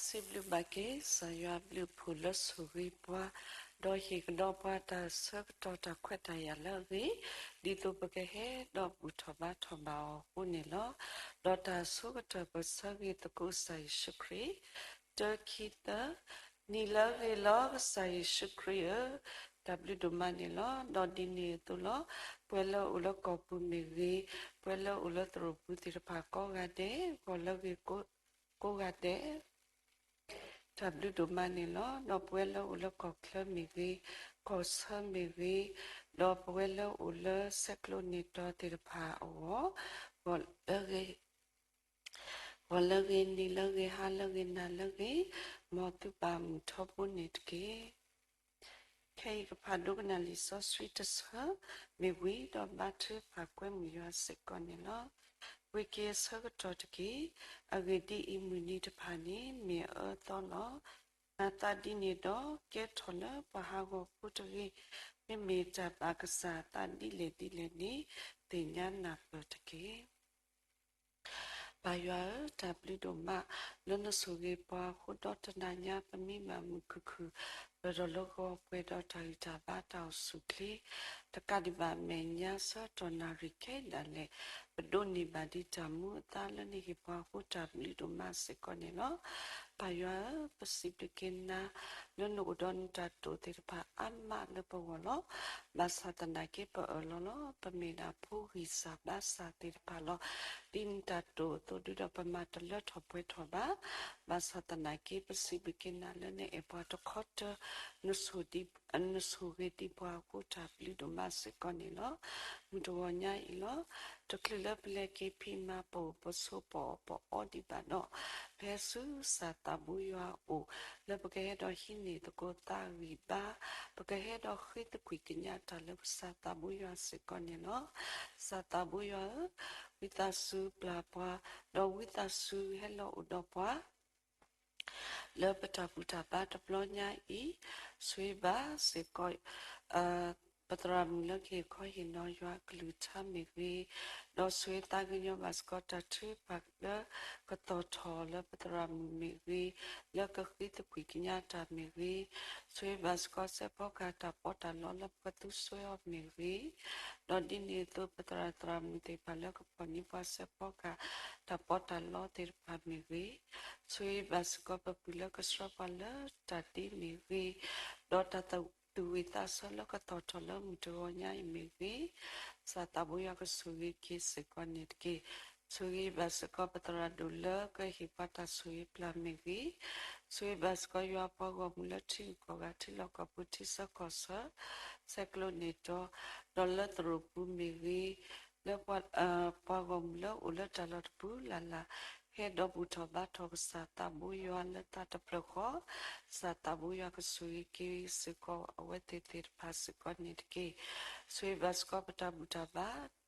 စံးဘျုးဘၣ်က့ၤ ကစၢ်ယွၤအဘျုးအဖှိၣ်လၢဆိၣ်ဂ့ၤပှၤ, ဒီးဟ့ၣ်ကဒီးပှၤတၢ်ဆၢကတီၢ်တၢ်ခွဲးတၢ်ယာ်လၢအဂ့ၤ, ဒ်သိးပကဟဲဒီးဘူၣ်ထီၣ်ဘါထီၣ်ဘၣ်အီၤအဃိန့ၣ်လီၤ. ဒီးတၢ်ဆိကတၢၢ်ပကဆၢဂ့ၤသကိးကစၢ်ယ့ၣ်ၡူးခရံာ်, တၢ ခံ သၢ, နံၤလၢအဂ့ၤလီၤ ကစၢ်ယ့ၣ်ၡူးခရံာ်ဧၢ, တၢ်ဘျုးဒိၣ်မးန့ၣ်လီၤ. ဒီးဒ်န့ၣ်အသိးလီၤ, ပဝဲလၢအိၣ်လၢကီၢ်ပူၤမ့ၢ်ဂ့ၤ, ပဝဲလၢအိၣ်လၢသရိာ်ပူၤသ့ၣ်တဖၣ်ကိးဂၤဒဲး, ဂီၢ်လၢဂ့ၤကိးဂၤဒဲး, တၢ်ဘျုးဒိၣ်မးန့ၣ်လီၤ. ဒီးပဝဲလၢအိၣ်လၢကီၢ်ချၢမ့ၢ်ဂ့ၤ, ကီၢ်ဆၢမ့ၢ်ဂ့ၤ, ဒီးပဝဲလၢအိၣ်လၢဆဲးကျိးန့ၢ်တီၤသ့ၣ်တဖၣ်အဂီၢ်, ဂီၢ်လၢဂ့ၤ, ဂီၢ်လၢဂ့ၤ, နံၤလၢဂ့ၤ, ဟါလၢဂ့ၤ, နၤလၢဂ့ၤ, မ်သုဘၣ်မုာ်ထီဘိန့ၣ်တက့ၢ်. ခဲအံၤကဖးဒိကနၣ်လံာ်စီဆှံတဆၢ, မ့ၢ်ဝံၤဒီးဘါထုကဖၣ်ကွဲမုာ်ယွၤစ့ၢ်ကီးန့ၣ်လီၤ. ဝံၤက့ၤအဆၢကတီၢ်တက့ၢ်, အဂ့ၢ်ဒ်အံၤ, မုၢ်နံၤတဖၣ်န့ၣ် မ့ၢ်အအၢအသီလီၤ. နာ်သက့ဒ်န့ၣ်ဒီး, ကဲထီၣ်လၢပှၤဟးဂီၤဖိတဂ့ၤ, မ့မ့ၢ်တၢ်ဘၣ်ကစၢ်အသးဒ်လဲၣ်ဒ်လဲၣ်န့ၣ်, သ့ၣ်ညါနၢ်ပၢၢ်တက့ၢ်. ပၢ်ယွၤဧၢ, တၢ်ဘျုးဒိၣ်မးလၢနဆိၣ်ဂ့ၤပှၤအဃိ, ဒီးတနၤညါပမံဘၣ်မုာ်ခုၣ်ခုၣ်, ပဒီးလၢဂီၤပှဲၤဒီးတၢ်ဂံၢ်တၢ်ဘါတၢ်အိၣ်ဆူၣ်ချ့, တကးဒံးဘၣ်အမဲာ်ညါဆၢကတီၢ်နၣ်ရံၣ်ခဲအံၤဒၣ်လဲာ်, ပဒိးန့ၢ်ဘၣ်ဒံးတၢ်မူအသါလၢနဟ့ၣ်ပှၤအဃိ, တၢ်ဘျုးဒိၣ်မးစ့ၢ်ကီးန့ၣ်လီၤ. ပၢ်ယွၤဧၢ, ပစံးဘျုးက့ၤနၤ လၢနအိၣ်ဒီးနတၢ်တိာ်သ့ၣ်တဖၣ်အါမးလၢပဂီၢ်လီၤ. ဘၣ်ဆၣ်သနာ်က့ပအၢၣ်လီၤလီၤ, ပမ့ၢ်ဒၣ်ဖိဂံၢ်စၢ်ဘါစၢ်သ့ၣ်တဖၣ်လီၤ. ဒ်နတၢ်တိာ်အသိးဒုဒီးပမၤတလၢထီၣ်ပှဲၤထီၣ်ဘၣ်. ဘၣ်ဆၣ်သနာ်က့ပစံးဘျုးက့ၤနၤလၢနအဲၣ်ပှၤတခီတၢၢ်, နဆိၣ်ဂ့ၤဒံးပှၤအဃိ တၢ်ဘျုးဒိၣ်မးစ့ၢ်ကီးန့ၣ်လီၤ. မုၢ်တဂီၤညါအံၤလီၤ. တချုးလၢပလဲၤက့ၤဖံးမၤပအိၣ်ပဆိးပအီၣ်ပအီဒံးဘၣ်ဒီး, ဖဲဆူကစၢ်သးဘိယွၤအအိၣ်, လၢပကဟဲဒီးဟံးန့ၢ်သကိးသးဂံၢ်ဘါ, ပကဟဲဒီးဃ့သကွံာ်ကညးတၢ်လၢကစၢ်သးဘိယွၤစ့ၢ်ကီးန့ၣ်လီၤ. ကစၢ်သးဘိယွၤဧၢ, ဝံသးစူၤပျၢ်ပှၤ, ဒီးဝံသးစူၤဟဲလီၤအိၣ်ဒီးပှၤ လၢပတၢ်ဘူၣ်တၢ်ဘါတဘျီညါအံၤ, ဆိၣ်ဂ့ၤဘၣ်စ့ၢ်ကီး ပသရၣ်မုၣ်လၢကဟ့ၣ်ခီဟ့ၣ်နီၤယွၤအကလုၢ်ကထါမ့ၢ်ဂ့ၤ, ဒီးဆိၣ်ဂ့ၤသးကညီၤဘၣ်စ့ၢ်ကီးတၢ်ထုကဖၣ်လၢကတီၤထီၣ်လၢပသရၣ်မုၣ်မ့ၢ်ဂ့ၤ, လၢကဃ့သကွံာ်ကညးတၢ်မ့ၢ်ဂ့ၤ, ဆိၣ်ဂ့ၤဘၣ်စ့ၢ်ကီးစဲးဖီကဟၣ်တၢ်ပီးတၢ်လီလၢပကသူစွဲအီၤမ့ၢ်ဂ့ၤ, ဒီးဒ်န့ၣ်အသိးပသရၣ်သရၣ်မုၣ်သ့ၣ်တဖၣ်လၢကဖီၣ်န့ၢ်ပှၤစဲးဖီကဟၣ်တၢ်ပီးတၢ်လီသ့ၣ်တဖၣ်မ့ၢ်ဂ့ၤ, ဆိၣ်ဂ့ၤဘၣ်စ့ၢ်ကီးပပုၢ်လၢကဆှၢပှၤလၢတၢ်ဒ့မ့ၢ်ဂ့ၤ, ဒီးတၢ်သူၣ်ဝံၣ်သးဆၢလၢကတီၤထီၣ်လၢမုၢ်တဂီၤညါအံၤမ့ၢ်ဂ့ၤ, ကစၢ်သးဘိယွၤကဆိၣ်ဂ့ၤက့ၤစ့ၢ်ကီးန့ၣ်တက့ၢ်. ဆိၣ်ဂ့ၤဘၣ်စ့ၢ်ကီးပသရၣ်ဒိၣ်လၢကဟ့ၣ်ပှၤတၢ်ဆိၣ်ဂ့ၤပျၢ်မ့ၢ်ဂ့ၤ, ဆိၣ်ဂ့ၤဘၣ်စ့ၢ်ကီးယွၤပှၤဂီၢ်မုၢ်လၢထံဂုၤကီၢ်ဂၤထံလီၢ်ကီၢ်ပူၤထံဆၢကီၢ်ဆၢ, ဆဲးကျိးန့ၢ်တီၤ, ဒီးလၢသရိာ်ပူၤမ့ၢ်ဂ့ၤ, လၢ ပှၤဂီၢ်မုၢ်လၢအိၣ်လၢတၢ်လီၢ်တပူၤလၢ်လၢ်, ဟဲဒီးဘူၣ်ထီၣ်ဘါထီၣ်ကစၢ်သးဘိယွၤလၢသးတဖျၢၣ်ဃီ, ကစၢ်သးဘိယွၤကဆိၣ်ဂ့ၤက့ၤစ့ၢ်ကီးအဝဲသ့ၣ်သ့ၣ်တဖၣ်စ့ၢ်ကီးန့ၣ်တက့ၢ်. ဆိၣ်ဂ့ၤဘၣ်စ့ၢ်ကီးပတၢ်ဘူၣ်တၢ်ဘါ,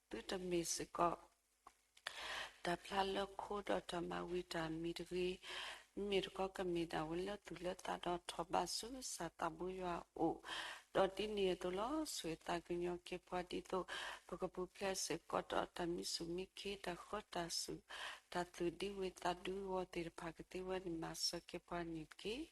သုတမ့ၢ်စ့ၢ်ကီး တၢ်ဖျါလၢခိဒီးတၢ်မၤဝံၤတၢ်မံၤတဂ့ၤ, မ့မ့ၢ်တခီကမ့ၢ်ဒၣ်ဝဲလၢသူၣ်လၢသးဒီးထီၣ်ဘးဆူကစၢ်သးဘိယွၤအအိၣ်, ဒီးဒ်န့ၣ်အသိးလီၤ. ဆိၣ်ဂ့ၤသးကညီၤက့ၤပှၤဒ်သိး ပကပူၤဖျဲးစ့ၢ်ကီးဒီးတၢ်မံဆူၣ်မံခ့ တၢ်ဃၢတၢ်စူၣ်, တၢ်သူၣ်ဒံဝုၤသးဒံဝီၤသ့ၣ်တဖၣ်ကသ့ဝဲန့ၣ် မၤစၢၤက့ၤပှၤန့ၣ်တက့ၢ်.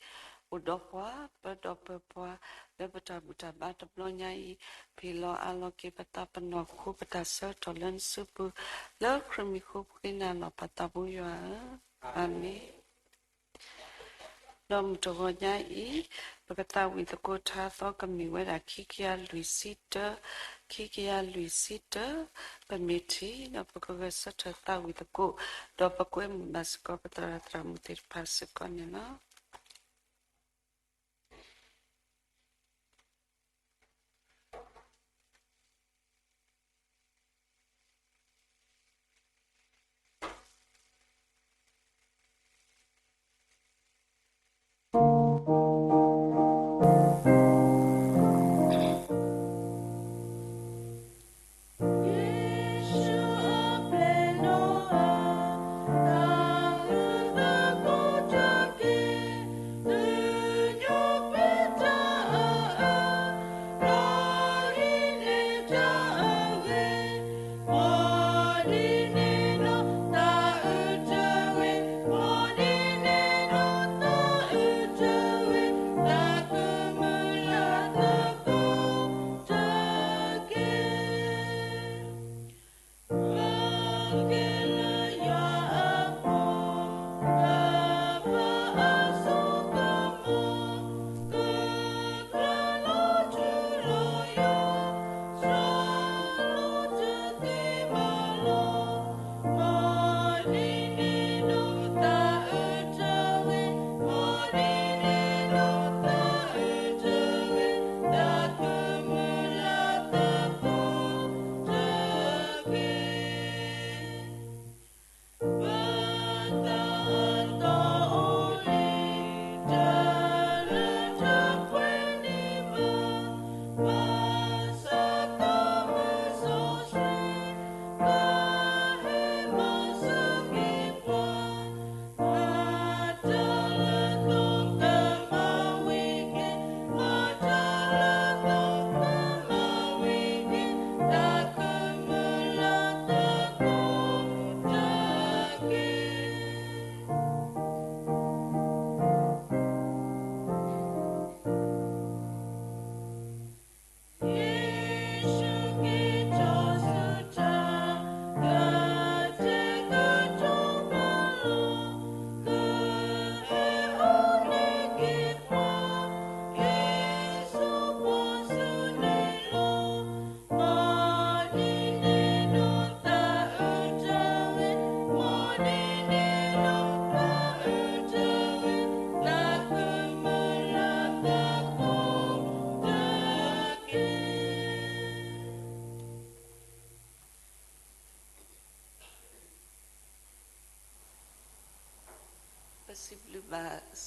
အိၣ်ဒီးပှၤ, ပၢဒီးပၢပှၤ, လၢပတၢ်ဘူၣ်တၢ်ဘါတဘျီညါအံၤ, ဖံးလီၤအးလီၤက့ၤပသးပနီၢ်ခိပတၢ်ဆၢကတီၢ်လၢနစုပူၤ, လၢခရံာ်မံၤဃိပဃ့နၤလီၤ ပၢ်သးဘိယွၤဧၢ, အၤမ့ၣ်. ဒီးမုၢ်တဂီၤညါအံၤ, ပကသးဝံၣ်သကိးထါသီကမ့ၢ်ဝဲဒၣ်ခံကယၤလွံၢ်ဆံတၢ, ခံကယၤလွံၢ်ဆံတၢ, ပမ့ၢ်ထံၣ်ဒီးပကဂဲၤဆၢထၢၣ်သးဝံၣ်သကိး, ဒီးပကွဲမုာ်ဘၣ်စ့ၢ်ကီးပသရၣ်သရၣ်မုၣ်သ့ၣ်တဖၣ်စ့ၢ်ကီးန့ၣ်လီၤ.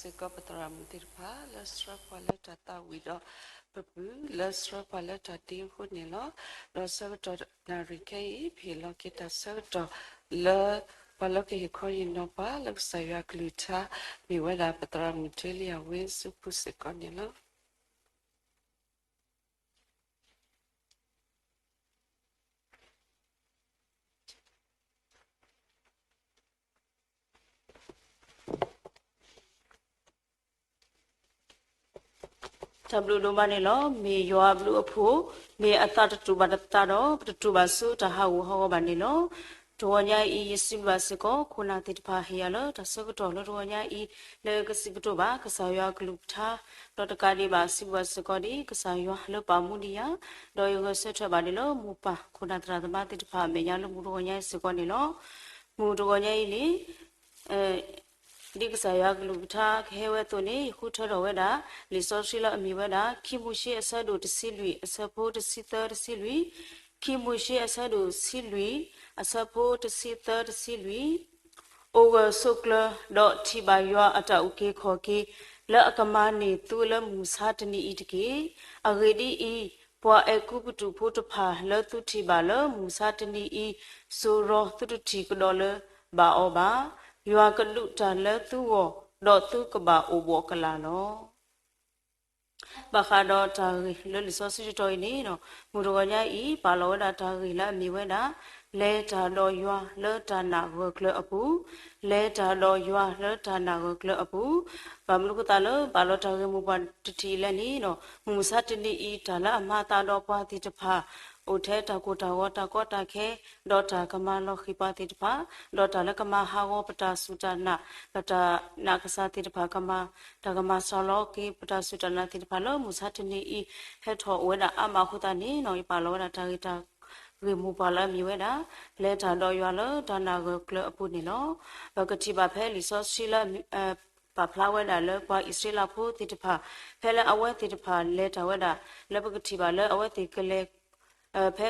ပစံးဘျုးဘၣ်စ့ၢ်ကီးပသရၣ်မုၣ်သ့ၣ်တဖၣ် လၢဆှၢပှၤလၢတၢ်သးဝံၣ်ဒီး ပပုၢ်လၢဆှၢပှၤလၢတၢ်တ့အဃိန့ၣ်လီၤ. ဒီးဆၢကတီၢ်နၣ်ရံၣ်ခဲအံၤ ပဟ့ၣ်လီၤက့ၤတၢ်ဆၢကတီၢ်လၢ ပှၤလၢကဟ့ၣ်ခီဟ့ၣ်နီၤပှၤလၢကစၢ်ယွၤကလုၢ်ကထါ မ့ၢ်ဝဲဒၣ်ပသရၣ်မုၣ်ထူလံယၤဝ့ ဆူဖိစ့ၢ်ကီးန့ၣ်လီၤ. တၢ်ဘျုးဒိၣ်မးန့ၣ်လီၤ. မ့ၢ်ယွၤအဘျုးအဖှိၣ်, မ့ၢ်အသးတတူၢ်ဘၣ်တသးဒီး ပတတူၢ်ဘၣ်ဆူတၢ်ဟးဂူာ်ဟးဂီၤဘၣ်န့ၣ်လီၤ. တဂီၤညါအံၤ ယစံးဘျုးဘၣ်စ့ၢ်ကီး ခိၣ်နၢ်သ့ၣ်တဖၣ်ဟ့ၣ်ယၤလၢတၢ်ဆၢကတီၢ်လၢတဂီၤညါအံၤ လၢကစံးကတိၤဘၣ် ကစၢ်ယွၤအကလုၢ်ကထါ, ဒီးတကးဒံးဘၣ် စံးဘျုးဘၣ်စ့ၢ်ကီးဒ် ကစၢ်ယွၤလၢပာ်မူဒံးယၤ, ဒီးယဂဲၤဆၢထၢၣ်ဘၣ်န့ၣ်လၢမိၢ်ပၢ်ခိၣ်နၢ်သရၣ်သမါသ့ၣ်တဖၣ်အမဲာ်ညါလၢမုၢ်တဂီၤညါအံၤစ့ၢ်ကီးန့ၣ်လီၤ. မုၢ်တဂီၤညါအံၤန့ၣ် ဒ်ကစၢ်ယွၤကလုၢ်ကထါကဟဲဝဲအသိးန့ၣ် ယဃုထၢထီၣ်ဝဲဒၣ် လံာ်စီဆှံလၢအမ့ၢ်ဝဲဒၣ် ခံမိၤၡ့အဆၢဒိၣ်တဆံလွံၢ် အဆၢဖိတဆံသၢတဆံလွံၢ်, ခံမိၤၡ့အဆၢဒိၣ်တဆံလွံၢ် အဆၢဖိတဆံသၢတဆံလွံၢ်, အိၣ်ဂၢၢ်ဆိးကျၢၤ ဒီးထံၣ်ဘၣ်ယွၤအတၢ်အုၣ်က့ၤခီၣ်က့ၤ လၢအကမၤန့ၢ်သုလၢမုၢ်မဆါတနံၤအံၤတက့ၢ်. အဂ့ၢ်ဒ်အံၤ, ပှၤအဲၤကူပတူးဖိတဖၣ်လၢသုထံၣ်ဘၣ်လၢမုၢ်မဆါတနံၤအံၤ စိၤရီသုတထံၣ်ကဒီးလၢၤဘၣ်အီၤဘၣ်. ယွၤကဒုးတၢ်လၢသုဂီၢ်, ဒီးသုကဘၣ်အိၣ်ဘှီၣ်ကလာ်လီၤ. ဘၣ်ဃးဒီးတၢ်ဂ့ၢ်လၢလံာ်စီဆှံတတီၤအံၤန့ၣ် မုၢ်တဂီၤညါအံၤ ပာ်လီၤဝဲဒၣ်တၢ်ဂ့ၢ်လၢအမ့ၢ်ဝဲဒၣ် လဲၤတၢ်ဒီးယွၤလၢတၢ်နာ်ဂၢၢ်ကျၢၤအပူၤ, လဲၤတၢ်ဒီးယွၤလၢတၢ်နာ်ဂၢၢ်ကျၢၤအပူၤ. ဘၣ်မနုၤအဃိသတးလၢပာ်လီၤတၢ်ဂ့ၢ်မိၢ်ပှၢ်တထံၣ်အံၤလဲၣ်န့ၣ် မုၢ်မဆါတနံၤအံၤ တၢ်လၢအမၤအသးဒီးပှၤသ့ၣ်တဖၣ် အိၣ်ထဲတၢ်ကိၢ်တၢ်ဂီၤတၢ်ကီတၢ်ခဲ, ဒီးတၢ်ကမၤလီၤဃံၤပှၤသ့ၣ်တဖၣ်, ဒီးတၢ်လၢကမၤဟးဂီၤပတၢ်စူၢ်တၢ်နာ်, ပတၢ်နာ်ကစၢ်သ့ၣ်တဖၣ်ကမၤ, တၢ်ကမၤစှၤလီၤက့ၤပတၢ်စူၢ်တၢ်နာ်သ့ၣ်တဖၣ်လၢမုၢ်မဆါတနံၤအံၤ ဟဲထီၣ်အိၣ်ဝဲဒၣ်အါမးအဃိသတးန့ၣ် ယပာ်လီၤဝဲဒၣ်တၢ်ဂ့ၢ်တၢ်ဂ့ၢ်မိၢ်ပှၢ်လၢအမ့ၢ်ဝဲဒၣ် လဲၤတၢ်ဒီးယွၤလၢတၢ်နာ်ဂၢၢ်ကျၢၤအပူၤန့ၣ်လီၤ. ပကထံၣ်ဘၣ်ဖဲလံာ်စီဆှံလၢ ပာ်ဖျါဝဲဒၣ်လၢပှၤအံၣ်စရ့လးဖိသ့ၣ်တဖၣ် ဖဲလၢအဝဲသ့ၣ်တဖၣ်လဲၤတၢ်ဝဲဒၣ် လၢပကထံၣ်ဘၣ်လၢအဝဲသ့ၣ်ကလဲၤ ဖဲ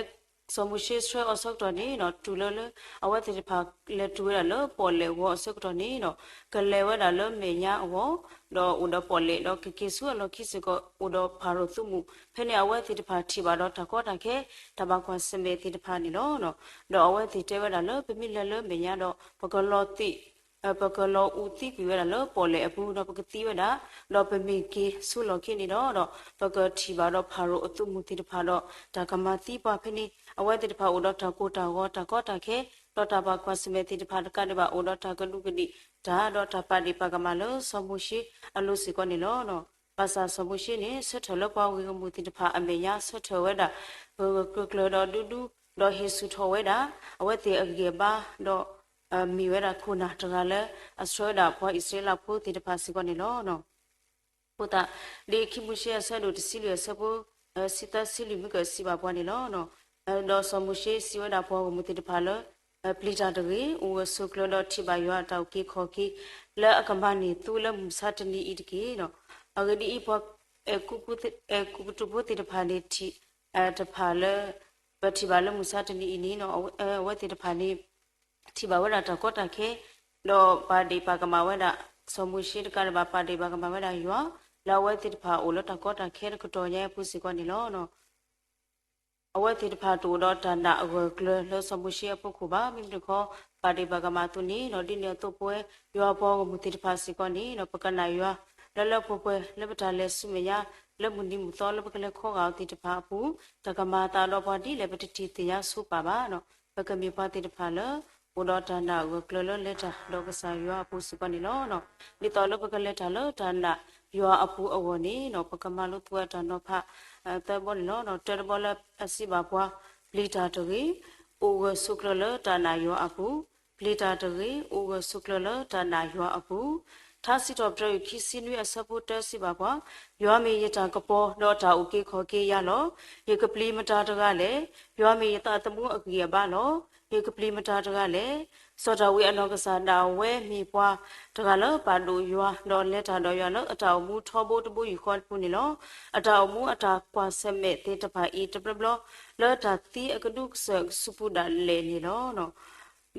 စီၤမိၤၡ့ဆှၢအီၤဆၢကတီၢ်န့ၣ် တုၤလၢလၢ အဝဲသ့ၣ်တဖၣ်လဲၤတုၤဝဲဒၣ်လၢပီၣ်လဲၣ်အဂီၢ်အဆၢကတီၢ်န့ၣ် ကလဲၤဝဲဒၣ်လၢမဲာ်ညါအဂီၢ်, ဒီးအိၣ်ဒီးပီၣ်လဲၣ် ဒီးကက့ၤဆူအလီၢ်ခံစ့ၢ်ကီး အိၣ်ဒီးဖၤရိၤသုးမုၢ်, ဖဲန့ၣ်အဝဲသ့ၣ်တဖၣ်ထံၣ်ဘၣ်ဒီးတၢ်ကီတၢ်ခဲ တၢ်ဘၣ်ကွၢ်ဆၢၣ်မဲာ်သ့ၣ်တဖၣ်န့ၣ်လီၤ. ဒီးအဝဲသ့ၣ်တဲဝဲဒၣ်လၢ ပမ့ၢ်လဲၤလၢမဲာ်ညါဒီး ပကလီၤသံး ပကလီၤအူးသံကွံာ်ဝဲဒၣ်လၢပီၣ်လဲၣ်အပူၤ ဒီးပကသံဝဲဒၣ်, ဒီးပမ့ၢ်က့ၤဆူလီၢ်ခံန့ၣ်ဒီး ဒီးပကထံၣ်ဘၣ်ဒီးဖၤရိၤအသုးမုၢ်သ့ၣ်တဖၣ်ဒီး တၢ်ကမၤသံပှၤဖဲန့ၣ် အဝဲသ့ၣ်တဖၣ်အိၣ်ဒီးတၢ်ကိၢ်တၢ်ဂီၤတၢ်ကီတၢ်ခဲ, ဒီးတၢ်ဘၣ်ကွၢ်ဆၢၣ်မဲာ်သ့ၣ်တဖၣ်တကးဒံးဘၣ် အိၣ်ဒီးတၢ်ကဒူးကဒံးတၢ် ဒီးတၢ်ပာ်ဒ့ၣ်ပာ်ကမၣ်လၢစီၤမိၤၡ့အလိၤစ့ၢ်ကီးန့ၣ်လီၤ. ဘၣ်ဆၣ်စီၤမိၤၡ့န့ၣ် ဆၢထၢၣ်လၢပှၤဂ့ၢ်ဂီၢ်မုၢ်သ့ၣ်တဖၣ်အမဲာ်ညါ ဆၢထၢၣ်ဝဲဒၣ် ဂၢၢ်ဂၢၢ်ကျၢၤကျၢၤဒီးဒူဒူ, ဒီးဟ့ၣ်ဆူၣ်ထီၣ်ဝဲဒၣ် အဝဲသ့ၣ်အဂံၢ်အဘါ, ဒီး မ့ၢ်ဝဲဒၣ်ခိၣ်နၢ်တဂၤလၢ အဆှၢဝဲဒၣ်ပှၤအံၣ်စရ့လးဖိသ့ၣ်တဖၣ်စ့ၢ်ကီးန့ၣ်လီၤ. အဃိသတး ဒ်ခံမိၤၡ့အဆၢဒိၣ်တဆံလွံၢ်အဆၢဖိ ဆံသၢဆံလွံၢ်မ့ၢ်ကစံးဘၣ်ပှၤန့ၣ်လီၤ. ဒီးစီၤမိၤၡ့စံးဝဲဒၣ်ပှၤဂီၢ်မုၢ်သ့ၣ်တဖၣ်လၢ ပျံၤတၢ်တဂ့ၤ, အိၣ်ဂၢၢ်ဆိးကျၢၤဒီးထံၣ်ဘၣ်ယွၤအတၢ်အုၣ်က့ၤခီၣ်က့ၤ လၢအကမၤန့ၢ်သုလၢမုၢ်မဆါတနံၤအံၤတက့ၢ်. အဂ့ၢ်ဒ်အံၤ, ပှၤအဲၤကူပတူးဖိသ့ၣ်တဖၣ်န့ၣ် တဖၣ်လၢ ပထံၣ်ဘၣ်လၢမုၢ်မဆါတနံၤအံၤန့ၣ် အဝဲသ့ၣ်တဖၣ်န့ၣ် ထံၣ်ဘၣ်ဝဲဒၣ်တၢ်ကီတၢ်ခဲ, ဒီးပာ်ဒ့ၣ်ပာ်ကမၣ်ဝဲဒၣ် စီၤမိၤၡ့တကးဒံးဘၣ် ပာ်ဒ့ၣ်ပာ်ကမၣ်ဝဲဒၣ်ယွၤ လၢအဝဲသ့ၣ်တဖၣ်အိၣ်လၢတၢ်ကီတၢ်ခဲတကတီၢ်ညါအပူၤစ့ၢ်ကီးန့ၣ်လီၤ. အဝဲသ့ၣ်တဖၣ်တအိၣ်ဒီးတၢ်နာ်အဂၢၢ်ကျၢၤလၢစီၤမိၤၡ့အဖီခိၣ်ဘၣ်. မ့မ့ၢ်တခီ ပာ်ဒ့ၣ်ပာ်ကမၣ်အသိးန့ၣ် ဒ်န့ၣ်အသိးပဝဲ ယွၤပှၤဂီၢ်မုၢ်သ့ၣ်တဖၣ်စ့ၢ်ကီးန့ၣ် ပကနာ်ယွၤ လၢလၢပှဲၤပှဲၤ လၢပတၢ်လဲၤဆူမဲာ်ညါ လၢမုၢ်နံၤမုၢ်သီလၢပကလဲၤခီဂာ်အီၤသ့ၣ်တဖၣ်အပူၤ တၢ်ကမၤအသးဒီးပှၤဒ်လဲၣ် ပတထံၣ်သ့ၣ်ညါဆိပာ်ဘၣ်. ပကမ့ၢ်ပှၤသ့ၣ်တဖၣ်လၢ အိၣ်ဒီးတၢ်နာ်အဂၢၢ်ကျၢၤလၢလဲၤတၢ်ဒီးကစၢ်ယွၤအပူၤစ့ၢ်ကီးန့ၣ်လီၤ. ဒ်သိးလၢပကလဲၤတၢ်လၢတၢ်နာ်ယွၤအပူၤအဂီၢ်န့ၣ် ပကမၤလိသကိးတၢ်နီၤဖး သၢဘီန့ၣ်လီၤ. တၢတဘီလၢအစံးဘၣ်ပှၤ ပျံၤတၢ်တဂ့ၤ, အိၣ်ဂၢၢ်ဆိးကျၢၤလၢတၢ်နာ်ယွၤအပူၤ, ပျံၤတၢ်တဂ့ၤ, အိၣ်ဂၢၢ်ဆိးကျၢၤလၢတၢ်နာ်ယွၤအပူၤ. ထါစံးထီၣ်ပတြၢၤ ခံဆံနွံအဆၢဖိတၢစံးဘၣ်ပှၤ, ယွၤမ့ၢ်ယတၢ်ကပီၤ ဒီးတၢ်အုၣ်က့ၤခီၣ်က့ၤယၤလီၤ. ယကပျံၤမတၤတဂၤလဲၣ်. ယွၤမ့ၢ်ယသးသမူအဂံၢ်အဘါလီၤ. ယကပျံၤမတၤတဂၤလဲၣ်. စီၤဒၤဝံးအနီၢ်ကစၢ်ဒၣ်ဝဲမ့ၢ်ပှၤတဂၤလၢပာ်ဒိၣ်ယွၤ ဒီးလဲၤတၢ်ဒီးယွၤလၢအတၢ်အိၣ်မူထီဘိတဘိယူၢ်ဃီတပူၤန့ၣ်လီၤ. အတၢ်အိၣ်မူအတၢ်ကွၢ်ဆၢၣ်မဲာ်သ့ၣ်တဖၣ်အံၤတဘျီဘျီ လၢတၢ်သံအကဒူကစၢၢ်ကဆူးပူၤဒၣ်လဲာ်န့ၣ်လီၤ.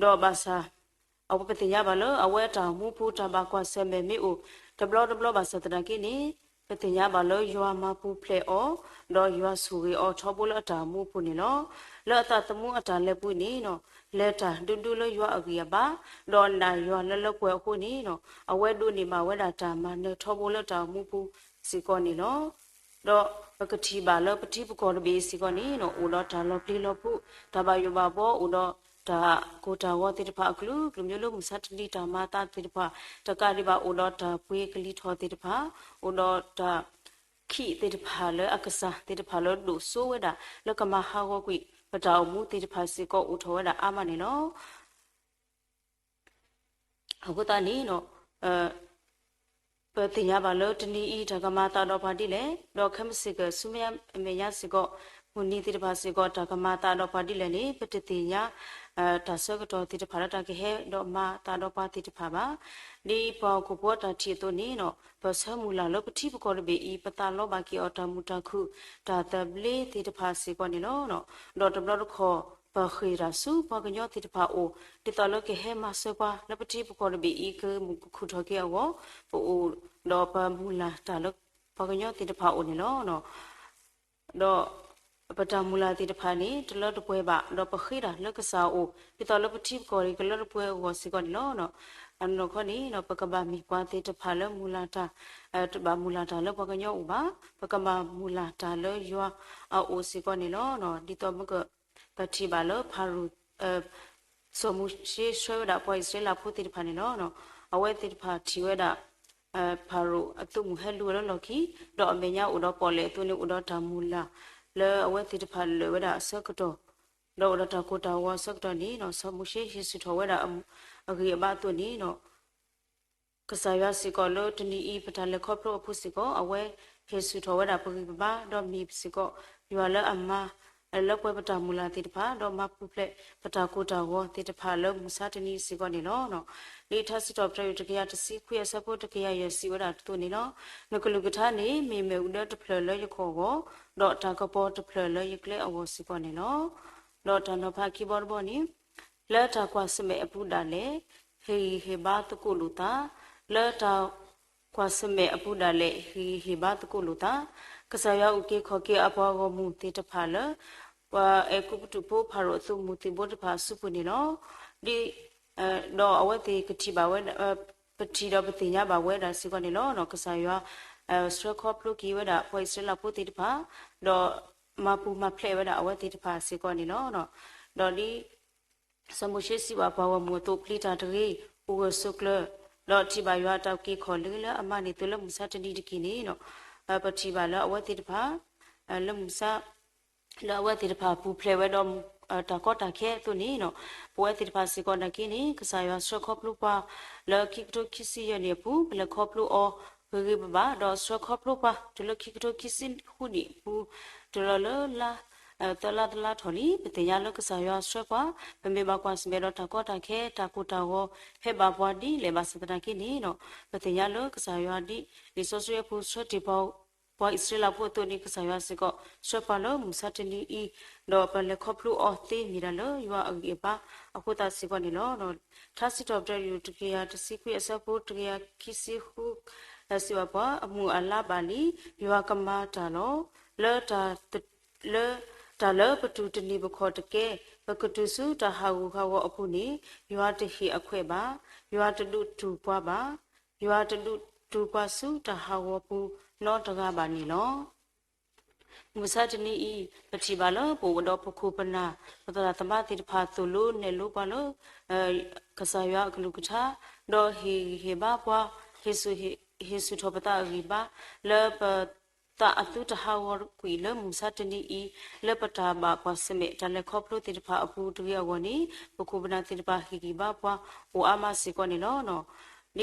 ဒီးဘၣ်ဆၣ် အဝဲပသ့ၣ်ညါဘၣ်လၢ အဝဲအတၢ်အိၣ်မူပူၤ တၢ်ဘၣ်ကွၢ်ဆၢၣ်မဲာ်မ့ၢ်အိၣ် တဘျီတဘျီဘၣ်ဆၣ်သနာ်က့န့ၣ် ပသ့ၣ်ညါဘၣ်လၢယွၤမၤပူၤဖျဲးအီၤ, ဒီးယွၤဆိၣ်ဂ့ၤအီၤထီဘိလၢအတၢ်အိၣ်မူအပူၤန့ၣ်လီၤ. လၢအသးသမူအတၢ်လဲၤပူၤန့ၣ် လဲၤတၢ်ဒိဒိလၢယွၤအဂံၢ်အဘါ, ဒီးနာ်ယွၤလၢလၢပှဲၤအဃိန့ၣ် အဝဲဒိးန့ၢ်ဘၣ်ဝဲဒၣ်တၢ်မၤနၢၤထီဘိလၢတၢ်အိၣ်မူပူၤစ့ၢ်ကီးန့ၣ်လီၤ. ဒီးပကထံၣ်ဘၣ်လၢပထံပကီၢ်တဘ့ၣ်အံၤစ့ၢ်ကီးန့ၣ် အိၣ်ဒီးတၢ်လီၤပျံၤလီၤဖုး, တၢ်ဘၣ်ယိၣ်ဘၣ်ဘှီ, အိၣ်ဒီးတၢ်ကိၢ်တၢ်ဂီၤသ့ၣ်တဖၣ်အကလုာ်ကလုာ်, မ့ၢ်လၢမုၢ်ဆါတနံၤတၢ်မၤအသးသ့ၣ်တဖၣ်, တကးဒံးဘၣ်အိၣ်ဒီးတၢ်ပှ့ၤကလံၤထီၣ်သ့ၣ်တဖၣ်, အိၣ်ဒီးတၢ် ခံးသ့ၣ်တဖၣ်လၢအကစၢ်သ့ၣ်တဖၣ်လၢဒိၣ်စိဝဲဒၣ် လၢကမၤဟးဂီၤကွံာ် ပတၢ်အိၣ်မူသ့ၣ်တဖၣ်စ့ၢ်ကီးအိၣ်ထီၣ်ဝဲဒၣ်အါမးန့ၣ်လီၤ. အဃိသတးန့ၣ် ပသ့ၣ်ညါဘၣ်လၢတနံၤအံၤတၢ်ကမၤအသးဒီးပှၤဒ်လဲၣ်, ဒီးခဲမုၢ်ဆ့ၣ်ကၢၢ်ဆူမဲာ်ညါ အမဲာ်ညါစ့ၢ်ကီး မုၢ်နံၤသ့ၣ်တဖၣ်စ့ၢ်ကီး တၢ်ကမၤအသးဒီးပှၤဒ်လဲၣ်န့ၣ် ပတသ့ၣ်ညါ တၢ်ဆၢကတီၢ်သ့ၣ်တဖၣ်လၢတၢ်ကဟဲဒီးမၤအသးဒီးပှၤသ့ၣ်တဖၣ်ဘၣ်. ဒ်ပှၤဟီၣ်ခိၣ်ဖိတၢ်ထံၣ်အသိးန့ၣ် ပဆၢမုၢ်လၢ်လၢပထံပကီၢ်တဘ့ၣ်အံၤ ပသးလီဘၣ်က့ၤအီၤတၢ်မုာ်တၢ်ခုၣ် တၢ်သဘျ့သ့ၣ်တဖၣ်စ့ၢ်ကီးန့ၣ်လီၤ. ဒီးတဘျီတခီၣ် ပဃ့ၢ်တၢ်ဆူပှၤကညီသ့ၣ်တဖၣ်အအိၣ် ဒ်သိးလၢကဟဲမၤစၢၤပှၤလၢပထံပကီၢ်တဘ့ၣ်အံၤ ကမုာ်ကခုၣ်ထီၣ်က့ၤအဂီၢ် ပအိၣ်ဒီးပမုၢ်လၢ်တၢ်လၢပှၤကညီသ့ၣ်တဖၣ်အအိၣ်န့ၣ်လီၤ. ဒီးပတၢ်မုၢ်လၢ်သ့ၣ်တဖၣ်န့ၣ် တလၢတပှဲၤဘၣ်, ဒီးပဃ့တၢ်လၢကစၢ်အအိၣ် ဒ်သိးလၢပထံပကီၢ်န့ၣ် ကလၢတပှဲၤအဂီၢ်စ့ၢ်ကီးန့ၣ်လီၤ. အနီၢ်နီၢ်ခီန့ၣ် ပကဘၣ်မ့ၢ်ပှၤသ့ၣ်တဖၣ်လၢမုၢ်လၢ်တၢ် တဘၣ်မုၢ်လၢ်တၢ်လၢပှၤကညီအအိၣ်ဘၣ်, ပကဘၣ်မုၢ်လၢ်တၢ်လၢယွၤအအိၣ်စ့ၢ်ကီးန့ၣ်လီၤ. ဒ်သိးမ့ၢ်က ပထံၣ်ဘၣ်လၢဖၤရိၤ စီၤမိၤၡ့ဆှၢဝဲဒၣ်ပှၤအံၣ်စရ့လးဖိသ့ၣ်တဖၣ်န့ၣ်လီၤ. အဝဲသ့ၣ်တဖၣ်ထံၣ်ဝဲဒၣ် ဖၤရိၤအသုးမုၢ်ဟဲလူၤဝဲလၢလီၢ်ခံ, ဒီးအမဲာ်ညါအိၣ်ဒီးပီၣ်လဲၣ်အသိးန့ၣ် အိၣ်ဒီးတၢ်မုၢ်လၢ် လၢအဝဲသ့ၣ်တဖၣ်လၢာ်ဝဲဒၣ်အဆၢကတီၢ်, ဒီးအိၣ်ဒီးတၢ်ကိၢ်တၢ်ဂီၤအဆၢကတီၢ်န့ၣ် စီၤမိၤၡ့ဟ့ၣ်ဆူၣ်ထီၣ်ဝဲဒၣ်အဂံၢ်အဘါအသိးန့ၣ် ကစၢ်ယွၤစ့ၢ်ကီးလၢတနံၤအံၤ ပတၢ်လဲၤခီဖျိအပူၤစ့ၢ်ကီး အဝဲဟ့ၣ်ဆူၣ်ထီၣ်ဝဲဒၣ်ပဂံၢ်ပဘါ ဒီးမ့ၢ်စ့ၢ်ကီး ယွၤလၢအမၤ လၢပှဲၤပတၢ်မုၢ်လၢ်သ့ၣ်တဖၣ် ဒီးမၤပူၤဖျဲးပတၢ်ကိၢ်တၢ်ဂီၤသ့ၣ်တဖၣ်လၢမုၢ်ဆါတနံၤစ့ၢ်ကီးန့ၣ်လီၤ. လံာ်ထါစံးထီၣ်ပတြၢၤတကယၤတဆံခွံအဆၢဖိတကယၤယဲၢ်စံးဝဲဒၣ်အသိးန့ၣ်လီၤ. နကလုၢ်ကထါန့ၣ် မ့ၢ်မ့ၣ်အူဒၢတဖျၢၣ်လၢယခီၣ်အဂီၢ်, ဒီးတၢ်ကပီၤတဖျၢၣ်လၢယကျဲအဂီၢ်စ့ၢ်ကီးန့ၣ်လီၤ. ဒီးတၢ်နီၤဖးခံဘီတဘီန့ၣ် လၢတၢ်ကွၢ်ဆၢၣ်မဲာ်အပူၤဒၣ်လဲာ် ဟ့ၣ်ဂံၢ်ဟ့ၣ်ဘါသကိးလိာ်သး, လၢတၢ်ကွၢ်ဆၢၣ်မဲာ်အပူၤဒၣ်လဲာ် ဟ့ၣ်ဂံၢ်ဟ့ၣ်ဘါသကိးလိာ်သး, ကစၢ်ယွၤအုၣ်က့ၤခီၣ်က့ၤအပှၤဂီၢ်မုၢ်သ့ၣ်တဖၣ်လၢ ပှၤအဲၤကူပတူးဖိဖၤရိၤအသုးမုၢ်သံၣ်ဘိတဖၣ်အစုပူၤန့ၣ်လီၤ. ဒ် ဒီးအဝဲသ့ၣ်ကထံၣ်ဘၣ်ဝဲ ပထံၣ်ဒီးပသ့ၣ်ညါဘၣ်ဝဲဒၣ်စ့ၢ်ကီးန့ၣ်လီၤ. ကစၢ်ယွၤ ဆှၢခီဖျိက့ၤဝဲဒၣ်ပှၤအံၣ်စရ့လးဖိသ့ၣ်တဖၣ်, ဒီးမၤပူၤမၤဖျဲးဝဲဒၣ်အဝဲသ့ၣ်တဖၣ်စ့ၢ်ကီးန့ၣ်လီၤ. ဒီးဒ် စီၤမိၤၡ့စံးဘၣ်ပှၤဂီၢ်မုၢ်အသိး ပျံၤတၢ်တဂ့ၤ, အိၣ်ဂၢၢ်ဆိးကျၢၤ, ဒီးထံၣ်ဘၣ်ယွၤအတၢ်အုၣ်က့ၤခီၣ်က့ၤလၢအမၤန့ၢ်သုလၢမုၢ်ဆါတနံၤတက့ၢ်န့ၣ်, ပထံၣ်ဘၣ်လၢအဝဲသ့ၣ်တဖၣ် လၢမုၢ်ဆါ လၢအဝဲသ့ၣ်တဖၣ်ပူၤဖျဲးဝဲဒီး တၢ်ကီတၢ်ခဲအသိးန့ၣ်, ပဝဲသ့ၣ်တဖၣ်စ့ၢ်ကီးနာ်က့န့ၣ် ကစၢ်ယွၤဆှၢခီဖျိပှၤ လၢခံကထိခံဆံယဲၢ်နံၣ်အပူၤ ပလဲၤခီဖျိအီၤဂ့ၤဂ့ၤဘၣ်ဘၣ်, ဒီးဆှၢခီဖျိပှၤတုၤလၢခံကထိခံဆံဃုနံၣ်အပူၤ တုၤလီၤလၢလါ သၢလါတလါထီၣ်လံ. ပသ့ၣ်ညါလၢကစၢ်ယွၤဆှၢပှၤ ပမ့ၢ်ဘၣ်ကွၢ်ဆၢၣ်မဲာ်ဒီးတၢ်ကီတၢ်ခဲ တၢ်ကိၢ်တၢ်ဂီၤ ဟဲဘၣ်ပှၤဒ်လဲၣ်ဘၣ်ဆၣ်သနာ်က့န့ၣ်, ပသ့ၣ်ညါလၢကစၢ်ယွၤဒ် လံာ်စီဆှံအပူၤဆှၢတ့ၢ်ပှၤ ပှၤအံၣ်စရ့လးဖိအသိးန့ၣ် ကစၢ်ယွၤစ့ၢ်ကီး ဆှၢပှၤလၢမုၢ်ဆါတနံၤအံၤ, ဒီးပလဲၤခီဖျိအီၤသ့မ့ၢ်ဒၣ်လၢယွၤအဂံၢ်အဘါအဃိသတးစ့ၢ်ကီးန့ၣ်လီၤ. ထါစံးထီၣ်ပတြၢၤတကယၤတဆံခွံအဆၢဖိတကယၤခံဆံဃု စံးဘၣ်ပှၤ အမုၢ်အလါဘၣ်လံ, ယွၤကမၤတၢ်လီၤ. လၢ လၢတၢ်လၢပတူၢ်တန့ၢ်ပခီၣ်တကဲ, ပကတုၤဆူတၢ်ဟးဂူာ်ဟးဂီၤအပူၤန့ၣ်, ယွၤတဟ့ၣ်အခွဲးဘၣ်, ယွၤတဒုးတူၢ်ပှၤဘၣ်, ယွၤတဒုးတူၢ်ပှၤဆူတၢ်ဟးဂီၤပူၤနီတဂၤဘၣ်န့ၣ်လီၤ. မုၢ်မဆါတနံၤအံၤ ပထံၣ်ဘၣ်လၢပအိၣ်ဒီးပခိၣ်ပနၢ် ပသရၣ်သမါသ့ၣ်တဖၣ် သိၣ်လိနဲၣ်လိပှၤလၢ ကစၢ်ယွၤအကလုၢ်ကထါ, ဒီးဟ့ၣ်ဂံၢ်ဟ့ၣ်ဘါပှၤ, ဟ့ၣ်ဆူၣ်ထီၣ်ပသးအဂံၢ်ဘါ လၢပသးအသုတဟးဂီၤကွံာ်လၢမုၢ်မဆါတနံၤအံၤ, လၢပတၢ်ဘၣ်ကွၢ်ဆၢၣ်မဲာ်တၢ်လဲၤခီဖျိသ့ၣ်တဖၣ်အပူၤတဂ့ၤအဂီၢ်န့ၣ်, ပခိၣ်ပနၢ်သ့ၣ်တဖၣ်ဟ့ၣ်ဂံၢ်ဘါပှၤအိၣ်အါမးစ့ၢ်ကီးန့ၣ်လီၤ. ဒ်လံာ်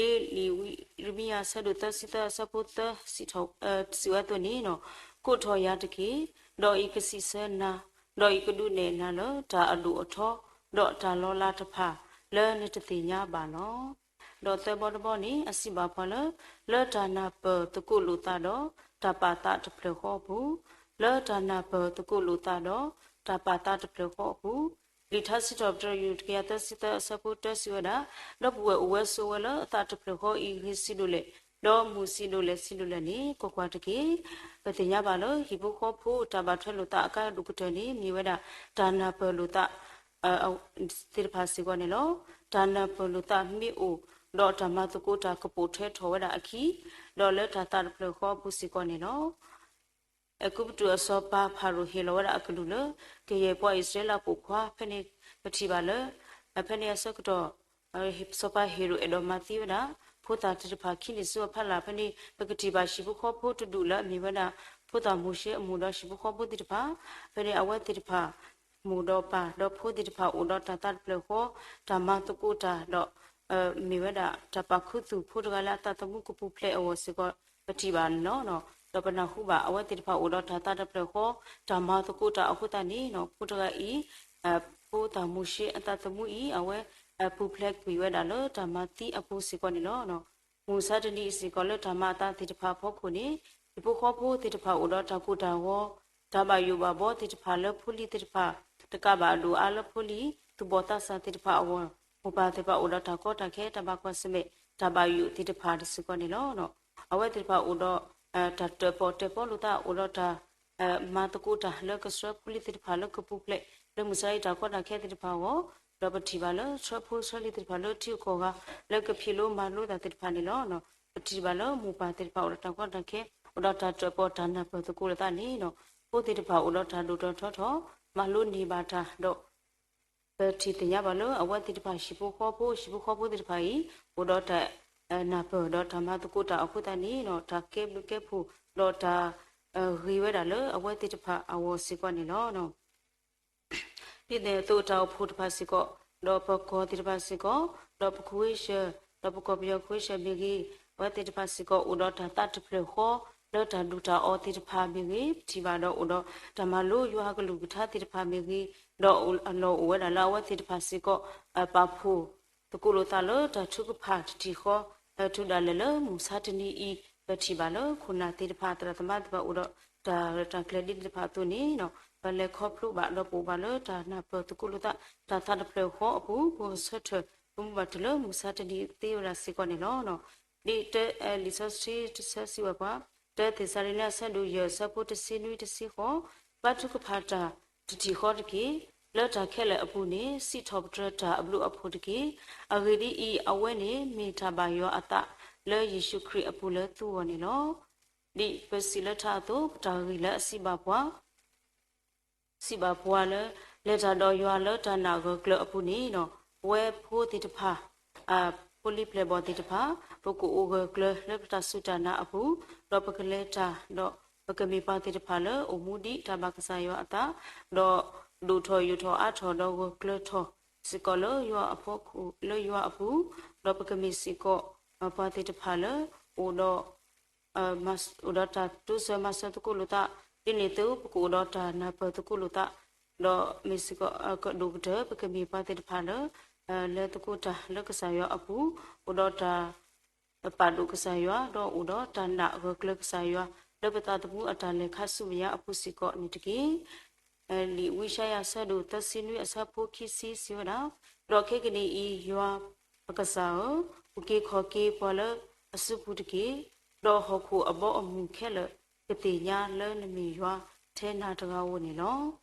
ဝံယၡါယၤအဆၢဒိၣ်သၢဆံသၢအဆၢဖိသၢ စံးဝဲအသိးန့ၣ်, ကိးထီၣ်ယၤတက့ၢ်, ဒီးယကစံးဆၢနၤ, ဒီးယကဒုးနဲၣ်နၤလၢတၢ်အဒိၣ်အထီ, ဒီးတၢ်လီၤလးတဖၣ် လၢနတသ့ၣ်ညါဘၣ်လီၤ. ဒီးသၢဘီတဘီန့ၣ် အစံးဘၣ်ပှၤလၢ လၢတၢ်နၢ်ပၢၢ်သကိးလိာ်သးဒီး တၢ်ပာ်သးတဖျၢၣ်ဃီအပူၤ, လၢတၢ်နၢ်ပၢၢ်သကိးလိာ်သးဒီး တၢ်ပာ်သးတဖျၢၣ်ဃီအပူၤ, လံာ်ထါစံးထီၣ်ပတြၢၤ တကယၤသၢဆံသၢအဆၢဖိတၢ စံးဝဲဒၣ်, ဒီပုၢ်ဝဲၢ်အိၣ်ဝဲဆိးဝဲလၢအသးတဖျၢၣ်ဃီအံၤ ဂ့ၤဆံးဒိၣ်လဲၣ်, ဒီးမုၢ်ဆံးဒိၣ်လဲၣ်ဆံးဒိၣ်လဲၣ်န့ၣ် ကွၢ်ကွၢ်တက့ၢ်. ပသ့ၣ်ညါဘၣ်လၢ ဟံၣ်ဖိဃီဖိတၢ်ဘၣ်ထွဲလိာ်သးအကါဒိၣ်ကတၢၢ်န့ၣ် မ့ၢ်ဝဲဒၣ် တၢ်နၢ်ပၢၢ်လိာ်သး သ့ၣ်တဖၣ်စ့ၢ်ကီးန့ၣ်လီၤ. တၢ်နၢ်ပၢၢ်လိာ်သးမ့ၢ်အိၣ် ဒီးတၢ်မၤသကိးတၢ်ကပိာ်ထွဲထီၣ်ဝဲဒၣ်အခံ ဒီးလၢတၢ်သးတဖျၢၣ်ဃီအပူၤစ့ၢ်ကီးန့ၣ်လီၤ. အဲၤကူပတူးအစီၤပၤဖၤရိၤဟ့ၣ်လီၤဝဲဒၣ်အကလုၢ်လၢ ကယဲၢ်ပှၤအံၣ်စရ့လးပိာ်ခွါ ဖဲန့ၣ်ပထံၣ်ဘၣ်လၢ ဖဲန့ၣ်အဆၢကတီၢ် စီၤပၤဟ့ရိၣ်အဲၣ်ဒိးမၤသံဝဲဒၣ် ဖိသၣ်သ့ၣ်တဖၣ်ခံန့ၣ်ဆူအဖီလာ် ဖဲန့ၣ် ပကထံၣ်ဘၣ်ဟံၣ်ဖိဃီဖိတဒူၣ်လၢအမ့ၢ်ဝဲဒၣ် ဖိသၣ်မိၤၡ့အမိၢ်ဒီးဟံၣ်ဖိဃီဖိသ့ၣ်တဖၣ် ဖဲန့ၣ်အဝဲသ့ၣ်တဖၣ် မိၢ်ဒီးပၢ် ဒီးဖိသ့ၣ်တဖၣ်အိၣ်ဒီးတၢ်သးတဖျၢၣ်ဃီ တၢ်မၤသကိးတၢ်ဒီး မ့ၢ်ဝဲဒၣ်တၢ်ပာ်ခူသူၣ်ဖိတဂၤလၢအသးသမူကပူၤဖျဲးအဂီၢ်စ့ၢ်ကီး ပထံၣ်ဘၣ်န့ၣ်လီၤ. ဒီးပနၢ်ဟူဘၣ်အဝဲသ့ၣ်တဖၣ်အိၣ်ဒီးတၢ်သးတဖျၢၣ်ဃီ တၢ်မၤသကိးတၢ်အဃိသတးန့ၣ် ဖိတဂၤအံၤ ဖိသၣ်မိၤၡ့အသးသမူအံၤ အဝဲ ပူၤဖျဲးကွံာ်ဝဲဒၣ်လၢတၢ်မၤသံအပူၤစ့ၢ်ကီးန့ၣ်လီၤ. မုၢ်မဆါတနံၤအံၤစ့ၢ်ကီးလၢတၢ်မၤအသးသ့ၣ်တဖၣ်အဖီခိၣ်န့ၣ် ဟံၣ်ဖိဃီဖိသ့ၣ်တဖၣ်အိၣ်ဒီးတၢ်ကိၢ်တၢ်ဂီၤ တၢ်ဘၣ်ယိၣ်ဘၣ်ဘီသ့ၣ်တဖၣ်လၢဖိလံၤသ့ၣ်တဖၣ် တကးဘၣ်အဒိၣ်အါလၢဖိလံၤ သူၣ်ဘီၣ်သးစၢ်သ့ၣ်တဖၣ်အဂီၢ် မိၢ်ပၢ်သ့ၣ်တဖၣ်အိၣ်ဒီးတၢ်ကီတၢ်ခဲ တၢ်ဘၣ်ကွၢ်ဆၢၣ်မဲာ် တၢ်ဘၣ်ယိၣ်သ့ၣ်တဖၣ်စ့ၢ်ကီးန့ၣ်လီၤ. အဝဲသ့ၣ်တဖၣ်အိၣ်ဒီး တၢ်တၢၣ်ပီၣ်တၢၣ်ပီလိာ်သး အိၣ်ဒီးတၢ် မၤသကိးတၢ်လၢကဆှၢဖိလံၤသ့ၣ်တဖၣ်လၢကပူၤဖျဲး လၢမုၢ်ဆါအံၤတၢ်ကီတၢ်ခဲသ့ၣ်တဖၣ်အဂီၢ် ဒီးပထံၣ်ဘၣ်လၢဆှၢဖိဆှၢလံၤသ့ၣ်တဖၣ်လၢထံဂုၤကီၢ်ဂၤ လၢကဖံးလိမၤလိသးသ့ၣ်တဖၣ်န့ၣ်လီၤ. ပထံၣ်ဘၣ်လၢမိၢ်ပၢ်သ့ၣ်တဖၣ်အိၣ်ဒီးတၢ်ကီတၢ်ခဲ အိၣ်ဒီးတၢ်တၢၣ်ပီၣ်တၢ်နၢ်ပၢၢ်သကိးလိာ်သးန့ၣ် ဖိသ့ၣ်တဖၣ်အိၣ်ဒီးတၢ်ဒိၣ်ထီၣ်ထီထီၣ် မၤလိန့ၢ်ဘၣ်တၢ်ဒီး ပထံၣ်သ့ၣ်ညါဘၣ်လၢအဝဲသ့ၣ်တဖၣ်ဟံၣ်ဖိဃီဖိ ဟံၣ်ဖိဃီဖိသ့ၣ်တဖၣ်အံၤ အိၣ်ဒီးတၢ် နၢ်ပၢၢ်ဒီးတၢ်မၤသကိးတၢ်အဃိသတးန့ၣ် တၢ်ကဲဘျုးကဲဖှိၣ် ဒီးတၢ်ဂ့ၤဝဲဒၣ်လၢအဝဲသ့ၣ်တဖၣ်အဂီၢ်စ့ၢ်ကီးန့ၣ်လီၤ. ဒ်န့ၣ်အသိးတၢ်အိၣ်ဖှိၣ်တဖၣ်စ့ၢ်ကီး ဒီးပကီၢ်သ့ၣ်တဖၣ်စ့ၢ်ကီး ဒီးပခဝ့ၡၢၣ် ဒီးပကီၢ်ပယီၤခဝ့ၡၢၣ်မ့ၢ်ဂ့ၤ အဝဲသ့ၣ်တဖၣ်စ့ၢ်ကီး အိၣ်ဒီးတၢ်သးတဖျၢၣ်ဃီ လၢတၢ်ဒူၣ်တၢ်အီသ့ၣ်တဖၣ်မ့ၢ်ဂ့ၤ ပထံၣ်ဘၣ်ဒီးအိၣ်ဒီးတၢ်မၤလိယွၤအကလုၢ်ကထါသ့ၣ်တဖၣ်မ့ၢ်ဂ့ၤ ဒီးအလီၢ်အိၣ်ဝဲဒၣ်လၢအဝဲသ့ၣ်တဖၣ်စ့ၢ်ကီး ပာ်ဖှိၣ်သကိးလိာ်သးလၢတၢ်ထုကဖၣ်တထံၣ်ဃီ တုၤဒၣ်လဲာ်လၢမုၢ်ဆါတနံၤအံၤ ပထံၣ်ဘၣ်လၢခိၣ်နၢ်သ့ၣ်တဖၣ် သရၣ်သမါသ့ၣ်တဖၣ်အိၣ်ဒီး တၢ်ရဲၣ်တၢ်ကျဲၤဒ်သ့ၣ်တဖၣ်အသိးန့ၣ် ပလဲၤခီဖျိဘၣ်ဒီးပအိၣ်ဘၣ်လၢတၢ်နၢ်ပၢၢ်သကိးလိာ်သး တၢ်သးတဖျၢၣ်ဃီအပူၤ ပကဆၢထၢၣ် ပမူဘၣ်တုၤလၢမုၢ်ဆါတနံၤသ့ဝဲဒၣ်စ့ၢ်ကီးန့ၣ်လီၤ. ဒ်တၢ လံာ်စီဆှံတဆၢစံးဝဲပှၤ တၢသ့းစၤလနံ အဆၢဒိၣ်ယဲၢ် အဆၢဖိတဆံနွံတဆံဃိး, ဘါထုကဖၣ်တၢ်တထံၣ်ဃီတက့ၢ်. လၢတၢ်ခဲလၢာ်အပူၤန့ၣ် စံးထီၣ်ပတြၢၤတၢ်အဘျုးအဖှိၣ်တက့ၢ်. အဂ့ၢ်ဒ်အံၤ, အဝဲန့ၣ်မ့ၢ်တၢ်ဘၣ်ယွၤအသး လၢယ့ၣ်ၡူးခရံာ်အပူၤလၢသုဂီၢ်န့ၣ်လီၤ. ဒ်ပစံးလၢထါအသိး, ပတၢ်ဂ့ၢ်လၢအစံးဘၣ်ပှၤ စံးဘၣ်ပှၤလၢ လဲၤတၢ်ဒီးယွၤလၢတၢ်နာ်ဂၢၢ်ကျၢၤအပူၤန့ၣ်ဒီး ပဝဲဖိသ့ၣ်တဖၣ် ဖိလံၤပျဲၢ်ဘီၣ်သ့ၣ်တဖၣ် ပကအိၣ်ဂၢၢ်ကျၢၤလၢပတၢ်စူၢ်တၢ်နာ်အပူၤ, ဒီးပကလဲၤတၢ်ဒီး ပကမ့ၢ်ပှၤသ့ၣ်တဖၣ်လၢအိၣ်မူဒ်တၢ်ဘၣ်ကစၢ်ယွၤအသး, ဒီးဒိၣ်ထီၣ်ယိာ်ထီၣ်အါထီၣ်ဒီးဂၢၢ်ကျၢၤထီၣ်စ့ၢ်ကီးလၢယွၤအဖီခိၣ် လၢယွၤအပူၤ, ဒီးပကမ့ၢ်စ့ၢ်ကီး ပှၤသ့ၣ်တဖၣ်လၢ အိၣ်ဒီး အိၣ်ဒီးတၢ်တိစၢၤမၤစၢၤသကိးလိာ်သး, ဒ်န့ၣ်အသိး ပကအိၣ်ဒီးတၢ်နၢ်ပၢၢ်သကိးလိာ်သး, ဒီးမ့ၢ်စ့ၢ်ကီးကဒိၣ်ကတၢၢ် ပကမ့ၢ်ပှၤသ့ၣ်တဖၣ်လၢ လဲၤသကိးတၢ်လၢကစၢ်ယွၤအပူၤ, အိၣ်ဒီးတၢ် ပာ်ဒိၣ်ကစၢ်ယွၤ, ဒီးအိၣ်ဒီးတၢ်နာ်ဂၢၢ်ကျၢၤကစၢ်ယွၤ လၢပသးသမူအတၢ်လဲၤခါဆူမဲာ်ညါအပူၤစ့ၢ်ကီးန့ၣ်တက့ၢ်. လံာ်ဝံယၡါယၤအဆၢဒိၣ်သၢဆံနွံအဆၢဖိခံဆံစံးဝဲဒၣ်, ဒီးခဲကနံၣ်အံၤ ယွၤအကစၢ်ဧၢ, ပူၤက့ၤခီၣ်က့ၤပှၤလၢအစုပူၤတက့ၢ်, ဒီးဟီၣ်ခိၣ်အဘီအမုၢ်ခဲလၢာ် ကသ့ၣ်ညါလၢနမ့ၢ်ယွၤထဲနၤတဂၤဧိၤန့ၣ်လီၤ.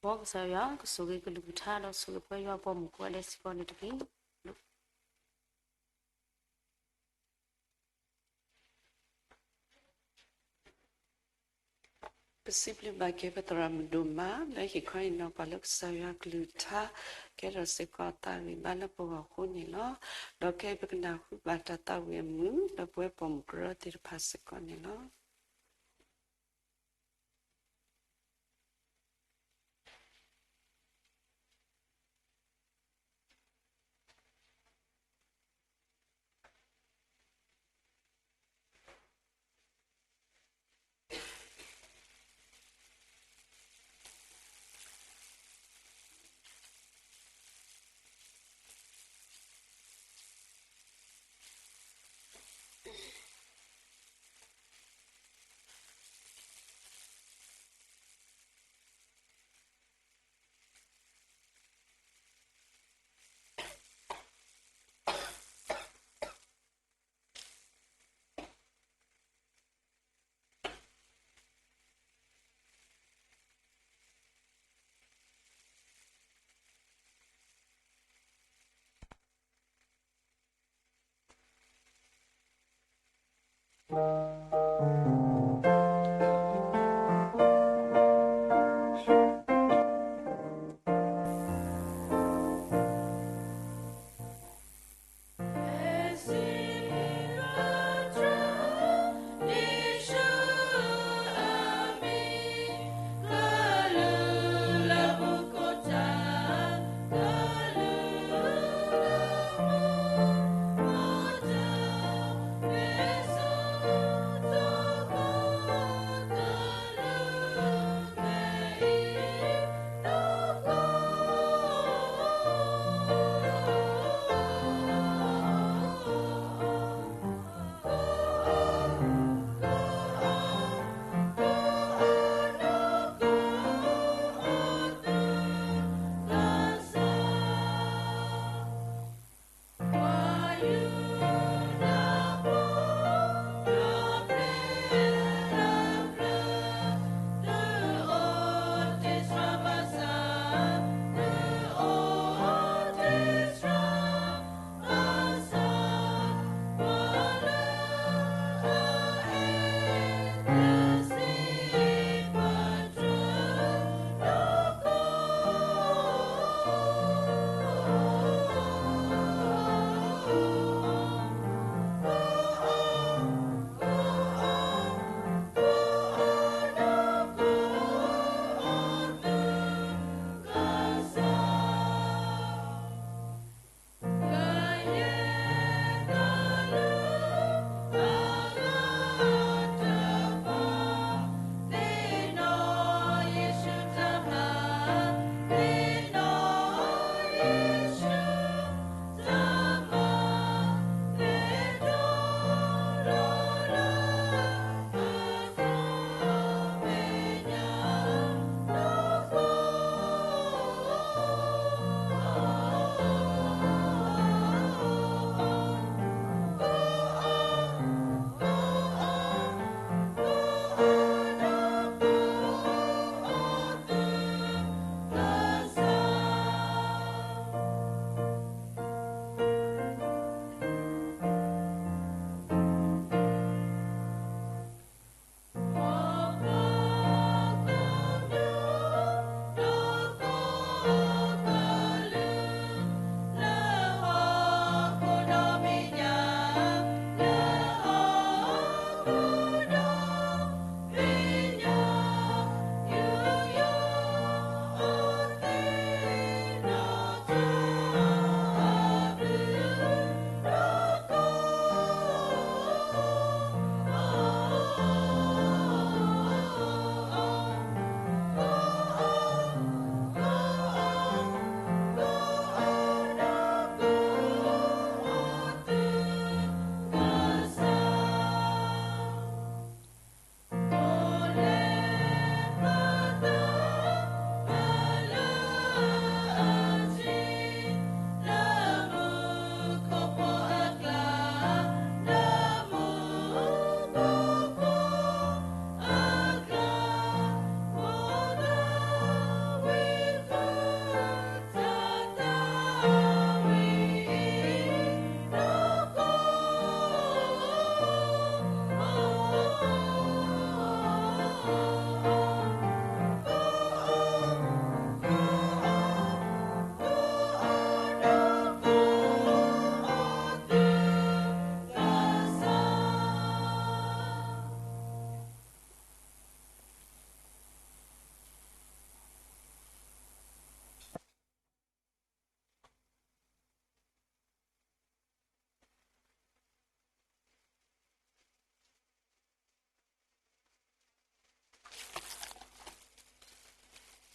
မ်ကစၢ်ယွၤကဆိၣ်ဂ့ၤကလုၢ်ကထါဒီးဆိၣ်ဂ့ၤပှၤယွၤပှၤမုၣ်ကိးဂၤဒဲးစ့ၢ်ကီးန့ၣ်တက့ၢ်. ပစံးဘျုးဘၣ်က့ၤပသရၣ်မုၣ်ဒိၣ်မး လၢဟ့ၣ်ခီဟ့ၣ်နီၤပှၤလၢကစၢ်ယွၤကလုၢ်ကထါ ကဲထီၣ်စ့ၢ်ကီးတၢ်ဂံၢ်ဘါလၢပဂီၢ်အဃိန့ၣ်လီၤ. ဒီးခဲအံၤပကနၢ်ဟူဘၣ်တၢ်သးဝံၣ်အမုာ် လၢပဝဲပိာ်မုၣ်ကရၢသ့ၣ်တဖၣ်စ့ၢ်ကီးန့ၣ်လီၤ.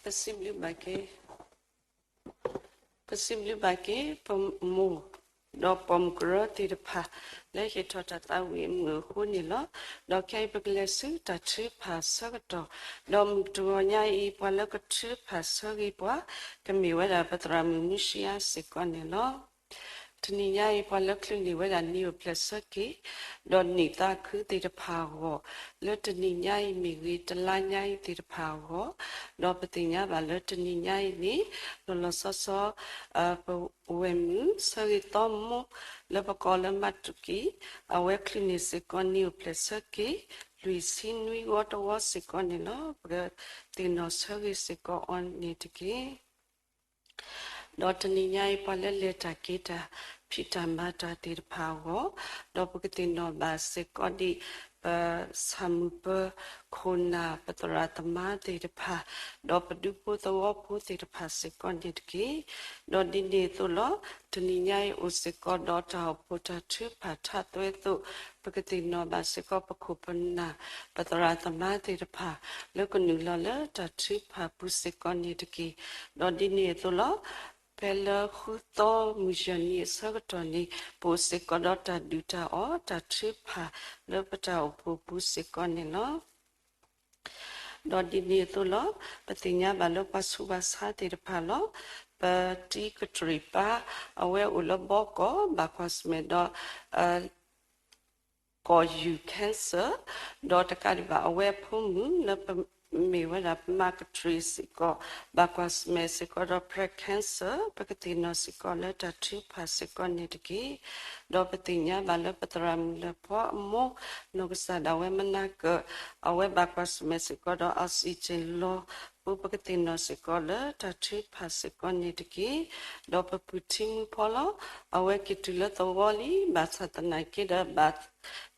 ပစံးဘျုးဘၣ်က့ၤ, ပစံးဘျုးဘၣ်က့ၤ ပမိၢ် ဒီးပိာ်မုၣ်ကရၢသ့ၣ်တဖၣ် လၢဟ့ၣ်ထီၣ်တၢ်သးဝံၣ်မုာ်အဃိန့ၣ်လီၤ. ဒီးခဲအံၤပကလဲၤဆူတၢ်ထုကဖၣ်ဆၢကတီၢ်, ဒီးမုၢ်တဂီၤညါအံၤ ပှၤလၢကထုကဖၣ်ဆၢဂ့ၤပှၤ ကမ့ၢ်ဝဲဒၣ်ပသရၣ်မုၣ်မူရှံယါစ့ၢ်ကီးန့ၣ်လီၤ. တနံၤညါအံၤ ပှၤလၢချုးန့ၢ်ဝဲဒၣ်နံၣ်အိၣ်ဖျဲၣ်ဆၢက့ၤ ဒီးနံၣ်သးခုသ့ၣ်တဖၣ်အဂီၢ်, လၢတနံၤညါအံၤမ့ၢ်ဂ့ၤ တလါညါအံၤသ့ၣ်တဖၣ်အဂီၢ်, ဒီးပသ့ၣ်ညါဘၣ်လၢတနံၤညါအံၤန့ၣ် လီၤလီၤဆီဆီ ပဝဲၢ်မုၣ်ဆၢဂ့ၤသီမိၢ် လၢပကိးလၢမၤတူၢ်ကံ အဝဲချုးန့ၢ်စ့ၢ်ကီးနံၣ်အိၣ်ဖျဲၣ်ဆၢက့ၤ လွံၢ်ဆံနွံဂီၤတဝီစ့ၢ်ကီးန့ၣ်လီၤ. ပကသ့ၣ်နီၣ်ဆၢဂ့ၤစ့ၢ်ကီးအီၤန့ၣ်တက့ၢ်. ဒီးတနံၤညါအံၤ ပှၤလၢလဲၤတၢ်က့ၤတၢ် ဖံးတၢ်မၤတၢ်သ့ၣ်တဖၣ်အဂီၢ်, ဒီးပကသ့ၣ်နီၣ်ဘၣ်စ့ၢ်ကီးဒ် ပဆၣ်မုၢ်ပၢၤခိၣ်နၢ် ပသရၣ်သမါသ့ၣ်တဖၣ်, ဒီးပဒူဖိသဝီဖိသ့ၣ်တဖၣ်စ့ၢ်ကီးန့ၣ်တက့ၢ်. ဒီးဒ်န့ၣ်အသိးလီၤ, တနံၤညါအံၤအိၣ်စ့ၢ်ကီးဒီးတၢ်အိၣ်ဖှိၣ်တၢ်ထုကဖၣ်ထးသွဲအသိး, ပကသ့ၣ်နီၣ်ဘၣ်စ့ၢ်ကီးပခိၣ်ပနၢ် ပသရၣ်သမါသ့ၣ်တဖၣ် လၢကနုာ်လီၤလၢတၢ်ထုကဖၣ်ပူၤစ့ၢ်ကီးန့ၣ်တက့ၢ်. ဒီးဒ်န့ၣ်အသိးလီၤ, ဖဲလၢဃုသီမုၢ်ယဲၢ်နံၤအဆၢကတီၢ်န့ၣ် ပအိၣ်စ့ၢ်ကီးဒီးတၢ်ဒုၣ်တၢ်အီၣ် တၢ်ထုကဖၣ်လၢပတၢ်အိၣ်ဖှိၣ်ပူၤစ့ၢ်ကီးန့ၣ်လီၤ. ဒီးဒ်န့ၣ်အသိးလီၤ, ပသ့ၣ်ညါဘၣ်လၢပှၤဆူးပှၤဆါသ့ၣ်တဖၣ်လီၤ, ပတံၤကတြံၢ်ပၢ် အဝဲအိၣ်လၢဘီကီၢ် ဘၣ်ကွၢ်ဆၢၣ်မဲာ်ဒီး ကီၢ်ယူၢ် cancer, ဒီးတကးဒံးဘၣ်အဝဲအဖိမုၣ်လၢပမ့ၢ်ဝဲဒၣ်ပမၤကတြံၢ်စ့ၢ်ကီး ဘၣ်ကွၢ်ဆၢၣ်မဲာ်စ့ၢ်ကီးဒီး breast cancer, ပကသ့ၣ်နီၣ်စ့ၢ်ကီးလၢတၢ်ထုကဖၣ်စ့ၢ်ကီးန့ၣ်တက့ၢ်. ဒီးပသ့ၣ်ညါဘၣ်လၢပသရၣ်မုၣ်လၢဖီအမိၢ် နီၢ်ကစၢ်ဒၣ်ဝဲမနၤကၢၣ် အဝဲဘၣ်ကွၢ်ဆၢၣ်မဲာ်စ့ၢ်ကီးဒီး oxygen လီၤ ပကသ့ၣ်နီၣ်စ့ၢ်ကီးလၢတၢ်ထုကဖၣ်စ့ၢ်ကီးန့ၣ်တက့ၢ်. ဒီးပပုၢ်ထံမုၣ်ဖီလီၤ, အဝဲက့ၤတုၤလၢသဝီလံ ဘၣ်ဆၣ်သနာ်က့ဒီး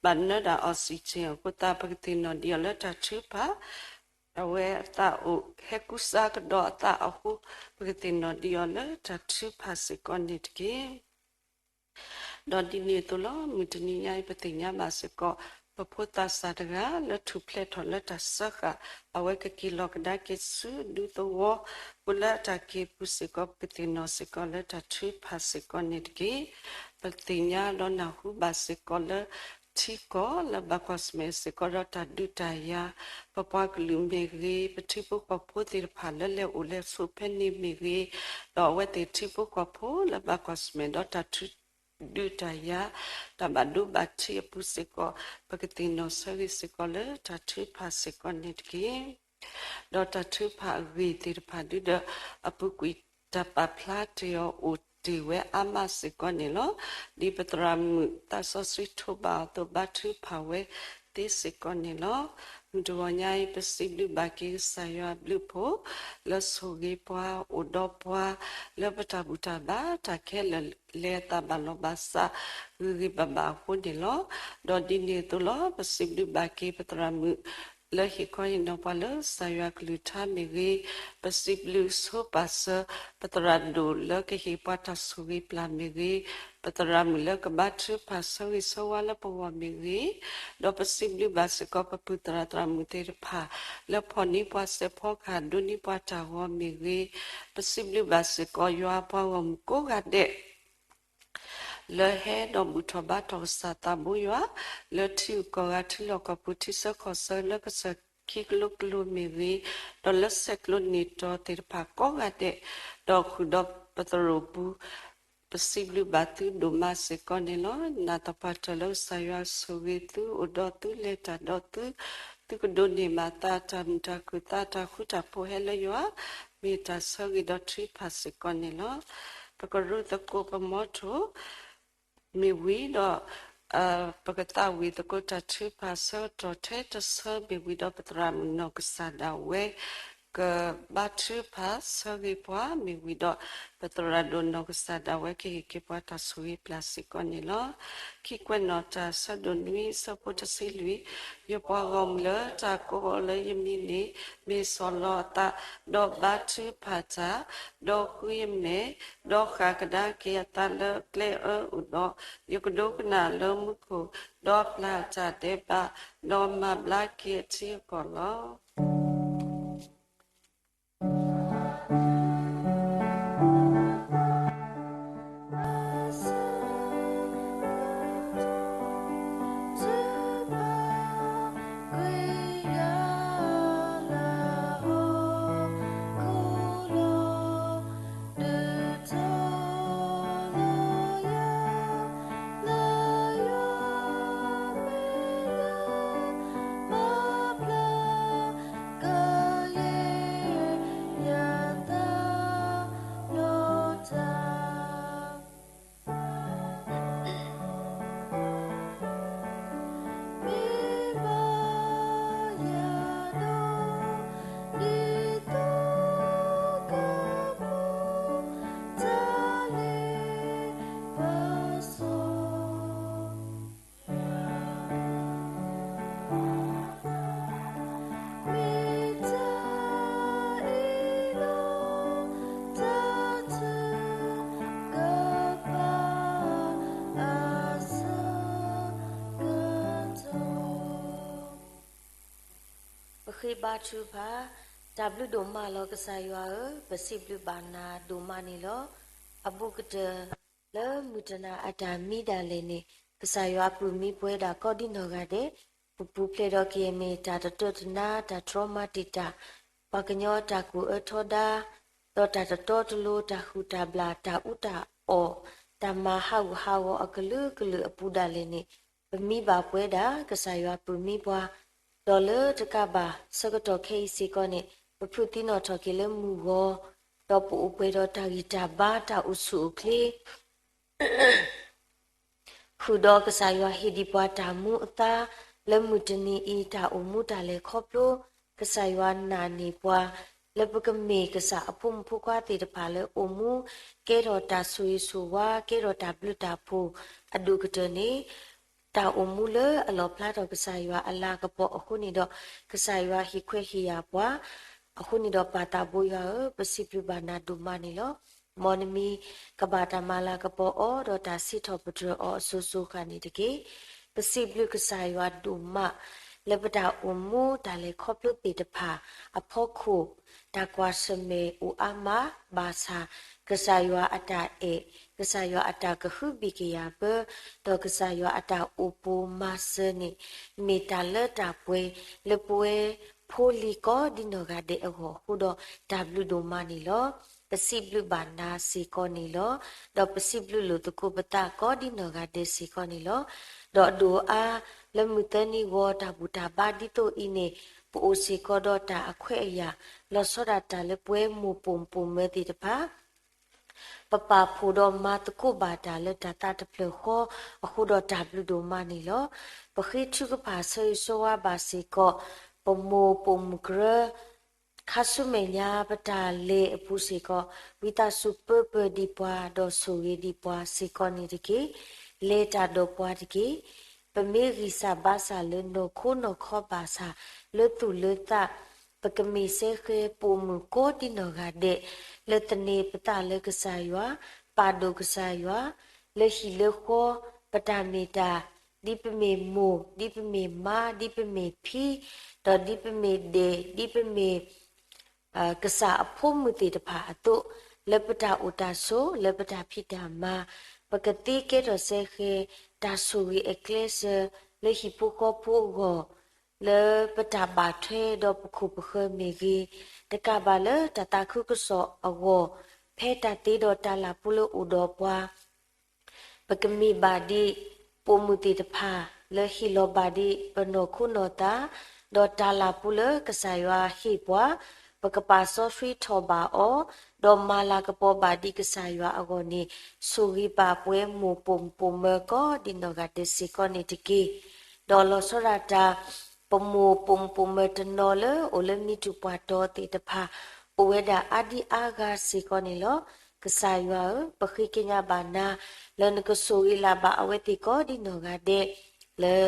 ဘၣ်နၢဒၣ် oxygen အဃိသတး ပကသ့ၣ်နီၣ်ဒံးအီၤလၢတၢ်ထုကဖၣ်, အဝဲအသးအိၣ်ဟဲကူစါကဒီးအသးအဃိ, ပကသ့ၣ်နီၣ်ဒံးအီၤလၢတၢ်ထုကဖၣ်စ့ၢ်ကီးန့ၣ်တက့ၢ်. ဒီးဒ်န့ၣ်အသိးလီၤ, မုၢ်တနံၤညါအံၤ ပသ့ၣ်ညါဘၣ်စ့ၢ်ကီး ပဖိသးစၢ်တဂၤလၢထူၣ်ဖျဲးထီၣ်လၢတၢ်စၢဃာ်, အဝဲကက့ၤလီၤကဒါက့ၤဆူဒူသဝီ, အိၣ်လၢအတၢ်က့ၤပူၤစ့ၢ်ကီး ပကသ့ၣ်နီၣ်စ့ၢ်ကီးလၢတၢ်ထုကဖၣ်စ့ၢ်ကီးန့ၣ်တက့ၢ်. ပသ့ၣ်ညါဒီးနၢ်ဟူဘၣ်စ့ၢ်ကီးလၢ ထံကီၢ်လၢဘၣ်ကွၢ်ဆၢၣ်မဲာ်စ့ၢ်ကီးဒီးတၢ်ဒုးတၢ်ယၤ, ပပှၤကလုာ်မ့ၢ်ဂ့ၤ, ပထံဖိကီၢ်ဖိသ့ၣ်တဖၣ်လၢလဲၤအိၣ်လဲၤဆိးဖဲန့ၣ်မ့ၢ်ဂ့ၤ, ဒီးအဝဲသ့ၣ်ထံဖိကီၢ်ဖိလၢဘၣ်ကွၢ်ဆၢၣ်မဲာ်ဒီးတၢ်ဒုးတၢ်ယၤ, တၢ်ဘၣ်ဒိဘၣ်ထံးအပူၤစ့ၢ်ကီး, ပကသ့ၣ်နီၣ်ဆၢဂ့ၤစ့ၢ်ကီးလၢတၢ်ထုကဖၣ်စ့ၢ်ကီးန့ၣ်တက့ၢ်. ဒီးတၢ်ထုကဖၣ်အဂ့ၢ်သ့ၣ်တဖၣ်ဒုဒီး အပူၤကွံာ်တၢ်ပာ်ဖျါတ့ၢ်အီၤအိၣ်တ့ၢ်ဝဲအါမးစ့ၢ်ကီးန့ၣ်လီၤ. ဒ်ပသရၣ်မုၣ်သးစီဆှံထိးဘၣ်အီၤအသိး ဘါထုကဖၣ်ဝဲသ့စ့ၢ်ကီးန့ၣ်လီၤ. မုၢ်တဂီၤညါအံၤ ပစံးဘျုးဘၣ်က့ၤကစၢ်ယွၤအဘျုးအဖှိၣ် လၢဆိၣ်ဂ့ၤပှၤ အိၣ်ဒီးပှၤ လၢပတၢ်ဘူၣ်တၢ်ဘါတၢ်ခဲလၢာ် လဲၤအသးဘၣ်လီၢ်ဘၣ်စး ဂ့ၤဂ့ၤဘၣ်ဘၣ်အဃိန့ၣ်လီၤ. ဒီးဒ်န့ၣ်အသိးလီၤ ပစံးဘျုးဘၣ်က့ၤပသရၣ်မုၣ် လၢဟ့ၣ်ခီဟ့ၣ်နီၤပှၤလၢကစၢ်ယွၤကလုၢ်ကထါမ့ၢ်ဂ့ၤ, ပစံးဘျုးဆိပာ်စၢၤ ပသရၣ်ဒိၣ်လၢကဟ့ၣ်ပှၤတၢ်ဆိၣ်ဂ့ၤပျၢ်မ့ၢ်ဂ့ၤ, ပသရၣ်မုၣ်လၢကဘါထုကဖၣ်ဆၢဂ့ၤဆၢဝါလၢပဂီၢ်မ့ၢ်ဂ့ၤ, ဒီးပစံးဘျုးဘၣ်စ့ၢ်ကီးပပုၢ်သရၣ်သရၣ်မုၣ်သ့ၣ်တဖၣ် လၢဖီၣ်န့ၢ်ပှၤစဲးဖီကဟၣ် ဒိးန့ၢ်ပှၤတၢ်ဂီၤမ့ၢ်ဂ့ၤ, ပစံးဘျုးဘၣ်စ့ၢ်ကီးယွၤပှၤဂီၢ်မုၢ်ကိးဂၤဒဲး လၢဟဲဒီးဘူၣ်ထီၣ်ဘါထီၣ်ကစၢ်သးဘိယွၤ, လၢထံဂုၤကီၢ်ဂၤ ထံလီၢ်ကီၢ်ပူၤ ထံဆၢကီၢ်ဆၢ လၢကစၢၢ်ခံကလိကလိမ့ၢ်ဂ့ၤ, ဒီးလၢဆဲးကျိးန့ၢ်တီၤသ့ၣ်တဖၣ်ကိးဂၤဒဲး, ဒီးဃုာ်ဒီးပသရိာ်ပူၤ ပစံးဘျုးဘၣ်သုဒိၣ်မးစ့ၢ်ကီးန့ၣ်လီၤ. နၢ်သပှၢ်တၢၢ်လၢကစၢ်ယွၤဆိၣ်ဂ့ၤသု အိၣ်ဒီးသု လဲၤတၢ်ဒီးသု, သုကဒိးန့ၢ်ဘၣ်သးတၢ်မုာ်တၢ်ခုၣ် သးတၢ်ဃူတၢ်ဖိးဟဲလၢယွၤ, မ့ၢ်တၢ်ဆၢဂ့ၤဒီးထုကဖၣ်စ့ၢ်ကီးန့ၣ်လီၤ. ပကရူၢ်သကိးပမီထိၣ် မ့ၢ်ဝံၤဒီး ပကသးဝံၣ်သကိးတၢ်ထုကဖၣ်ဆၢကတီၢ်ထဲတဆၢ မ့ၢ်ဝံၤဒီးပသရၣ်မုၣ်နီၢ်ကစၢ်ဒၣ်ဝဲ ကဘါထုကဖၣ်ဆၢဂ့ၤပှၤ မ့ၢ်ဝံၤဒီး ပသရၣ်ဒိၣ်နီၢ်ကစၢ်ဒၣ်ဝဲကဟ့ၣ်က့ၤပှၤတၢ်ဆိၣ်ဂ့ၤပျၢ်စ့ၢ်ကီးန့ၣ်လီၤ. ခံကွဲးနီၣ်တၢ် ဆၢဒိၣ်နွံ ဆၢဖိတဆံလွံၢ်, ယပှၤဂီၢ်မုၢ်လၢတၢ်ကိးအီၤလၢယမံၤန့ၣ် မ့ၢ်ဆီၣ်လီၤအသး, ဒီးဘါထုကဖၣ်တၢ်, ဒီးဃုယမဲာ်, ဒီးဃၣ်ကဒါက့ၤအသးလၢကျဲအၢအိၣ်ဒီး, ယကဒိကနၣ်လၢမူခိၣ်, ဒီးပျၢ်တၢ်ဒဲးဘး, ဒီးမၤဘျါက့ၤအထံအကီၢ်လီၤ. ဃ့ဘါထုကဖၣ်. တၢ်ဘျုးဒိၣ်မးလီၤ ကစၢ်ယွၤဧၢ, ပစံးဘျုးဘၣ်နၤဒိၣ်မးန့ၣ်လီၤ. အဘူးကတၢၢ်လၢမုၢ်တနၤအတၢ်မံဒၣ်လဲာ်န့ၣ်, ကစၢ်ယွၤအပုၢ်မံပှဲၤဒၣ်ကိးဒ်နီၢ်ဂၤဒဲး, ပပူၤဖျဲးဒီးကယဲၢ်မ့ၢ်တၢ်တတၢတနါ, တၢ်တြီမၤတံာ်တာ်, ပှၤကညီတၢ်ကူၣ်အၢထီဒါ, ဒီးတၢ်တတီတလိၤ, တၢ်ဟုၣ်တၢ်ဘျၣ်, တၢ်အူတၢ်အီၣ်, တၢ်မၤဟးဂူာ်ဟးဂီၤအကလုာ်ကလုာ်အပူၤဒၣ်လဲာ်န့ၣ်, ပမံဘၣ်ပှဲၤဒၣ် ကစၢ်ယွၤအပုၢ်မံပှၤ, ဒီးလၢတကးဘၣ်ဆၢကတီၢ်ခဲအံၤစ့ၢ်ကီးန့ၣ်, ပဖုးသံနီၣ်ထီၣ်က့ၤလၢမုၢ်ဂီၤ, ဒီးပအိၣ်ပှဲၤဒီးတၢ်ဂံၢ်တၢ်ဘါ တၢ်အိၣ်ဆူၣ်အိၣ်ချ့ ဃုာ်ဒီးကစၢ်ယွၤဟ့ၣ်ဒံးပှၤတၢ်မူအသါ လၢမုၢ်တနံၤအံၤ တၢ်အိၣ်မူတၢ်လဲၤခီဖျိ, ကစၢ်ယွၤနာ်န့ၢ်ပှၤ လၢပကမ့ၢ်ကစၢ်အဖိမုၣ်ဖိခွါသ့ၣ်တဖၣ်လၢအိၣ်မူ ကဲထီၣ်တၢ်ဆိၣ်ဂ့ၤဆိၣ်ဝါ ကဲထီၣ်တၢ်ဘျုးတၢ်ဖှိၣ်အဒိၣ်ကတၢၢ်န့ၣ်, တၢ်အိၣ်မူလၢအလီၣ်ဖျါထီၣ်ကစၢ်ယွၤအလၤကပီၤအဃိန့ၣ်ဒီး, ကစၢ်ယွၤဟ့ၣ်ခွဲးဟ့ၣ်ယာ်ပှၤ အဃိန့ၣ်ဒီးပၢ်သးဘိယွၤဧၢ, ပစံးဘျုးဘၣ်နၤဒိၣ်မးန့ၣ်လီၤ. မ်နမံၤကဘၣ်တၢ်မၤလၤကပီၤအီၤ ဒီးတၢ်စံးထီၣ်ပတြၢၤအီၤအစိၤစိၤဃၣ်န့ၣ်တက့ၢ်. ပစံးဘျုးကစၢ်ယွၤဒိၣ်မး လၢပတၢ်အိၣ်မူတၢ်လဲၤခီဖျိသ့ၣ်တဖၣ်အဖီခိၣ်, တၢ်ကွၢ်ဆၢၣ်မဲာ်အိၣ်အါမး ဘၣ်ဆၣ် ကစၢ်ယွၤအတၢ်အဲၣ်, ကစၢ်ယွၤအတၢ်ကဟုဘံၣ်ကယာ်ဘၢ, ဒီးကစၢ်ယွၤအတၢ်အိၣ်ပိၢ်မၤစၢၤန့ၣ်, မ့ၢ်တၢ်လၢတၢ်ပှဲၤ လၢပဝဲဖိလံၤကိးဒ်နီၢ်ဂၤဒဲးအဂီၢ်အဃိဒီး တၢ်ဘျုးဒိၣ်မးန့ၣ်လီၤ. ပစံးဘျုးဘၣ်နၤစ့ၢ်ကီးန့ၣ်လီၤ. ဒီးပစံးဘျုးလိာ်သကိးပသးကိးဒ်နီၢ်ဂၤဒဲးစ့ၢ်ကီးန့ၣ်လီၤ. ဒီးအဒိၣ်အါ လၢမုၢ်သၢနံၤဂီၤတၢ်ဘူၣ်တၢ်ဘါဒ်သိးအံၤန့ၣ်, ပအိၣ်စ့ၢ်ကီးဒီးတၢ်အခွဲးအယာ်, လီၤဆီဒၣ်တၢ်လၢပဝဲမိၢ်ပိာ်မုၣ်ပိာ်မၢၤသ့ၣ်တဖၣ် ပပာ်ဖှိၣ်ဒီးမၤသကိးဘၣ်တၢ်လၢတၢ်သးတဖျၢၣ်ဃီအဃိဒီးတၢ်ဘျုးဒိၣ်မးန့ၣ်လီၤ. ပဃ့ထုကဖၣ်ဆၢဂ့ၤဆၢဝါဘၣ်စ့ၢ်ကီး ပမိၢ်ပိာ်မုၣ်ကရၢ ခါဆူမဲာ်ညါပတၢ်လဲၤအပူၤစ့ၢ်ကီး, ဝံသးစူၤပၢပၢၤဒံးပှၤ ဒီးဆိၣ်ဂ့ၤဒံးပှၤစ့ၢ်ကီးန့ၣ်တက့ၢ်. လဲၤတၢ်ဒီးပှၤတက့ၢ်. ပမ့ၢ်ဂံၢ်စၢ်ဘါစၢ်လၢနီၢ်ခိနီၢ်ခီဘၣ်ဆၣ်, လၢသူၣ်လၢသး ပကမ့ၢ်စဲဃဲၤပိာ်မုၣ်ကိးဒ်နီၢ်ဂၤဒဲး, လၢသန့ၤပသးလၢကစၢ်ယွၤ, ပာ်ဒိၣ်ကစၢ်ယွၤ, လၢဟံၣ်လၢဃီ, ပတၢ်မ့ၢ်တၢ်, ဒ်ပမ့ၢ်မိၢ်, ဒ်ပမ့ၢ်မါ, ဒ်ပမ့ၢ်ဖံ, ဒီးဒ်ပမ့ၢ်ဒဲး, ဒ်ပမ့ၢ် ကစၢ်အဖိမုၣ်သ့ၣ်တဖၣ်အသိး, လၢပတၢ်အိၣ်တၢ်ဆိး, လၢပတၢ်ဖံးတၢ်မၤ, ပကသ့ကဲထီၣ်စဲဃဲၤ တၢ်ဆိၣ်ဂ့ၤအကျဲစၢၤ လၢဟံၣ်ဖိဃီဖိအဂီၢ်, လၢပတၢ်ဘၣ်ထွဲဒီးပခိၣ်ပဃၢၤမ့ၢ်ဂ့ၤ, တကးဘၣ်လၢတၢ်သးခုကစီၣ်အဂီၢ်, ဖဲတၢ်သ့ဒီးတၢ်လၢ်ပူၤလၢအိၣ်ဒီးပှၤ ပကမ့ၢ်ဘၣ်ဒ်ပိာ်မုၣ်သ့ၣ်တဖၣ် လၢဟ့ၣ်လီၤဘၣ်ဒံးပနီၢ်ခိနီၢ်သး, ဒီးတၢ်လၢ်ပူၤလၢကစၢ်ယွၤဟ့ၣ်ပှၤ, ပကပာ်စီဆှံထီၣ်ဘၣ်အီၤ, ဒီးမၤလၤကပီၤဘၣ်ဒံးကစၢ်ယွၤအဂီၢ်န့ၣ်, ဆိၣ်ဂ့ၤဘၣ်ပဝဲမိၢ်ပိာ်မုၣ်ပိာ်မၢၤကိးဒ်နီၢ်ဂၤဒဲးစ့ၢ်ကီးန့ၣ်တက့ၢ်. ဒီးလီၤဆီဒၣ်တၢ် ပမိၢ်ပိာ်မုၣ်ပိာ်မၢၤတနီၤလၢအိၣ်လၢမံၤတူၢ်ပှၢ်တီၤသ့ၣ်တဖၣ် အိၣ်ဝဲဒၣ်အါဒံအါဂၤစ့ၢ်ကီးန့ၣ်လီၤ. ကစၢ်ယွၤဧၢ, ပဃ့ကညးဘၣ်နၤ လၢနကဆိၣ်ဂ့ၤလၢ်ဘၣ်အဝဲသ့ၣ်ကိးဒ်နီၢ်ဂၤဒဲး, လၢ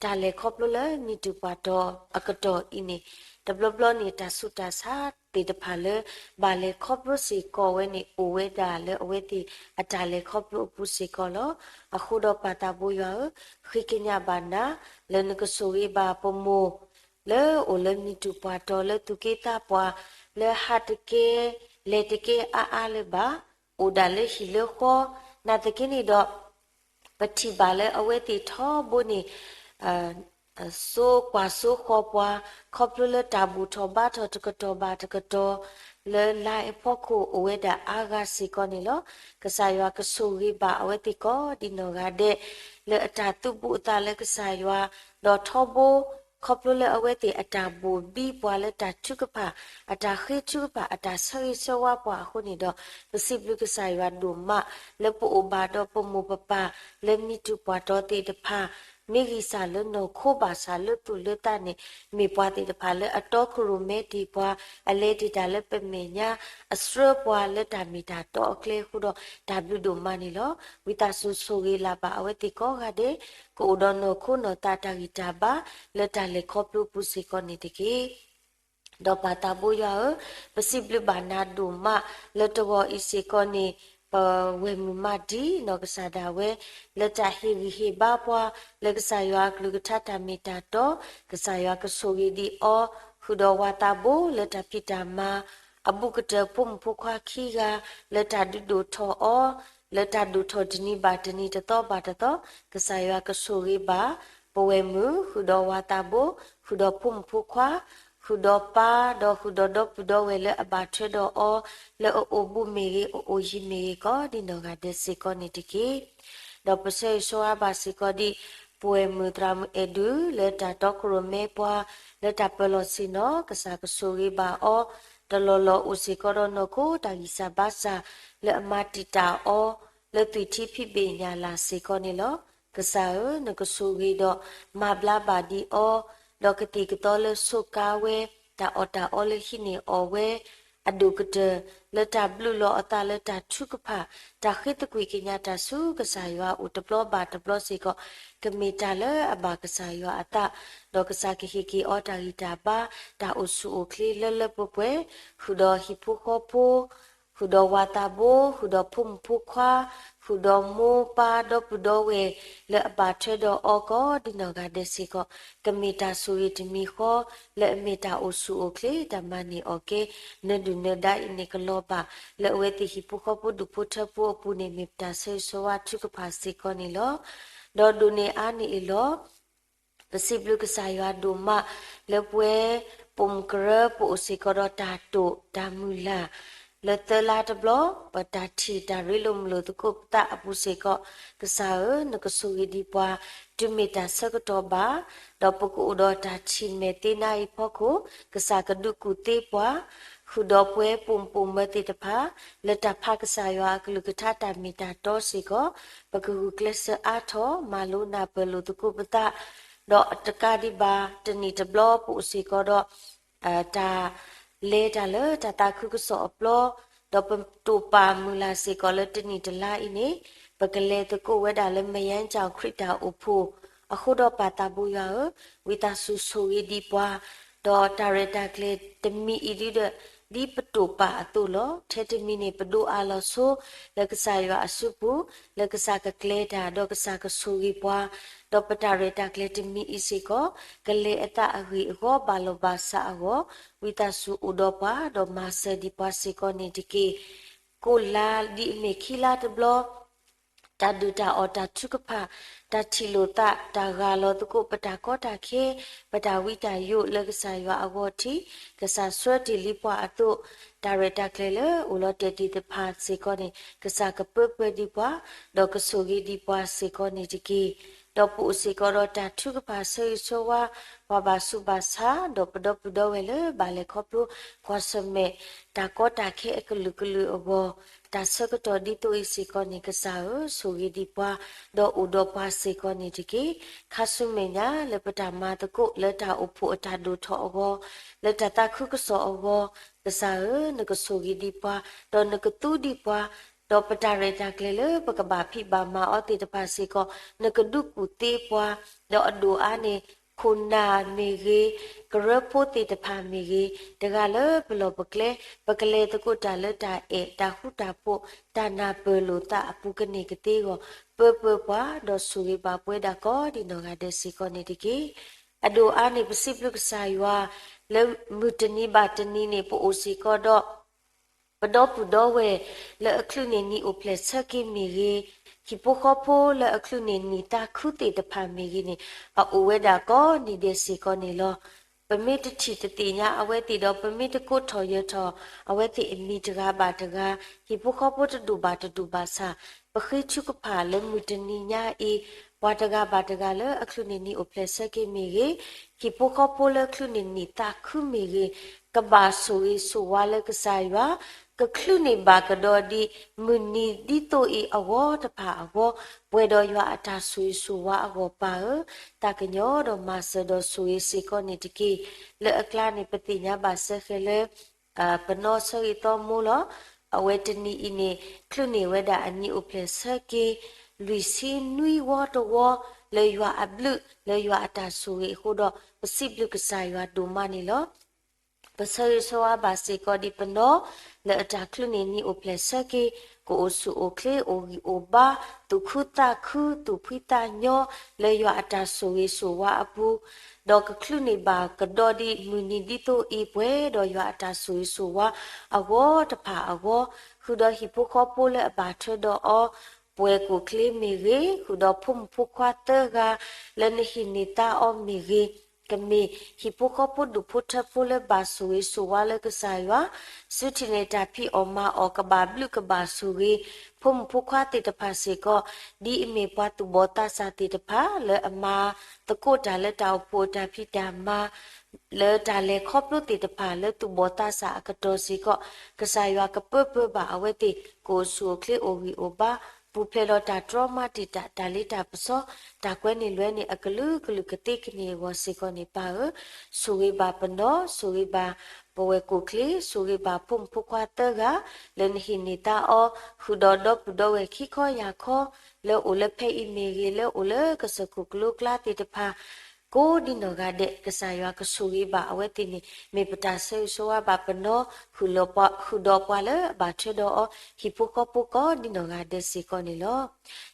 တၢ်လဲၤခီဖျိလၢမံၤတူၢ်ပှၢ်တီၤအကတီၢ်အံၤန့ၣ်, တဘျီဘျီန့ၣ် တၢ်ဆူးတၢ်ဆါသ့ၣ်တဖၣ်လၢ ဘၣ်လဲၤခီဖျိစ့ၢ်ကီးဝဲန့ၣ် အိၣ်ဝဲဒၣ်လၢအဝဲသ့ၣ်အတၢ်လဲၤခီဖျိအပူၤစ့ၢ်ကီးလီၤ. အဃိဒီးပၢ်သးဘိယွၤဧၢ, ဃ့ကညးဘၣ်နၤ လၢနကဆိၣ်ဂ့ၤဘၣ်ပမိၢ် လၢအိၣ်လၢမံၤတူၢ်ပှၢ်တီၤလၢသူၣ်က့သးပှၢ် လၢဟးတကဲ လဲၤတကဲအါအါလၢၤဘၣ်, အိၣ်ဒၣ်လၢဟံၣ်လၢဃီ, နာ်သက့န့ၣ်ဒီး ပထံၣ်ဘၣ်လၢအဝဲသ့ၣ်ထီဘိန့ၣ် စိကွၢ်စိဃီၤပှၤ ခီဖျိလၢတၢ်ဘူၣ်ထီၣ်ဘါထီၣ်တကတီၢ်ဘၣ်တကတီၢ် လၢလါအဖီခိၣ်အိၣ်ဝဲဒၣ်အါဂၤစ့ၢ်ကီးန့ၣ်လီၤ. ကစၢ်ယွၤကဆိၣ်ဂ့ၤဘၣ်အဝဲသ့ၣ်ကိးဒ်နီၢ်ဂၤဒဲး လၢအတၢ်သုးဘူးအသးလၢကစၢ်ယွၤ ဒီးထီဘိ ခီဖျိလၢအဝဲသ့ၣ်အတၢ်ဘိၣ်ဘံပှၤလၢတၢ်ထုကဖၣ် အတၢ်ဃ့ထုကဖၣ် အတၢ်ဆၢဂ့ၤဆၢဝါပှၤအဃိန့ၣ်ဒီး ပစံးဘျုးကစၢ်ယွၤဒိၣ်မး လၢပအိၣ်ဘၣ်ဒီးပမိၢ်ပပၢ် လၢမံၤတူၢ်ပှၢ်တီၤသ့ၣ်တဖၣ် မ့ၢ်ဂံၢ်စၢ်လၢနီၢ်ခိဘၣ်ဆၣ်လၢသူၣ်လၢသးန့ၣ် မ့ၢ်ပှၤသ့ၣ်တဖၣ်လၢအတီခိၣ်ရိၣ်မဲတ့ၢ်ပှၤ အလဲၤတ့ၢ်တၢ်လၢပမဲာ်ညါ အဆှၢပှၤလၢတၢ်မ့ၢ်တၢ်တီအကျဲအဃိဒီး တၢ်ဘျုးဒိၣ်မးန့ၣ်လီၤ. ဝံသးစူၤဆိၣ်ဂ့ၤလၢ်ဘၣ်အဝဲသ့ၣ်ကိးဂၤဒဲး ကအိၣ်ဒီးနီၢ်ခိနီၢ်သးတၢ်ဂံၢ်တၢ်ဘါ လၢတၢ်လဲၤခီဖျိပူၤစ့ၢ်ကီးန့ၣ်တက့ၢ်. ဒီးပၢ်သးဘိယွၤဧၢ, ပစံးဘျုးဘၣ်နၤဒိၣ်မး လၢတဂီၤအံၤစ့ၢ်ကီးန့ၣ် ပဝဲၢ်မုၢ်မၤဒံးနီၢ်ကစၢ်ဒၣ်ဝဲ လၢတၢ်ဟ့ၣ်ဂံၢ်ဟ့ၣ်ဘါပှၤ လၢကစၢ်ယွၤအကလုၢ်ကထါတၢ်မ့ၢ်တၢ်တီ, ကစၢ်ယွၤကဆိၣ်ဂ့ၤဒံးအီၤ ဃုာ်ဒီးဝၤသးဘိလၢတၢ်ဖံးတၢ်မၤ, အဘူးကတၢၢ်ဖိမုၣ်ဖိခွါခံဂၤ လၢတၢ်ဒုးဒိၣ်ထီၣ်အီၤ, လၢတၢ်ဒိၣ်ထီၣ်တနံၤဘၣ်တနံၤတသီဘၣ်တသီ, ကစၢ်ယွၤကဆိၣ်ဂ့ၤဘၣ် ပဝဲၢ်မုၣ်, ဃုာ်ဒီးဝၤသးဘိ, ဃုာ်ဒီးဖိမုၣ်ဖိခွါ, ဃုာ်ဒီးပၢ်, ဒီးဃုာ်ဒီးဒီပုၢ်ဒီဝဲၢ်လၢအဘၣ်ထွဲဒီးအီၤ, လၢအအိၣ်ဘူးမ့ၢ်ဂ့ၤ, အအိၣ်ယံၤမ့ၢ်ဂ့ၤ, ကိးဒ်နီၢ်ဂၤဒဲးစ့ၢ်ကီးန့ၣ်တက့ၢ်. ဒီးပဆၢဂ့ၤဆၢဝါဘၣ်စ့ၢ်ကီးဒ် ပဝဲၢ်မုၣ်သရၣ်မုၣ်အဲၣ်ဒုး လၢတၢ်တီခိၣ်ရိၣ်မဲပှၤ လၢတၢ်ပၢၤလီၢ်ဆ့ၣ်နီၤ, ကစၢ်ကဆိၣ်ဂ့ၤဘၣ်အီၤ, တလီၢ်လီၢ်အိၣ်စ့ၢ်ကီးဒီးနီၢ်ခိတၢ်ဂံၢ်စၢ်ဘါစၢ် လၢအမၤတံာ်တာ်အီၤ လၢသွံၣ်ထံဖံးဘ့ၣ်ညၣ်လၢ်စ့ၢ်ကီးန့ၣ်လီၤ. ကစၢ်ဧၢ, နကဆိၣ်ဂ့ၤဒီးမၤဘျါဘၣ်ဒံးအီၤ, ဒီးကသံၣ်ကသီလၢဆိးကါဝဲ, တၢ်အီၣ်တၢ်အီလၢဟံးန့ၢ်အီၣ်ဝဲ အဒိၣ်ကတၢၢ် လၢတၢ်ဘျုးလီၤအသးလၢတၢ်ထုကဖၣ်, တၢ်ဃ့သကွံၢ်ကညးတၢ်ဆူကစၢ်ယွၤအအိၣ်တဘျီဘၣ်တဘျီစ့ၢ်ကီး, ကမ့ၢ်တၢ်လၢအဘၣ်ကစၢ်ယွၤအသး, ဒီးကစၢ်ကဟ့ၣ်က့ၤအီၤတၢ်ဂံၢ်တၢ်ဘါ, တၢ်အိၣ်ဆူၣ်အိၣ်ချ့လၢလၢပှဲၤပှဲၤ, ဃုာ်ဒီးဟံၣ်ဖိဃီဖိ ဃုာ်ဒီးဝၤသးဘိ, ဃုာ်ဒီးဖိမုၣ်ဖိခွါ, ဃုာ်ဒီးမိၢ်ပၢ်ဒီပုၢ်ဒီဝဲၢ် လၢအဘၣ်ထွဲဒီးအီၤကိးဒ်နီၢ်ဂၤဒဲးစ့ၢ်ကီး, ကမ့ၢ်တၢ်ဆိၣ်ဂ့ၤတမံၤဃီ လၢအမ့ၢ်တၢ်အိၣ်ဆူၣ်အိၣ်ချ့ တၢ်မၤန့ၢ်အီၣ်ကဲ နဒုၣ်နဒါအံၤန့ၣ်ကလီၤဘၣ် လၢအဝဲသ့ၣ်ဟံၣ်ဖိဃီဖိဒူၣ်ဖိထၢဖိအပူၤန့ၣ် မ့ၢ်ပတၢ်ဆၢဂ့ၤဆၢဝါထုကဖၣ်စ့ၢ်ကီးန့ၣ်လီၤ. ဒီးဒိၣ်န့ၢ်အါန့ၢ်အံၤလီၤ. ပစံးဘျုးကစၢ်ယွၤဒိၣ်မး လၢပဝဲ ပိာ်မုၣ်ကရၢ ပအိၣ်စ့ၢ်ကီးဒီးတၢ်တိာ်တၢ်မုၢ်လၢ် လၢသၢလါတဘျီ ပတၢ်ထံၣ်တၢ်ရ့လိာ်မုာ်လိာ်သကိးပသးအပူၤစ့ၢ်ကီး, ကစၢ်ဧၢ, နကဆိၣ်ဂ့ၤဒံးပှၤ တုၤမ့ၢ်တၢ်ဆၢကတီၢ်ဘၣ်, ဒီးပကအိၣ်ဒီးတၢ်ထံၣ်မဲာ်သ့နါအံၤဖီခိၣ်, ကစၢ်ကဒုးကူၣ်သ့ပှၤ, ဃုာ်ဒီးပဝဲပိာ်မုၣ်ပိာ်မၢၤသ့ၣ်တဖၣ် လၢတၢ်ဖးကစၢ်ယွၤအကလုၢ်ကထါတၢ်မ့ၢ်တၢ်တီစ့ၢ်ကီး, ပကဂုာ်ကျဲးစၢးအါထီၣ် မၤလိနၢ်ပၢၢ်လိာ်သကိးပသး, ဒီးတကးဒံးဘၣ် တနံၣ်တဘျီ ပအိၣ်စ့ၢ်ကီးဒီး တၢ်လဲၤတၢ်လၢတၢ်သးခုကစီၣ်အပျီ, ဒီးပတိာ်ပာ်မုၢ်လၢ်စ့ၢ်ကီးလၢတနံၣ်တလါအံၤန့ၣ်, ပကလဲၤသကိးဝဲဒၣ်လၢ မယါကၠီၣ်ခရံာ်တၢ်အိၣ်ဖှိၣ်အဃိဒီး ပၢ်သးဘိယွၤဧၢ, ဝံသးစူၤဆိၣ်ဂ့ၤဒံးပှၤ, ဒီးတၢ်ရဲၣ်တၢ်ကျဲၤတမံၤအံၤဒုဒီး ဒ်ပတိာ်ပာ်အသိးလီၤ. ထဲတမံၤန့ၣ် ပဒိးအါလီၤဆိ လၢကစၢ်ယွၤအစုပူၤ, လၢကစၢ်ကကျဲၤတၢ် ဒီးကစၢ်ကဆိၣ်ဂ့ၤပှၤ, ဒီးပတၢ်ရဲၣ်တၢ်ကျဲၤတမံၤအံၤစ့ၢ်ကီး ကလဲၤအသးအဂ့ၢ်အဂီၢ် ဘၣ်လီၤဘၣ်စးအဂီၢ်, ဝံသးစူၤအိၣ်ဒီးပှၤ ဒီးမၤစၢၤဒံးပှၤစ့ၢ်ကီးန့ၣ်တက့ၢ်. ကိးလါဒ်အမ့ၢ်ခံလါတဘျီ တၢ်ဒုၣ်တၢ်အီၣ်တၢ်ထုကဖၣ်, တၢ်ထံၣ်လိာ်သး, တၢ်ဂၢ်လီၤသကိးပတၢ်ကီတၢ်ခဲ, ပတၢ်ဝံတၢ်ယိးလၢကစၢ်ယွၤအဂီၢ်ထံး, ကစၢ်ဆှၢတ့ၢ်လံပှၤအသိး, တၢ်ရဲၣ်တၢ်ကျဲၤလၢအိၣ်လီၤတဲာ်တ့ၢ်တဖၣ်စ့ၢ်ကီးန့ၣ် ကစၢ်ကပၢပှဲၤဒံးပှၤ, ဒီးကဆိၣ်ဂ့ၤဒံးပှၤစ့ၢ်ကီးန့ၣ်တက့ၢ်. ဒီးပအိၣ်စ့ၢ်ကီးဒီးတၢ်ထုကဖၣ်ဆၢဂ့ၤဆၢဝါ, ပှၤဘၣ်ဆူးဘၣ်ဆါ, ဒီးပဒီပုၢ်ဒီဝဲၢ်လၢဘၣ်လဲၤခီဖျိ ကွၢ်ဆၢၣ်မဲာ် တၢ်ကီတၢ်ခဲအကလုာ်ကလုာ်အဂီၢ်, တၢ်ဆၢကတီၢ်ဒ်သိးအံၤစ့ၢ်ကီးန့ၣ် ကစၢ်ဧၢ, ဆိၣ်ဂ့ၤဒံးပှၤ, ဒီးအိၣ်ဒီးပှၤစ့ၢ်ကီးန့ၣ်တက့ၢ်. ခါဆူမဲာ်ညါလၢပတၢ်မၤသကိး လၢတၢ်အိၣ်ဖှိၣ်အတၢ်ဒိၣ်ထီၣ်အဂီၢ်, လၢတၢ်သးခုကစီၣ်အဂီၢ်, ကစၢ်ဧၢ, နကဆိၣ်ဂ့ၤဒံးပှၤ, ဒီးနကသူဒံးပှၤ, ဒီးပတၢ်ရဲၣ်တၢ်ကျဲၤလၢပကဘၣ်ဖံးဘၣ်မၤအီၤသ့ၣ်တဖၣ်စ့ၢ်ကီး နကဒုးကူၣ်သ့ပှၤ, ဒီးအဒိၣ်အါန့ၣ် ခိၣ်နၢ်မ့ၢ်ဂ့ၤ, ကရၢဖိသ့ၣ်တဖၣ်မ့ၢ်ဂ့ၤ, တဂၤလၢပလီၢ်ပကျဲ ပကလဲၤသကိးတၢ်လၢတၢ်အဲၣ်တၢ်ဃူတၢ်ဖိး တၢ်နၢ်ပၢၢ်လိာ်သးအပူၤကန့ၢ်ကသ့အဂီၢ် ပၢပၢၤပှၤ ဒီးဆိၣ်ဂ့ၤဘၣ်ပဝဲဒၣ်ကိးဒ်နီၢ်ဂၤဒဲးစ့ၢ်ကီးန့ၣ်တက့ၢ်. အဒိၣ်အါန့ၣ် ပစံးဘျုးကစၢ်ယွၤ လၢမုၢ်တနံၤဘၣ်တနံၤန့ၣ် ပအိၣ်စ့ၢ်ကီးဒီး ပဒီပုၢ်ဒီဝဲၢ် လၢအချုးန့ၢ်နံၣ်အိၣ်ဖျဲၣ်ဆၢက့ၤမ့ၢ်ဂ့ၤ, ဟံၣ်ဖိဃီဖိလၢအချုးန့ၢ်နံၣ်သးခုသ့ၣ်တဖၣ်မ့ၢ်ဂ့ၤန့ၣ် အအိၣ်ဝဲဒၣ်ကိးနံၤဒဲးစ့ၢ်ကီးန့ၣ်လီၤ. ပမ့ၢ်တထံၣ်တသ့ၣ်ညါအဝဲသ့ၣ်ဒီး ပမ့ၢ်တကိးထီၣ်ယၢၤထီၣ်အဝဲသ့ၣ်အမံၤတဂၤဘၣ်တဂၤ, ဟံၣ်ဖိဃီဖိတဒူၣ်ဘၣ်တဒူၣ်ဘၣ်ဆၣ်, ပဃ့ထုကဖၣ်လၢမုၢ်တနံၤညါအံၤ ပှၤတဂၤဘၣ်တဂၤလၢအချုးန့ၢ်နံၣ်အိၣ်ဖျဲၣ်ဆၢက့ၤမ့ၢ်ဂ့ၤ, ဟံၣ်ဖိဃီဖိလၢချုးန့ၢ်နံၣ်သးခုမ့ၢ်ဂ့ၤ, ကဘၣ်ဆိၣ်ဂ့ၤဆိၣ်ဝါလၢကစၢ်ယွၤ, ကချုးန့ၢ်ဘၣ်ကဒီးဒ်မုၢ်နံၤဒ်သိးအံၤအဂီၢ်တဖၣ်အဂီၢ်, ပှဲၤဒီးယွၤအတၢ်ဆိၣ်ဂ့ၤဆိၣ်ဝါအဂီၢ်ပၢ်ဧၢ, သးကညီၤဒီးမၤစၢၤဒီးဆိၣ်ဂ့ၤစ့ၢ်ကီးန့ၣ်တက့ၢ်. လၢအကျါန့ၣ် ပသ့ၣ်ညါဘၣ်စဲဃဲၤလၢ ပနီၢ်ဆၢဂ့ၤသီမိၢ်လီၤ. အဝဲတနံၤအံၤန့ၣ် ချုးန့ၢ်ဝဲဒၣ်အနံၣ်အိၣ်ဖျဲၣ်ဆၢက့ၤ လွံၢ်ဆံနွံဝီတဝီ လၢယွၤအဘျုး လၢယွၤအတၢ်ဆိၣ်ဂ့ၤအဃိဒီး ပစံးဘျုးကစၢ်ယွၤဒိၣ်မးန့ၣ်လီၤ. ပဆၢဂ့ၤဆၢဝါဘၣ်စ့ၢ်ကီးဒ်ပနီၢ် လၢအတၢ်ချုးန့ၢ်နံၣ်အိၣ်ဖျဲၣ်ဆၢက့ၤ ကအိၣ်ဆူၣ်အိၣ်ချ့ အိၣ်ဂံၢ်အိၣ်ဘါ သူၣ်ခုသးခု သူၣ်ဖှံသးညီ လၢယွၤအတၢ်ဆိၣ်ဂ့ၤဆိၣ်ဝါအပူၤ ဒီးကချုၣ်န့ၢ်ဘၣ်ကဒီးဒ်မုၢ်နံၤဒ်သိးအံၤ ပှဲၤဒီးယွၤအတၢ်ဆိၣ်ဂ့ၤဆိၣ်ဝါအဂီၢ်တဖၣ်အဂီၢ်, ဃုာ်ဒီးဟံၣ်ဖိဃီဖိလၢအဘၣ်ထွဲဒီးအီၤ, ပှၤကိးချ့မ့ၢ်ဂ့ၤ, ဃုာ်ဒီးဖိမုၣ်ဖိခွါသၢဂၤ လၢနဟံးန့ၢ်သါအီၤမ့ၢ်ဂ့ၤ, ကမ့ၢ်ဟံၣ်ဖိဃီဖိဒူၣ်ဖိထၢဖိလၢဘၣ်ဆိၣ်ဂ့ၤဆိၣ်ဝါလၢကစၢ်ယွၤ, စုထံၣ်န့ၢ်တၢ်ဖံးအီၣ်မၤအီၣ် ကဘၣ်ဘျုးကဘၣ်ဆိၣ်ဂ့ၤ, ဖိမုၣ်ဖိခွါသ့ၣ်တဖၣ်စ့ၢ်ကီး, ဒ်အမ့ၢ်ပှၤသူၣ်ဘီၣ်သးစၢ်သ့ၣ်တဖၣ် လၢအမၤသကိးတၢ်လၢတၢ်အိၣ်ဖှိၣ်အတၢ်ဖံးတၢ်မၤ လၢတၢ်လဲၤခီဖျိသ့ၣ်တဖၣ် လၢသူၣ်ဘီၣ်သးစၢ်အကတီၢ်စ့ၢ်ကီး, ကစၢ်ယွၤကပၢပၢဘၣ်အဝဲသ့ၣ် ကအိၣ်ဆူၣ်အိၣ်ချ့အိၣ်ဂံၢ်အိၣ်ဘါ, ပူၤဖျဲးဒီးတၢ်တြီမၤတံာ်တာ် တၢ်လ့တၢ်ပစီ, တၢ်ကွဲန့ၢ်လွဲန့ၢ်အကလုာ်ကလုာ်ကသ့ကန့ၢ်အဂီၢ်စ့ၢ်ကီးန့ၣ် ပၢ်ဧၢ, ဆိၣ်ဂ့ၤဘၣ်ပနီၢ်, ဆိၣ်ဂ့ၤဘၣ်ပဝဲၢ်ကိးချ့, ဆိၣ်ဂ့ၤဘၣ်ဖိမုၣ်ဖိခွါသၢဂၤ လၢနဟံးန့ၢ်သါအီၤ, ဃုာ်ဒီးဒီပုၢ်ဒီဝဲၢ်ခံခီယၢ်ခီ လၢအိၣ်လၢဖဲအံၤမ့ၢ်ဂ့ၤ, လၢအိၣ်လၢကစၢၢ်ခိၣ်ကလိကျါသ့ၣ်တဖၣ် ကိးဒ်နီၢ်ဂၤဒဲး, ကစၢ်ယွၤကဆိၣ်ဂ့ၤဘၣ်အဝဲသ့ၣ်န့ၣ် မ့ၢ်ပတၢ်ဆၢဂ့ၤဆၢဝါဘၣ်ပနီၢ်, ဃုာ်ဒီးပှၤလၢအဘၣ်ထွဲဒီးအီၤ ဟံၣ်ဖိဃီဖိကိးဒ်နီၢ်ဂၤဒဲးစ့ၢ်ကီးန့ၣ်လီၤ.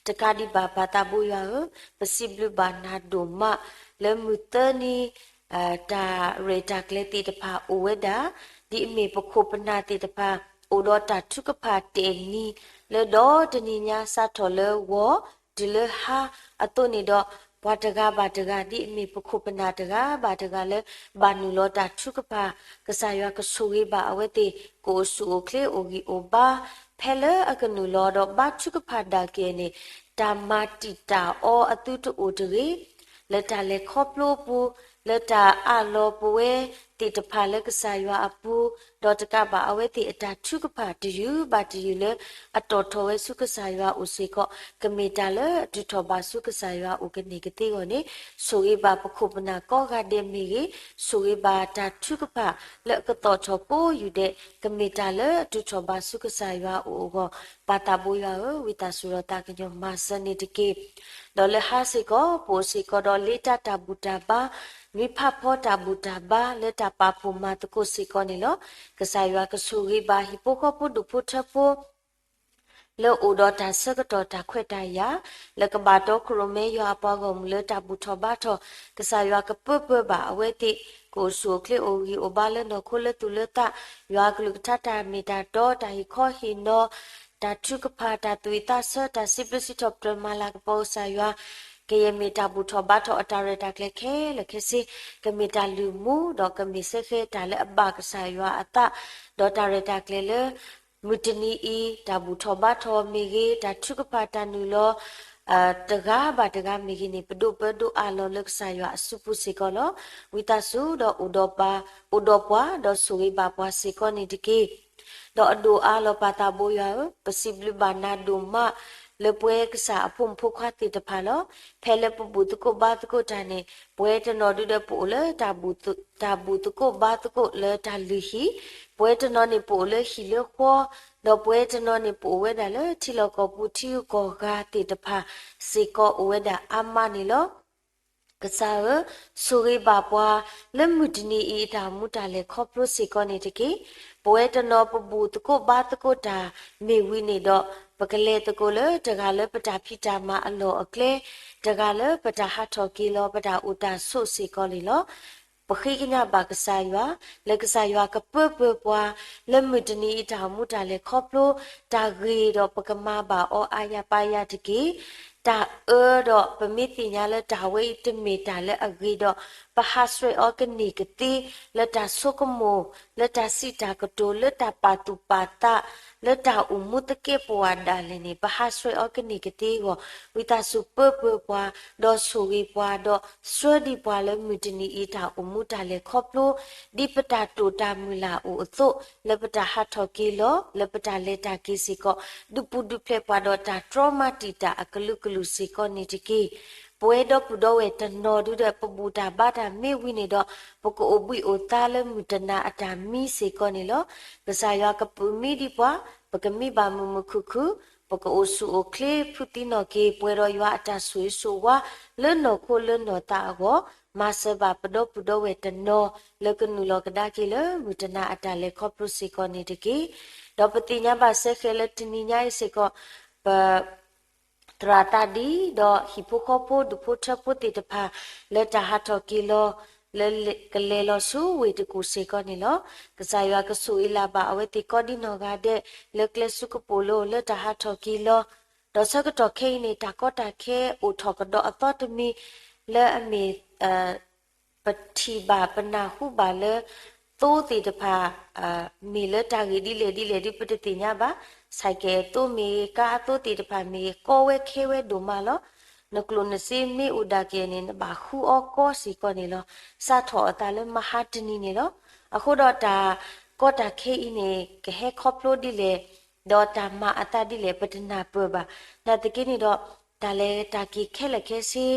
တကးဒံးဘၣ် ပၢ်သးဘိယွၤဧၢ, ပစံးဘျုးဘၣ်နၤဒိၣ်မး လၢမုၢ်သၢနံၤ တၢ်ရဲၣ်တၢ်ကျဲၤသ့ၣ်တဖၣ်အိၣ်ဝဲဒၣ်, ဒ်အမ့ၢ်ပခိၣ်ပနၢ်သ့ၣ်တဖၣ် အိၣ်ဒီးတၢ်ထုကဖၣ်တဲာ်နံၤ လၢဒီတနံၤညါစးထီၣ်လၢဂီၤ တုၤလၢဟါအသိးန့ၣ်ဒီး, ပှၤတဂၤဘၣ်တဂၤ ဒ်အမ့ၢ်ပခိၣ်ပနၢ်တဂၤဘၣ်တဂၤလၢ ဘၣ်နုာ်လီၤတၢ်ထုကဖၣ်, ကစၢ်ယွၤကဆိၣ်ဂ့ၤဘၣ်အဝဲသ့ၣ် ကအိၣ်ဆူၣ်အိၣ်ချ့အိၣ်ဂံၢ်အိၣ်ဘါ, ဖဲလၢအကနုာ်လီၤဒီးဘါထုကဖၣ်ဒၣ်ကဲန့ၣ်, တၢ်မၤတံာ်တာ်အီၤအသုတအိၣ်တဂ့ၤ လၢတၢ်လဲၤခီဖျိအပူၤ, လၢတၢ်အးလီၤပဝဲသ့ၣ်တဖၣ်လၢကစၢ်ယွၤအပူၤ, ဒီးတကးဘၣ်အဝဲသ့ၣ်အတၢ်ထုကဖၣ်တယုၢ်ဘၣ်တယုၢ်လၢ အတီၣ်ထီၣ်ဝဲဆူကစၢ်ယွၤအအိၣ်စ့ၢ်ကီး, ကမ့ၢ်တၢ်လၢအတုၤထီၣ်ဘၣ်ဆူကစၢ်ယွၤအအိၣ်ကန့ၢ်ကသ့အဂီၢ်န့ၣ်, ဆိၣ်ဂ့ၤဘၣ်ပခိၣ်ပနၢ်ကိးဂၤဒဲးမ့ၢ်ဂ့ၤ, ဆိၣ်ဂ့ၤဘၣ်တၢ်ထုကဖၣ်လၢအကသီၣ်ထီၣ်ကိးယူၢ်ဒဲး, ကမ့ၢ်တၢ်လၢအတုၤထီၣ်ဘၣ်ဆူကစၢ်ယွၤအအိၣ်အဂီၢ်, ပၢ်သးဘိယွၤဧၢ, ဝံသးစူၤဒီးသးကညီၤမၤစၢၤန့ၣ်တက့ၢ်. ဒီးလၢဟါစ့ၢ်ကီး ပအိၣ်စ့ၢ်ကီးဒီးလ့တၢ်တၢ်ဘူၣ်တၢ်ဘါ, နွံဖးဖီတၢ်ဘူၣ်တၢ်ဘါ လၢတၢ်ပာ်ဖှိၣ်မၤသကိးစ့ၢ်ကီးန့ၣ်လီၤ. ကစၢ်ယွၤကဆိၣ်ဂ့ၤဘၣ်ဟံၣ်ဖိဃီဖိဒူၣ်ဖိထၢဖိ လၢအိၣ်ဒီးတၢ်ဆၢကတီၢ်တၢ်ခွဲးတၢ်ယာ်, လၢကဘၣ်တီခိၣ်ရိၣ်မဲယွၤအပှၤဂီၢ်မုၢ်လၢတၢ်ဘူၣ်ထီၣ်ဘါထီၣ်, ကစၢ်ယွၤကပၢပၢဘၣ်အဝဲသ့ၣ် ကအိၣ်ဆူၣ်အိၣ်ချ့အိၣ်ဂံၢ်အိၣ်ဘါလၢနီၢ်ခိလၢသူၣ်လၢသး, ယွၤအကလုၢ်ကထါတၢ်မ့ၢ်တၢ်တီ တၢ်ဟ့ၣ်ခီဟ့ၣ်နီၤ တၢ်ထုကဖၣ် တၢ်သူၣ်ဝံၣ်သးဆၢ တၢ်စံးဘျုးစံးထီၣ်ပတြၢၤမၤလၤကပီၤကစၢ်ယွၤ, ကယဲၢ်မ့ၢ်တၢ်ဘူၣ်ထီၣ်ဘါထီၣ်အတၢ်ရဲၣ်တၢ်ကျဲၤခဲလၢာ်ခဲဆ့, ကမ့ၢ်တၢ်လုၢ်မူ ဒီးကမ့ၢ်စ့ၢ်ကီးတၢ်လၢအဘၣ်ကစၢ်ယွၤအသး, ဒီးတၢ်ရဲၣ်တၢ်ကျဲၤလၢ မုၢ်တနံၤအံၤ တၢ်ဘူၣ်ထီၣ်ဘါထီၣ်မ့ၢ်ဂ့ၤ, တၢ်ထုကဖၣ်တၢ်နုာ်လီၤ တဂၤဘၣ်တဂၤမ့ၢ်ဂ့ၤန့ၣ် ပဒိးပၢဒိးအးလီၤလၢကစၢ်ယွၤအစုပူၤစ့ၢ်ကီးလီၤ. ဝံသးစူၤဒီးအိၣ်ဒီးပှၤ, အိၣ်ဒီးပှၤဒီးဆိၣ်ဂ့ၤဘၣ်ပှၤစ့ၢ်ကီးန့ၣ်တက့ၢ်. ဒီးအဒိၣ်အါလီၤပၢ်သးဘိယွၤဧၢ, ပစံးဘျုးဘၣ်နၤဒိၣ်မး လၢပဝဲကစၢ်အဖိမုၣ်ဖိခွါသ့ၣ်တဖၣ်လီၤ. ဖဲလၢပဘူၣ်သကိးဘါသကိးတၢ်န့ၣ် ပဝဲတနီၤဒုဒီးပအိၣ်လၢ တၢ်ဘူၣ်သကိးဘါသကိးလၢတၢ်လုၢ်ဟံၣ်, ပဝဲတနီၤန့ၣ်ပအိၣ်လၢဟံၣ်လၢဃီ, ဒီးပဝဲတနီၤန့ၣ်ပအိၣ်ဝဲဒၣ်လၢထံလီၢ်ကီၢ်ပူၤထံဂုၤကီၢ်ဂၤသ့ၣ်တဖၣ်စ့ၢ်ကီးအိၣ်ဝဲဒၣ်အါမးန့ၣ်လီၤ. ကစၢ်ဧၢ, ဆိၣ်ဂ့ၤဘၣ်ပှၤ လၢမုၢ်တနံၤအံၤအတၢ်အိၣ်မူတၢ်လဲၤခီဖျိစ့ၢ်ကီးန့ၣ်တက့ၢ်. ပဝဲတနီၤပဘူၣ်သကိးဘါသကိးတၢ်မ့ၢ်ဝံၤန့ၣ်ဒီး ပကလဲၤသကိးလၢတဂၤလၢပတၢ်ဖံးတၢ်မၤအလီၢ်အကျဲ, တဂၤလၢပတၢ်ဟးထီၣ်က့ၤလီၤ ပတၢ်အိၣ်တၢ်ဆိးစ့ၢ်ကီးန့ၣ်လီၤ. ပဃ့ကညးဘၣ်ကစၢ်ယွၤ လၢကစၢ်ယွၤကပၢပၢပှၤ လၢမုၢ်တနံၤအံၤတၢ်အိၣ်မူတၢ်လဲၤခီဖျိ တၢ်ဂ့ၤဒီးပကမၤဘၣ်အီၤအါယၤပါယၤတက့ၢ်. တၢ်အၢဒီးပမ့ၢ်သ့ၣ်ညါလၢတၢ်ဝဲအံၤတမ့ၢ်တၢ်လၢအဂ့ၤဒီး ပဟးဆှဲးအီၤကန့ၢ်ကသ့ လၢတၢ်ဆိကမိၣ် လၢတၢ်စံးတၢ်ကတိၤ လၢတၢ်ပာ်သူၣ်ပာ်သး လၢတၢ်အိၣ်မူသကဲးပဝးဒၣ်လဲာ်န့ၣ် ပဟးဆှဲးအီၤကန့ၢ်ကသ့အဂီၢ် ဝံသးစူၤပၢပၢပှၤ ဒီးဆိၣ်ဂ့ၤပှၤ ဒီးဆှၢဒံးပှၤလၢမုၢ်တနံၤအံၤတၢ်အိၣ်မူတၢ်လဲၤခီဖျိ ဒ်ပတၢ်တိာ်တၢ်မုၢ်လၢ်အိၣ်အသိး လၢပတၢ်ဟးထီၣ်က့ၤလီၤ လၢပတၢ်လဲၤတၢ်က့ၤစ့ၢ်ကီး ဒုးပူၤဒုးဖျဲးပှၤဒီးတၢ်တြီမၤတံာ်တာ်အကလုာ်ကလုာ်စ့ၢ်ကီးန့ၣ်တက့ၢ်. ပဝဲဒီပုၢ်ဒီဝဲၢ်တနီၤဒုဒီး ပဘူၣ်တၢ်ဘါတၢ်မ့ၢ်ဝံၤန့ၣ်ဒီး ပကအိၣ်ဘှံးအိၣ်သါလၢမုၢ်တနၤအတၢ်မံစ့ၢ်ကီးန့ၣ်လီၤ. ကစၢ်ယွၤကပုာ်မံဒံးပှၤ, ပကမံဘၣ်မုာ်မုာ်ခုၣ်ခုၣ်, ပကအိၣ်ဆူၣ်အိၣ်ချ့ဖုးသံနီၢ်က့ၤ ပှဲၤဒီးယွၤအတၢ်ဆိၣ်ဂ့ၤဆိၣ်ဝါ လၢနီၢ်ခိလၢနီၢ်သးအဂီၢ်, မၤစၢၤဘၣ်ပဒီပုၢ်ဒီဝဲၢ်တနီၤ လၢကနုာ်လီၤကဒါက့ၤလၢမုၢ်တနၤအတၢ်လဲၤခီဖျိစ့ၢ်ကီးန့ၣ်တက့ၢ်. ဒီးပသ့ၣ်ညါဘၣ်စ့ၢ်ကီးလၢတနံၤညါအံၤစ့ၢ်ကီး ပ သရၣ်သးဒံး ဒီးဟံၣ်ဖိဃီဖိ ဒူၣ်ဖိထၢဖိသ့ၣ်တဖၣ် လၢတၢ်ဟးထီၣ်က့ၤလီၤ လၢကလဲၤလီၤဆူဝ့ၢ်တကူၣ်စ့ၢ်ကီးန့ၣ်လီၤ. ကစၢ်ယွၤကဆိၣ်ဂ့ၤလၢ်ဘၣ်အဝဲသ့ၣ်ကိးဒ်နီၢ်ဂၤဒဲး လၢကျဲဆူကပိာ်လိၤ လၢတၢ်ဟးထီၣ်က့ၤလီၤ. ဒီးဆၢကတီၢ်ခဲအံၤန့ၣ် တၢ်ကီတၢ်ခဲအိၣ်ထီၣ်ကဒီးအသီတမံၤ လၢအမ့ၢ် ပထံၣ်ဘၣ်ပနၢ်ဟူဘၣ်လၢ သိသ့ၣ်တဖၣ် မ့ၢ်လၢတၢ်ဂ့ၢ်ဒ်လဲၣ်ဒ်လဲၣ်ဒ်ပတသ့ၣ်ညါဘၣ်. ဆဲးကဲးအသိမ့ၢ်ဂ့ၤ ကါအသိသ့ၣ်တဖၣ်မ့ၢ်ဂ့ၤ ကီဝဲခဲဝဲဒိၣ်မးလီၤ. နကျိၣ်နစ့မ့ၢ်အိၣ်ဒၣ်ကဲၣ်န့ၣ် နဘၣ်ဃုအီကီစ့ၢ်ကီးန့ၣ်လီၤ. စးထီၣ်အသးလၢမဟါတနံၤန့ၣ်လီၤ. အဃိဒီးတၢ်ကီတၢ်ခဲအံၤန့ၣ် ကဟဲခီဖျိဒ်လဲၣ် ဒီးတၢ်မၤအသးဒ်လဲၣ် ပတနၢ်ပၢၢ်ဘၣ်. နာ်သက့န့ၣ်ဒီး တၢ်လဲၤတၢ်က့ၤခဲလၢာ်ခဲဆ့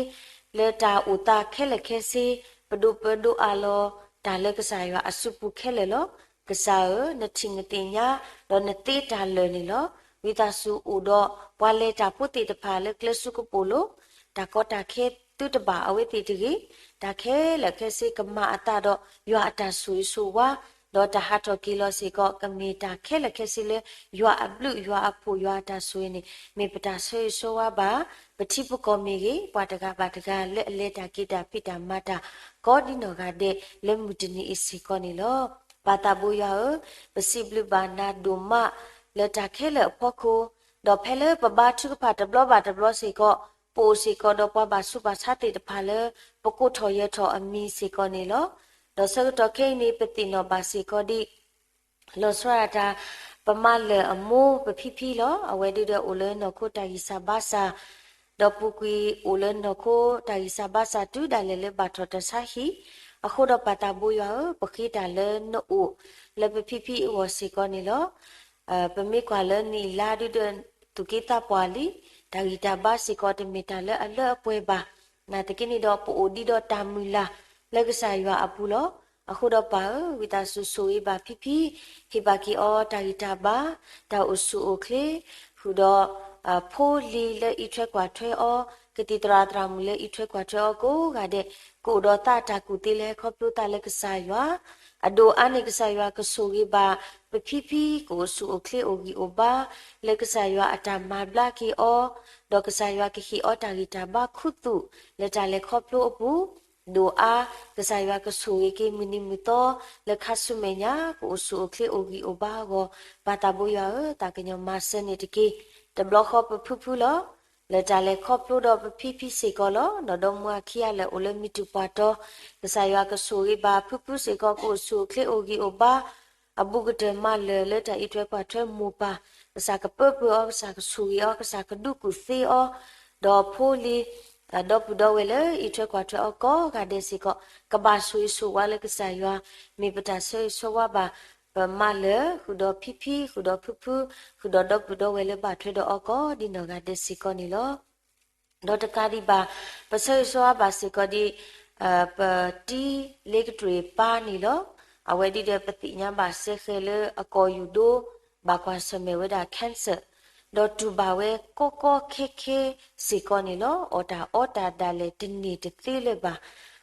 လၢတၢ်အိၣ်သးခဲလၢာ်ခဲဆ့ ပဒိၣ်ပဒိၣ်အးလီၤ တၢ်လၢကစၢ်ယွၤအစုပူၤခဲလၢာ်လီၤ. ကစၢ်ဧၢ, နထံၣ်နသ့ၣ်ညါ ဒီးနသ့တၢ်လၢာ်န့ၣ်လီၤ. ဝံသးစူၤအိၣ်ဒီး ပှၤလဲၤတၢ်ဖိသ့ၣ်တဖၣ်လၢကျဲဆူကပိာ်လိၤ, တၢ်ကီတၢ်ခဲသုတဘၣ်အဝဲသ့ၣ်တဂ့ၤ, တၢ်ခဲလၢာ်ခဲဆ့ကမၤအသးဒီး ယွၤအတၢ်ဆိၣ်ဂ့ၤဆိၣ်ဝါ, ဒီးတၢ်ဟးထီၣ်က့ၤလီၤစ့ၢ်ကီး ကမ့ၢ်တၢ်ခဲလၢာ်ခဲဆ့လၢ ယွၤအဘျုးယွၤအဖှိၣ် ယွၤအတၢ်ဆိၣ်ဂ့ၤန့ၣ် မ့ၢ်ပတၢ်ဆၢဂ့ၤဆၢဝါဘၣ် ပထံပကီၢ်မ့ၢ်ဂ့ၤ, ပှၤတဂၤဘၣ်တဂၤလၢအလဲၤတၢ်က့ၤတၢ်ဖံးတၢ်မၤတၢ် ကိးဒ်နီၢ်ဂၤဒဲး လၢမုၢ်တနံၤအံၤစ့ၢ်ကီးန့ၣ်လီၤ. ပၢ်သးဘိယွၤဧၢ, ပစံးဘျုးဘၣ်နၤဒိၣ်မး လၢတၢ်ခဲလၢာ်အဖီခိၣ်, ဒီးဖဲလၢပဘါထုကဖၣ်တဘျီဘၣ်တဘျီစ့ၢ်ကီး, ပအိၣ်စ့ၢ်ကီးဒီးပှၤဘၣ်ဆူးဘၣ်ဆါသ့ၣ်တဖၣ်လၢ ပကိးထီၣ်ယၢၤထီၣ်အမံၤစ့ၢ်ကီးန့ၣ်လီၤ. ဒီးဆၢကတီၢ်ခဲအံၤန့ၣ် ပသ့ၣ်နီၣ်ဘၣ်စ့ၢ်ကီးဒ် လီၤဆီဒၣ်တၢ် ပမါလၢာ်အမိၢ်ပဖံဖံလီၤ. အဝဲဒၣ်ဒီးအိၣ်လၢနီၢ်ခိတၢ်ဂံၢ်စၢ်ဘါစၢ်, ဒီးပူၤကွံာ်အိၣ်လၢနီၢ်ခိတၢ်ဂံၢ်စၢ်ဘါစၢ် တုၤဒၣ်လဲာ်လၢဘၣ်ထီၣ်တၢ်ဆါဟံၣ်, အဃိဒီးပၢ်သးဘိယွၤဧၢ, ပဃ့တၢ်လၢနအိၣ်လၢပဖံဖံအဂီၢ်စ့ၢ်ကီးန့ၣ်လီၤ. ပမ့ၢ်ကွၢ်လၢနံၣ်အလါဒုဒီး သူၣ်က့သးပှၢ်လံ, တၢ်ဂံၢ်တၢ်ဘါစ့ၢ်ကီးတမ့ၢ်တၢ်လၢအလၢအပှဲၤဘၣ်. နာ်သက့န့ၣ်ဒီး ပအိၣ်ဒံးဒီးတၢ်မုၢ်လၢ်လၢကစၢ်ယွၤအပူၤလီၤ. အဃိဒီးပၢ်ဧၢ, ဝံသးစူၤဆိၣ်ဂ့ၤဘၣ်ဖံဖံ, ဟ့ၣ်ဘၣ်က့ၤအီၤတၢ်ဂံၢ်တၢ်ဘါ, တၢ်အိၣ်ဆူၣ်အိၣ်ချ့, ဃုာ်ဒီး ဖိလံၤလၢအံးထွဲကွၢ်ထွဲအီၤ, ကသံၣ်သရၣ်သရၣ်မုၣ်လၢအံးထွဲကွၢ်ထွဲအီၤကိးဂၤဒဲး, ကအိၣ်ဒီးသးအတၢ်ကူၣ်သ့လၢဟဲခီဖျိသးလၢကစၢ်ယွၤ, အဒိၣ်အါန့ၢ်ကစၢ်ယွၤကဆိၣ်ဂ့ၤဘၣ် ပဖံဖံကအိၣ်ဆူၣ်အိၣ်ချ့အိၣ်ဂံၢ်အိၣ်ဘါ, လၢကစၢ်ယွၤအတၢ်မၤဘျါက့ၤအီၤ, ဒီးကစၢ်ယွၤကဟ့ၣ်အီၤတၢ်ဂံၢ်တၢ်ဘါခူသူၣ် လၢတၢ်လဲၤခီဖျိအပူၤ, ဒိၣ်အါ ကစၢ်ယွၤကဆိၣ်ဂ့ၤက့ၤမုၢ်နံၤမုၢ်သီ လၢခါဆူမဲာ်ညါ ကအိၣ်ဆူၣ်အိၣ်ချ့အိၣ်ဂံၢ်အိၣ်ဘါအဂီၢ်, ပၢ်သးဘိယွၤဧၢ, သးကညီၤမၤစၢၤန့ၣ်တက့ၢ်. တဘျီဃီပဖုဖုလီၤ. လၢတၢ်လဲၤခီဖျိဒီးပဖံဖံစ့ၢ်ကီးလီၤ. ဒီးဒီမါဝၤခံဂၤလၢအိၣ်လၢမုၢ်တူာ်ပှၢ်တီၤ, ကစၢ်ယွၤကဆိၣ်ဂ့ၤဘၣ်ဖုဖုစ့ၢ်ကီး ကအိၣ်ဆူၣ်အိၣ်ချ့အိၣ်ဂံၢ်အိၣ်ဘါ အဘူးကတၢၢ်မါလၢာ်လၢတၢ်အံးထွဲကွၢ်ထွဲမိၢ်ပၢ်, ကစၢ်ကပၢပှဲၤအီၤ, ကစၢ်ကဆိၣ်ဂ့ၤအီၤ, ကစၢ်ကဒုးကူၣ်သ့အီၤ, ဒီးဖိလံၤ ဒီပုၢ်ဒီဝဲၢ်လၢအံးထွဲကွၢ်ထွဲအီၤကိးဂၤဒဲးစ့ၢ်ကီး ကဘၣ်ဆိၣ်ဂ့ၤဆိၣ်ဝါလၢကစၢ်ယွၤ, မ့ၢ်ပတၢ်ဆၢဂ့ၤဆၢဝါဘၣ် ပမါလၢာ် ဃုာ်ဒီးဖံဖံ, ဃုာ်ဒီးဖုဖု, ဃုာ်ဒီးဒီပုၢ်ဒီဝဲၢ်လၢဘၣ်ထွဲဒီးအီၤကိးဒ်နီၢ်ဂၤဒဲးစ့ၢ်ကီးန့ၣ်လီၤ. ဒီးတကးဒံးဘၣ် ပဆၢဂ့ၤဆၢဝါဘၣ်စ့ၢ်ကီးဒ် ပတံၤလ့ကတြ့ၣ်ပၢ်န့ၣ်လီၤ. အဝဲဒၣ်ဒီးပသ့ၣ်ညါဘၣ်စဲဃဲၤလၢအကိာ်ယူၢ်ဒိ ဘၣ်ကွၢ်ဆၢၣ်မဲာ်ဝဲဒၣ် cancer ဒီးတူၢ်ဘၣ်ဝဲကီကီခဲခဲစ့ၢ်ကီးန့ၣ်လီၤ. အီၣ်တၢ်အီတၢ်ဒၣ်လဲာ်တန့ၢ်တသ့လၢၤဘၣ်.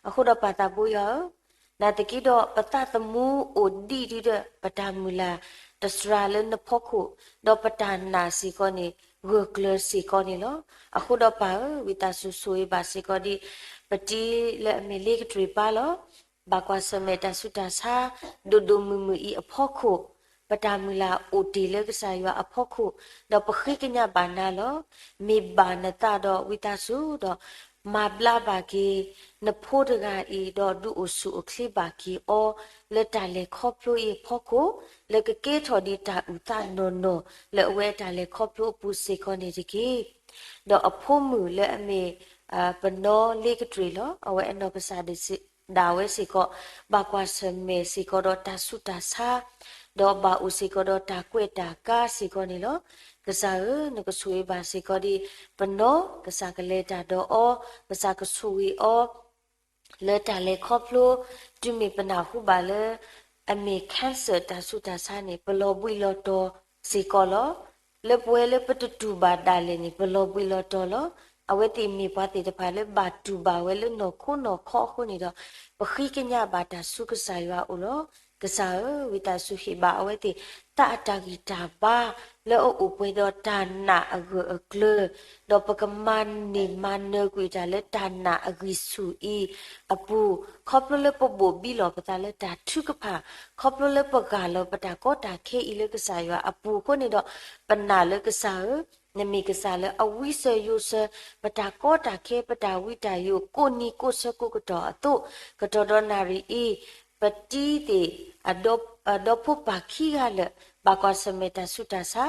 အဃိဒီးပၢ်သးဘိယွၤဧၢ, နာ်သက့ဒီးပသးသမူအိၣ်ဒံးဒုဒီး ပတၢ်မုၢ်လၢ်တစှၤလၢနဖီခိၣ်, ဒီးပတၢ်နာ်စ့ၢ်ကီးန့ၣ် ဂၢၢ်ကျၢၤစ့ၢ်ကီးန့ၣ်လီၤ. အဃိဒီးပၢ်ဧၢ, ဝံသးစူၤဆိၣ်ဂ့ၤဘၣ်စ့ၢ်ကီးဒ် ပတံၤလၢအမ့ၢ်လ့ကတြ့ၣ်ပၢ်လီၤ. ဘၣ်ကွၢ်ဆၢၣ်မဲာ်တၢ်ဆူးတၢ်ဆါ ဒိၣ်ဒိၣ်မုၢ်မုၢ်အံၤအဖီခိၣ်, ပတၢ်မုၢ်လၢ်အိၣ်တ့ၢ်လၢကစၢ်ယွၤအဖီခိၣ်, ဒီးပဃ့ကညးဘၣ်နၤလီၤ. မ့ၢ်ဘၣ်နသးဒီးဝံသးစူၤဒီး မၤဘျါဘၣ်က့ၤ နဖိတဂၤအံၤ ဒီးဒုးအိၣ်ဆူၣ်အိၣ်ချ့ဘၣ်က့ၤအီၤ လၢတၢ်လဲၤခီဖျိအံၤအဖီခိၣ်, လၢကကဲထီၣ်ဒ်တၢ်အုၣ်သးနီၢ်နီၢ် လၢအဝဲအတၢ်လဲၤခီဖျိအပူၤစ့ၢ်ကီးန့ၣ်တက့ၢ်. ဒီးအဖိမုၣ်လၢအမ့ၢ် ပနီၢ်လ့ကတြ့ၣ်လီၤ. အဝဲအနီၢ်ကစၢ်ဒၣ်ဝဲစ့ၢ်ကီး ဘၣ်ကွၢ်ဆၢၣ်မဲာ်စ့ၢ်ကီးဒီးတၢ်ဆူးတၢ်ဆါ, ဒီးဘၣ်အိၣ်စ့ၢ်ကီးဒီးတၢ်ကွဲးတၢ်ကါစ့ၢ်ကီးန့ၣ်လီၤ. ကစၢ်ဧၢ, နကဆိၣ်ဂ့ၤဘၣ်စ့ၢ်ကီးဒ် ပနီၢ်, ကစၢ်ကလဲၤတၢ်ဒီးအီၤ, ကစၢ်ကဆိၣ်ဂ့ၤအီၤ လၢတၢ်လဲၤခီဖျိ, တုၤမ့ၢ်ပနၢ်ဟူဘၣ်လၢ အမ့ၢ် cancer တၢ်ဆူးတၢ်ဆါန့ၣ် ပလီၤဘှံးလီၤတီၤစ့ၢ်ကီးလီၤ. လၢပဝဲလၢပတတူၢ်ဘၣ်ဒၣ်လဲာ်န့ၣ် ပလီၤဘှံးလီၤတီၤလီၤ. အဝဲသ့ၣ်မ့ၢ်ပှၤသ့ၣ်တဖၣ်လၢဘၣ်တူၢ်ဘၣ်ဝဲလၢနီၢ်ခိနီၢ်ခီအဃိန့ၣ်ဒီး ပဃ့ကညးဘၣ်တၢ်ဆူကစၢ်ယွၤအအိၣ်လီၤ. ကစၢ်ဧၢ, ဝံသးစူၤဟ့ၣ်ဘၣ်အဝဲသ့ၣ် သးအတၢ်ဂံၢ်တၢ်ဘါ လၢအအိၣ်ပှဲၤဒီးတၢ်နာ်အဂၢၢ်အကျၢၤ, ဒီးပကမၤန့ၢ်မၤနၢၤကွံာ်တၢ်လၢတၢ်နာ်အဂံၢ်ဆူၣ်အံၤအပူၤ, ခီဖျိလၢပဘိးဘံလီၤပသးလၢတၢ်ထုကဖၣ်, ခီဖျိလၢပဂၢ်လီၤပတၢ်ကီတၢ်ခဲအံၤလၢကစၢ်ယွၤအပူၤအဃိန့ၣ်ဒီး, ပနာ်လၢကစၢ်ဧၢ, နမ့ၢ်ကစၢ်လၢအဝံစၢၤယိးစၢၤ ပတၢ်ကီတၢ်ခဲ ပတၢ်ဝံတၢ်ယိး ကိးနံၤကိးဆၢကိးကတီၢ်အသိး, ကတီၢ်ဒီးနၣ်ရံၣ်အံၤ ပတံၤသ့ၣ် အဒီဖိပၢ်ခံဂၤလၢာ် ဘၣ်ကွၢ်ဆၢၣ်မဲာ်တၢ်ဆူးတၢ်ဆါ,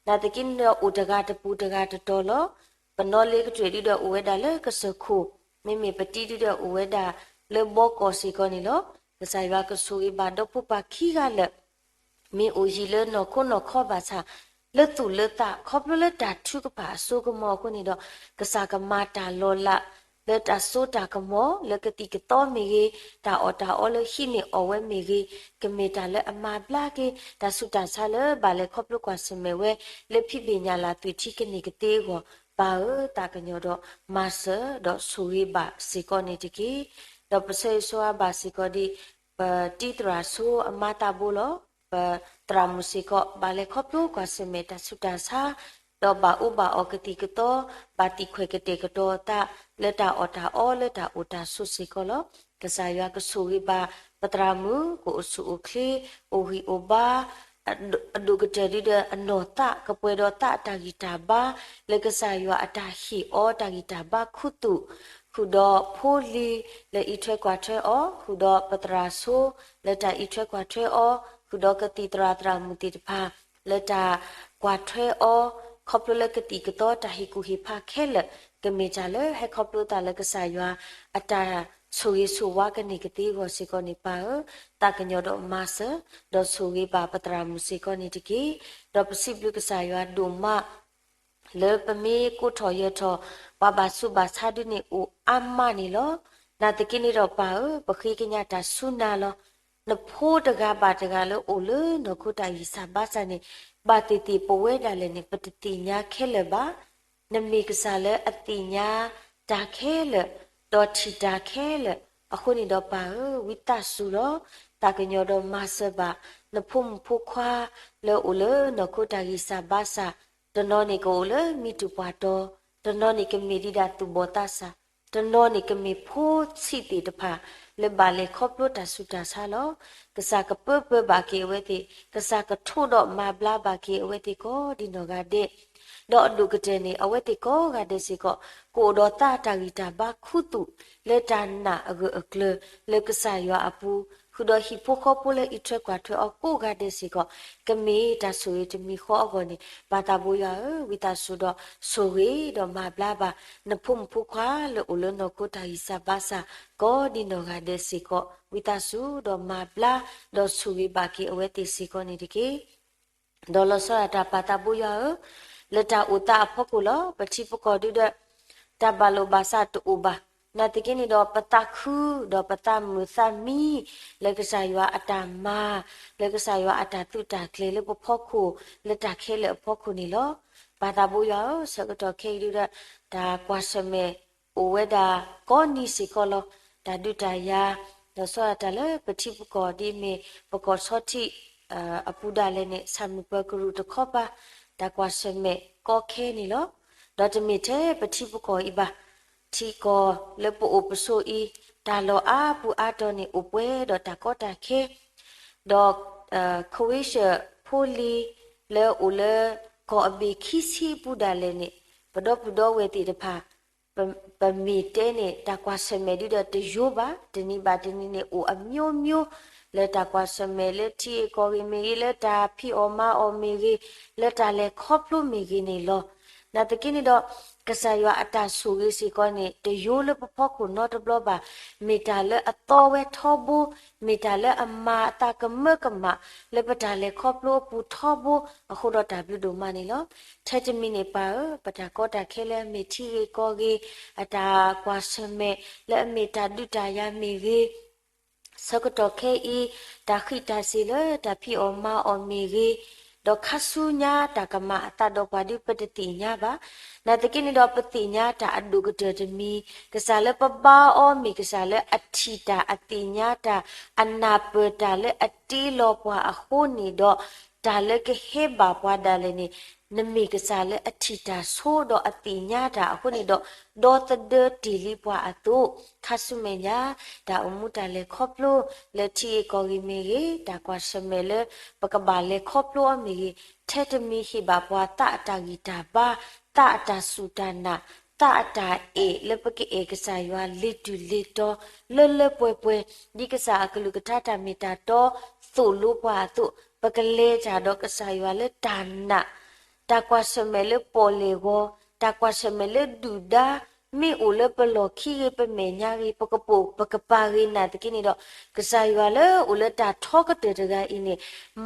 နာ်သက့န့ၣ်ဒီးအိၣ်တဂၤတပူၤတဂၤတတီၤလီၤ. ပနီၣ်လ့ကတြူာ်ဒုဒီးအိၣ်ဝဲဒၣ်လၢကစၢၢ်ခိၣ်, မ့မ့ၢ်ပတံၤဒုဒီးအိၣ်ဝဲဒၣ်လၢဘီကီၢ်စ့ၢ်ကီးန့ၣ်လီၤ. ကစၢ်ယွၤကဆိၣ်ဂ့ၤဘၣ်ဒီဖိပၢ်ခံဂၤလၢာ် မ့ၢ်အိၣ်ယံၤလၢနီၢ်ခိနီၢ်ခီဘၣ်ဆၣ်, လၢသူၣ်လၢသး ခီဖျိလၢတၢ်ထုကဖၣ်အစိကမီၤအဃိန့ၣ်ဒီး, ကစၢ်ကမၤတၢ်လီၤလး လၢတၢ်စိတၢ်ကမီၤ လၢကသံၣ်ကသီမ့ၢ်ဂ့ၤ, တၢ်အီၣ်တၢ်အီလၢဟံးန့ၢ်အီၣ်ဝဲမ့ၢ်ဂ့ၤ, ကမ့ၢ်တၢ်လၢအမၤဘျါက့ၤ တၢ်ဆူးတၢ်ဆါလၢဘၣ်လဲၤခီဖျိကွၢ်ဆၢၣ်မဲာ်ဝဲ လၢဖံးဘ့ၣ်ညၣ်လၢ်သွံၣ်ထံကန့ၢ်ကသ့အဂီၢ်, ပၢ်ဧၢ, သးကညီၤဒီးမၤစၢၤဒီးဆိၣ်ဂ့ၤဘၣ်စ့ၢ်ကီးန့ၣ်တက့ၢ်. ဒီးပဆၢဂ့ၤဆၢဝါဘၣ်စ့ၢ်ကီးဒ် ပတံၤသရၣ်ဆိအမါသးဘိလီၤ. ပသရၣ်မုၣ်စ့ၢ်ကီး ဘၣ်လဲၤခီဖျိကွၢ်ဆၢၣ်မဲာ်တၢ်ဆူးတၢ်ဆါ, ဒီးဘၣ်အူဘၣ်အီၣ်ကသံၣ်ကသီ, ဘၣ်သံၣ်ခွဲးကတဲာ်ကတီၤသး လၢတၢ်အီၣ်တၢ်အီလၢတၢ်အိၣ်တၢ်ဆိးစ့ၢ်ကီးလီၤ. ကစၢ်ယွၤကဆိၣ်ဂ့ၤဘၣ် ပသရၣ်မုၣ် ကအိၣ်ဆူၣ်အိၣ်ချ့, အိၣ်ဂံၢ်အိၣ်ဘါ အဒိၣ်ကတၢၢ်ဒုဒီးအနီၢ်သး ကပှဲၤဒီးသးအတၢ်ဂံၢ်တၢ်ဘါ လၢကစၢ်ယွၤအတၢ်ဟ့ၣ်အီၤတၢ်ဂံၢ်တၢ်ဘါခူသူၣ်, ဃုာ်ဒီးဖိလံၤ လၢအံးထွဲကွၢ်ထွဲအီၤ, ဃုာ်ဒီးပသရၣ်ဆိ လၢတၢ်အံးထွဲကွၢ်ထွဲအီၤ, ဃုာ်ဒီးကသံၣ်သရၣ်သရၣ်မုၣ်သ့ၣ်တဖၣ် လၢတၢ်ကွၢ်ထွဲအီၤ, ခီဖျိလၢကသံၣ်ကသီတၢ်ဟ့ၣ်ကူၣ်ဟ့ၣ်ဖးခဲလၢာ် ကမ့ၢ်တၢ်လၢဟဲခီဖျိသးလၢကစၢ်ယွၤ အတၢ်ဆိၣ်ဂ့ၤဆိၣ်ဝါကန့ၢ်ကသ့အဂီၢ်စ့ၢ်ကီးန့ၣ် ပၢ်ဧၢ, သးကညီၤဒီးမၤစၢၤ ဒီးဆိၣ်ဂ့ၤဘၣ်ပသရၣ်မုၣ်စ့ၢ်ကီးန့ၣ်တက့ၢ်. ဒီးပစံးဘျုးကစၢ်ယွၤဒိၣ်မး လၢပမ့ၢ်ကိးထီၣ်ယၢၤထီၣ် ပှၤဘၣ်ဆူးဘၣ်ဆါဒုန့ၣ်အိၣ်အါမးန့ၣ်လီၤ. နာ်သက့န့ၣ်ဒီးပၢ်ဧၢ, ပဃ့ကညးတၢ်စူၤနၤလီၤ. နဖိတဂၤဘၣ်တဂၤလၢအိၣ်လၢနီၢ်ခိတၢ်ဂံၢ်စၢ်ဘါစၢ်န့ၣ် ဘၣ်သ့ၣ်သ့ၣ်ပဝဲဒၣ်လဲာ်န့ၣ် ပတသ့ၣ်ညါခဲလၢာ်ဘၣ်. နမ့ၢ်ကစၢ်လၢအသ့ၣ်ညါတၢ်ခဲလၢာ်, ဒီးထံၣ်တၢ်ခဲလၢာ်, အဃိန့ၣ်ဒီးပၢ်ဧၢ, ဝံသးစူၤလီၤ. သးကညီၤဒီးမၤစၢၤဘၣ် နဖိမုၣ်ဖိခွါ လၢအိၣ်လၢနီၢ်ခိတၢ်ဂံၢ်စၢ်ဘါစၢ်, တနီၤန့ၣ်ကအိၣ်လၢမံတူၢ်ပှၢ်တီၤ, တနီၤန့ၣ်ကမ့ၢ်ဒံးဒၣ်သူၣ်ဘီၣ်သးစၢ်, တနီၤန့ၣ်ကမ့ၢ်ဖိဆံးသ့ၣ်တဖၣ် လၢဘၣ်လဲၤခီဖျိတၢ်ဆူးတၢ်ဆါလီၤ. ကစၢ်ကပၢပၢဘၣ်က့ၤအဝဲသ့ၣ်, ကစၢ်ကထိးဒီးမၤဘျါဘၣ်က့ၤအဝဲသ့ၣ်ကိးဒ်နီၢ်ဂၤဒဲး, ဒီးအဒိၣ်ကတၢၢ်န့ၣ် အဝဲသ့ၣ်ကိးဂၤဒဲးစ့ၢ်ကီး ကအိၣ်ဒီးသးတၢ်ဂံၢ်တၢ်ဘါခူသူၣ် လၢတၢ်နာ်အဂၢၢ်အကျၢၤ လၢကစၢ်ယွၤအပူၤ, ဃုာ်ဒီးဟံၣ်ဖိဃီဖိလၢအံးထွဲကွၢ်ထွဲအီၤကိးဂၤဒဲးစ့ၢ်ကီး ကမ့ၢ်တၢ်ဆိၣ်ဂ့ၤတမံၤဃီအဂီၢ်န့ၣ် ပၢ်သးဘိယွၤဧၢ, ဝံသးစူၤဒီးဆိၣ်ဂ့ၤဒီးမၤဘျါဘၣ် နဖိမုၣ်ဖိခွါလၢအိၣ်လၢနီၢ်ခိတၢ်ဂံၢ်စၢ်ဘါစၢ် ကိးဒ်နီၢ်ဂၤဒဲးစ့ၢ်ကီး, ဝံသးစူၤဒီးမၤဘျါ ဒီးဆိၣ်ဂ့ၤဘၣ်က့ၤအဝဲသ့ၣ်စ့ၢ်ကီးန့ၣ်တက့ၢ်. ဒီးလီၤဆီဒၣ်တၢ်ပၢ်သးဘိယွၤဧၢ, လၢတၢ်အိၣ်သးအဖီခိၣ်လီၤ. ပထံပကီၢ်ဒုဒီး တၢ်ဘၣ်လိာ်ဘၣ်စးတအိၣ်ဘၣ်. နာ်သက့န့ၣ်ဒီး ပသးခု ဒီးပသးမုာ်သးမံ လၢကစၢ်ယွၤအတၢ်မၤ, လၢကစၢ်ယွၤအတၢ်သုးတၢ်ကျဲၤလၢပဖီခိၣ်, လၢတၢ်ခဲလၢာ်အဖီခိၣ်န့ၣ်လီၤ. ပၢ်သးဘိယွၤဧၢ, ဆၢကတီၢ်ခဲအံၤဒုဒီး တၢ်ကွၢ်ဆၢၣ်မဲာ်အိၣ်ဝဲဒၣ်ကိးနံၤစ့ၢ်ကီးလီၤ. တၢ်ဒုးတၢ်ယၤ, ဒီးဆီဒၣ်တၢ်လၢပထံပကီၢ်ဒ်အမ့ၢ် ပကီၢ်ဆီထံး အပူၤဒၣ်လဲာ်န့ၣ် ဆၣ်မုၢ်ပၢၤကရူၢ်တခီပၤ, တၢ်ကွၢ်ဆၢၣ်မဲာ်ကီခဲန့ၣ်လီၤ. ဒီးတမ့ၢ်ထဲပထံပကီၢ်အံၤဘၣ်, ထံကီၢ်လၢပအိၣ်ပဆိးအံၤ တၢ်လီၢ်အါပူၤအါတီၤန့ၣ် အိၣ်ပှဲၤဒီးတၢ်ကီတၢ်ခဲ, ဒီး ခဝ့ၡၢၣ်ဖိလံၤ လၢအိၣ်လၢကီၢ်အဘ့ၣ်ခံဆံအပူၤဒၣ်လဲာ်န့ၣ် ပဒီပုၢ်ဒီဝဲၢ်သ့ၣ်တဖၣ် ပမ့ၢ်တဲန့ၣ် တၢ်ကွၢ်ဆၢၣ်မဲာ်ဒုဒီးတယိဘၣ်, တနံၤဘၣ်တနံၤန့ၣ် အိၣ်အမျိုးမျိုး, လၢတၢ်ကွၢ်ဆၢၣ်မဲာ်လၢထံဂ့ၢ်ကီၢ်ဂ့ၢ်မ့ၢ်ဂ့ၤ, လၢတၢ်ဖံးအီၣ်မၤအီၣ်မ့ၢ်ဂ့ၤ, လၢတၢ်လဲၤခီဖျိမ့ၢ်ဂ့ၤန့ၣ်လီၤ. နာ်သက့န့ၣ်ဒီး ကစၢ်ယွၤအတၢ်ဆိၣ်ဂ့ၤစ့ၢ်ကီးန့ၣ် တယိလၢပဖီခိၣ်နီတဘျီဘၣ်, မ့ၢ်တၢ်လၢအသီဝဲထီဘိ, မ့ၢ်တၢ်လၢအမၤအသးကမၢကမၣ် လၢပတၢ်လဲၤခီဖျိအပူၤထီဘိ, အဃိဒီးတၢ်ဘျုးဒိၣ်မးန့ၣ်လီၤ. ထဲတမံၤန့ၣ်ပၢ်ဧၢ, ပတၢ်ကီတၢ်ခဲလၢအမ့ၢ်ထံဂ့ၢ်ကီၢ်ဂ့ၢ်, အတၢ်ကွၢ်ဆၢၣ်မဲာ်လၢအမ့ၢ်တၢ်ဒုးတၢ်ယၤမ့ၢ်ဂ့ၤ, ဆၢကတီၢ်ခဲအံၤ တၢ်ဃံးတၢ်စ့ၤလၢတၢ်ဖံးအီၣ်မၤအီၣ်မ့ၢ်ဂ့ၤ, ဒီးခါဆူညါတၢ်ကမၣ်အသးဒီးပှၤဒုးပတသ့ၣ်ညါဘၣ်. နာ်သက့န့ၣ်ဒီးပသ့ၣ်ညါတၢ်အဒိၣ်ကတၢၢ်တမံၤ, ကစၢ်လၢပဘါအီၤမ့ၢ်ကစၢ်လၢအထံၣ်တၢ်အသ့ၣ်ညါတၢ်, အနၢ်ပၢၢ်တၢ်လၢ ကစၢ်ယွၤလၢအတ့လီၤပှၤအဃိန့ၣ်ဒီး, တၢ်လၢကဟဲဘၣ်ပှၤဒၣ်လဲာ်န့ၣ်, နမ့ၢ်ကစၢ်လၢအထံၣ်တၢ်ဆိဒီးအသ့ၣ်ညါတၢ်အဃိန့ၣ်ဒီး, ဒီသဒၢတ့ၢ်လံပှၤအသိး, ခါဆူမဲာ်ညါ, တၢ်အိၣ်မူတၢ်လဲၤခီဖျိလၢထံဂ့ၢ်ကီၢ်ဂ့ၢ်မ့ၢ်ဂ့ၤ, တၢ်ကွၢ်ဆၢၣ်မဲာ်လၢပကဘၣ်လဲၤခီဖျိအီၤမ့ၢ်ဂ့ၤ, ထဲတမံၤဟ့ၣ်ဘၣ်ပှၤသးအတၢ်ဂံၢ်တၢ်ဘါ, သးအတၢ်စူၢ်တၢ်နာ်, သးအတၢ်အဲၣ်လၢပကအဲၣ်ကစၢ်ယွၤလ့ၤတူၢ်လ့ၤတီၤ, လၢလၢပှဲၤပှဲၤ, ဒ်ကစၢ်အကလုၢ်ကထါတၢ်မ့ၢ်တၢ်တီသိၣ်လိပှၤအသိး, ပကလဲၤတၢ်ဒီးကစၢ်ယွၤလၢတၢ်နာ်, တၢ်ကွၢ်ဆၢၣ်မဲာ်လၢပီၣ်လဲၣ်ဂီၤ, တၢ်ကွၢ်ဆၢၣ်မဲာ်လၢဒုၣ်ဒါ, မ့ၢ်အိၣ်လၢပလီၢ်ခံဂ့ၤ ပမဲာ်ညါဂ့ၤ ပကပိာ်ပကပၤဂ့ၤနာ်သက့န့ၣ်ဒီး, ကစၢ်ယွၤလၢအိၣ်လၢတၢ်ထီကတၢၢ်တဂၤအံၤန့ၣ်,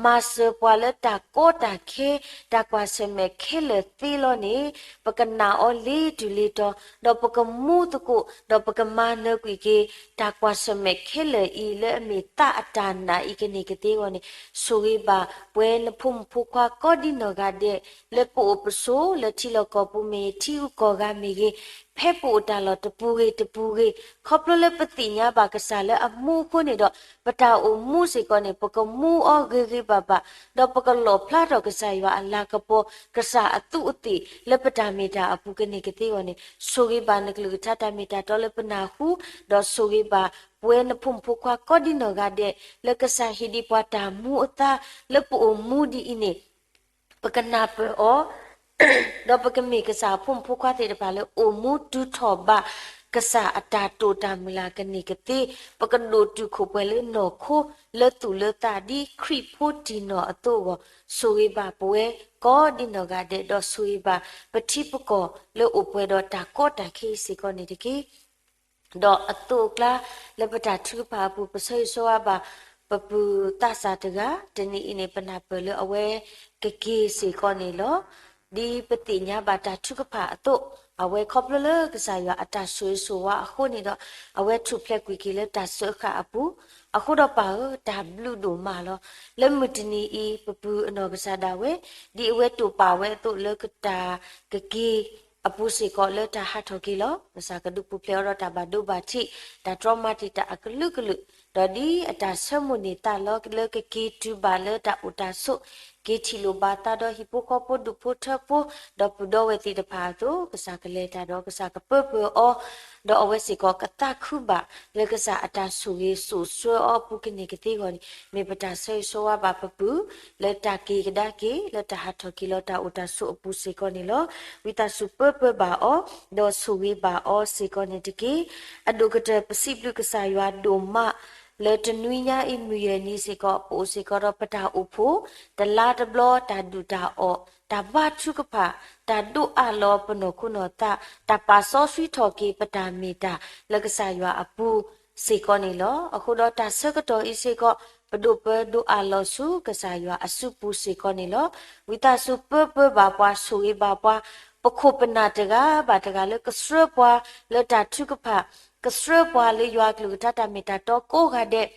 မၤစၢၤပှၤလၢတၢ်ကီတၢ်ခဲ, တၢ်ကွၢ်ဆၢၣ်မဲာ်ခဲလၢာ်သ့လီၤန့ၣ်, ပကနာ်အီၤလ့ၤတူၢ်လ့ၤတီၤ, ဒီးပကမူသကိး, ဒီးပကမၤနၢၤကွံာ်က့ၤ, တၢ်ကွၢ်ဆၢၣ်မဲာ်ခဲလၢာ်အံၤလၢအမ့ၢ်သးအတၢ်နာ်အံၤကန့ၢ်ကသ့အဂီၢ်န့ၣ်, ဆိၣ်ဂ့ၤဘၣ်ပဝဲနဖိမုၣ်ဖိခွါကိးဒ်နီၢ်ဂၤဒဲး, လၢပအိၣ်ပဆိးလၢထံလီၢ်ကီၢ်ပူၤမ့ၢ်ဂ့ၤ ထံဂုၤကီၢ်ဂၤမ့ၢ်ဂ့ၤ, ဖဲပအိၣ်တၢ်လီၢ်တပူၤဂ့ၤတပူၤဂ့ၤ, ခီဖျိလၢပသ့ၣ်ညါဘၣ်ကစၢ်လၢအမူအဃိန့ၣ်ဒီး, ပတၢ်အိၣ်မူစ့ၢ်ကီးန့ၣ် ပကမူအီၤဂ့ၤဂ့ၤဘၣ်ဘၣ်, ဒီးပကလီၣ်ဖျါထီၣ်ကစၢ်ယွၤအလၤကပီၤ, ကစၢ်အသူးအသ့ၣ်လၢပတၢ်မ့ၢ်တၢ်အပူၤကန့ၢ်ကသ့အဂီၢ်န့ၣ်, ဆိၣ်ဂ့ၤဘၣ်နကလုၢ်ကထါတၢ်မ့ၢ်တၢ်တီလၢပနၢ်ဟူ, ဒီးဆိၣ်ဂ့ၤဘၣ်ပဝဲနဖိမုၣ်ဖိခွါကိးဒ်နီၢ်ဂၤဒဲး, လၢကစၢ်ဟ့ၣ်ဒံးပှၤတၢ်မူအသါ, လၢပအိၣ်မူဒ်အံၤန့ၣ် ပကနၢ်ပၢၢ်အီၤ, ဒီးပကမ့ၢ်ကစၢ်အဖိမုၣ်ဖိခွါသ့ၣ်တဖၣ်လၢအိၣ်မူတုၤထီၣ်ဘး, ကစၢ်အတၢ်တိာ်တၢ်မုၢ်လၢ်ကန့ၢ်ကသ့, ပကဒိၣ်တုာ်ခိၣ်ပှဲၤလၢနီၢ်ခိ, လၢသူၣ်လၢသးဒ်ခရံာ်ဖိတံၢ်နီၢ်အသိးအဂီၢ်, ဆိၣ်ဂ့ၤဘၣ်ပဝဲကိးဒ်နီၢ်ဂၤဒဲး, ဒီးဆိၣ်ဂ့ၤဘၣ်ပထံပကီၢ်လၢအိၣ်ပှဲၤဒီးတၢ်ကီတၢ်ခဲအံၤစ့ၢ်ကီးန့ၣ်တက့ၢ်. ဒီးအသိးအကျါလၢပတၢ်ထုကဖၣ်အပူၤ ပဆၢဂ့ၤဆၢဝါဘၣ် ပပုၢ်သးစၢ်တဂၤ, တနံၤအံၤန့ၣ် ပနၢ်ပၢၢ်လၢအဝဲကက့ၤစ့ၢ်ကီးန့ၣ်လီၤ. ဒ်ပသ့ၣ်ညါဘၣ်တၢ်ထုကဖၣ်အသိး, အဝဲခီဖျိလၢကစၢ်ယွၤအတၢ်ဆိၣ်ဂ့ၤဆိၣ်ဝါအဃိန့ၣ်ဒီး, အဝဲထူၣ်ဖျဲးကွံာ်က့ၤလၢတၢ်စၢဃာ်အပူၤ, အဃိဒီးပၢ်ဧၢ, တၢ်ဘျုးဒိၣ်မးလီၤ. လၢမုၢ်တနံၤအံၤ ပပုၢ်အနီၢ်ကစၢ်ဒၣ်ဝဲ, ဒ်အဝဲတိာ်ပာ်ဝဲအသိးလၢတၢ်ကက့ၤ အပူၤစ့ၢ်ကီးလၢတၢ်ဟးထီၣ်က့ၤလီၤ. ကစၢ်ကဒုးပူၤဖျဲးအီၤဒီးတၢ်ဘၣ်ဒိဘၣ်ထံး, တၢ်တြီမၤတံာ်တာ်အကလုာ်ကလုာ်, ဒီးဒ်အတၢ်ဆၢမိၣ်န့ၢ်သးလီလၢကက့ၤတုၤဘၣ်လၢတၢ်အိၣ်တၢ်ဆိး, က့ၤထံၣ်လိာ်ဘၣ်သးဒီးဟံၣ်ဖိဃီဖိဒူၣ်ဖိထၢဖိ, ဒီပုၢ်ဒီဝဲၢ်သ့ၣ်တဖၣ်အသိး, ကစၢ်ကလဲၤတၢ်ဒီးကစၢ်ကပၢပၢၢ်အီၤ, ဒီးအဝဲစ့ၢ်ကီးကသးခုဘၣ်လၢကစၢ်အတၢ်ဆိၣ်ဂ့ၤစိာ်ဆှၢအီၤအပူၤကန့ၢ်ကသ့အဂီၢ်န့ၣ်, မ့ၢ်ပတၢ်ဆၢဂ့ၤဆၢဝါဘၣ်ပပုၢ် လၢတၢ်က့ၤကဒါက့ၤ လၢတၢ်ဟးထီၣ်က့ၤလီၤတၢ်အိၣ်တၢ်ဆိးအပူၤစ့ၢ်ကီးန့ၣ်လီၤ. ဝံသးစူၤပၢပၢဘၣ်အီၤ, ဒီးဆိၣ်ဂ့ၤဘၣ်အီၤစ့ၢ်ကီးန့ၣ်တက့ၢ်. အဒိၣ်ကတၢၢ်ပစံးဘျုးကစၢ်ယွၤဒိၣ်မး, လၢတနွံညါအံၤမုၢ်ယဲၢ်နံၤစ့ၢ်ကီး ပအိၣ်စ့ၢ်ကီးဒီးပတၢ်အိၣ်ဖှိၣ်, တလါတဘျီတၢ်ဒုၣ်တၢ်အီၣ်, တၢ်ဘါထုကဖၣ်, တၢ်ဒိးအးလီၤပနီၢ်ခိနီၢ်သး, တၢ်ပာ်စီဆှံထီၣ်က့ၤပတၢ်မ့ၢ်တၢ်လၢကစၢ်ယွၤအပူၤစ့ၢ်ကီးန့ၣ်လီၤ. အဃိဒီးတၢ်ဆၢကတီၢ်အံၤစ့ၢ်ကီး ပဒိးပၢဒိးအးလီၤဆူကစၢ်ယွၤအစုပူၤစ့ၢ်ကီးန့ၣ်လီၤ. ဝံသးစူၤပၢပၢဘၣ်ပှၤ ဆိၣ်ဂ့ၤဘၣ်ပှၤ, ပခိၣ်ပနၢ်တဂၤဘၣ်တဂၤလၢကဆှၢပှၤလၢတၢ်ထုကဖၣ်, ကဆှၢပှၤလၢယွၤကလုၢ်ကထါတၢ်မ့ၢ်တၢ်တီကိးဂၤဒဲး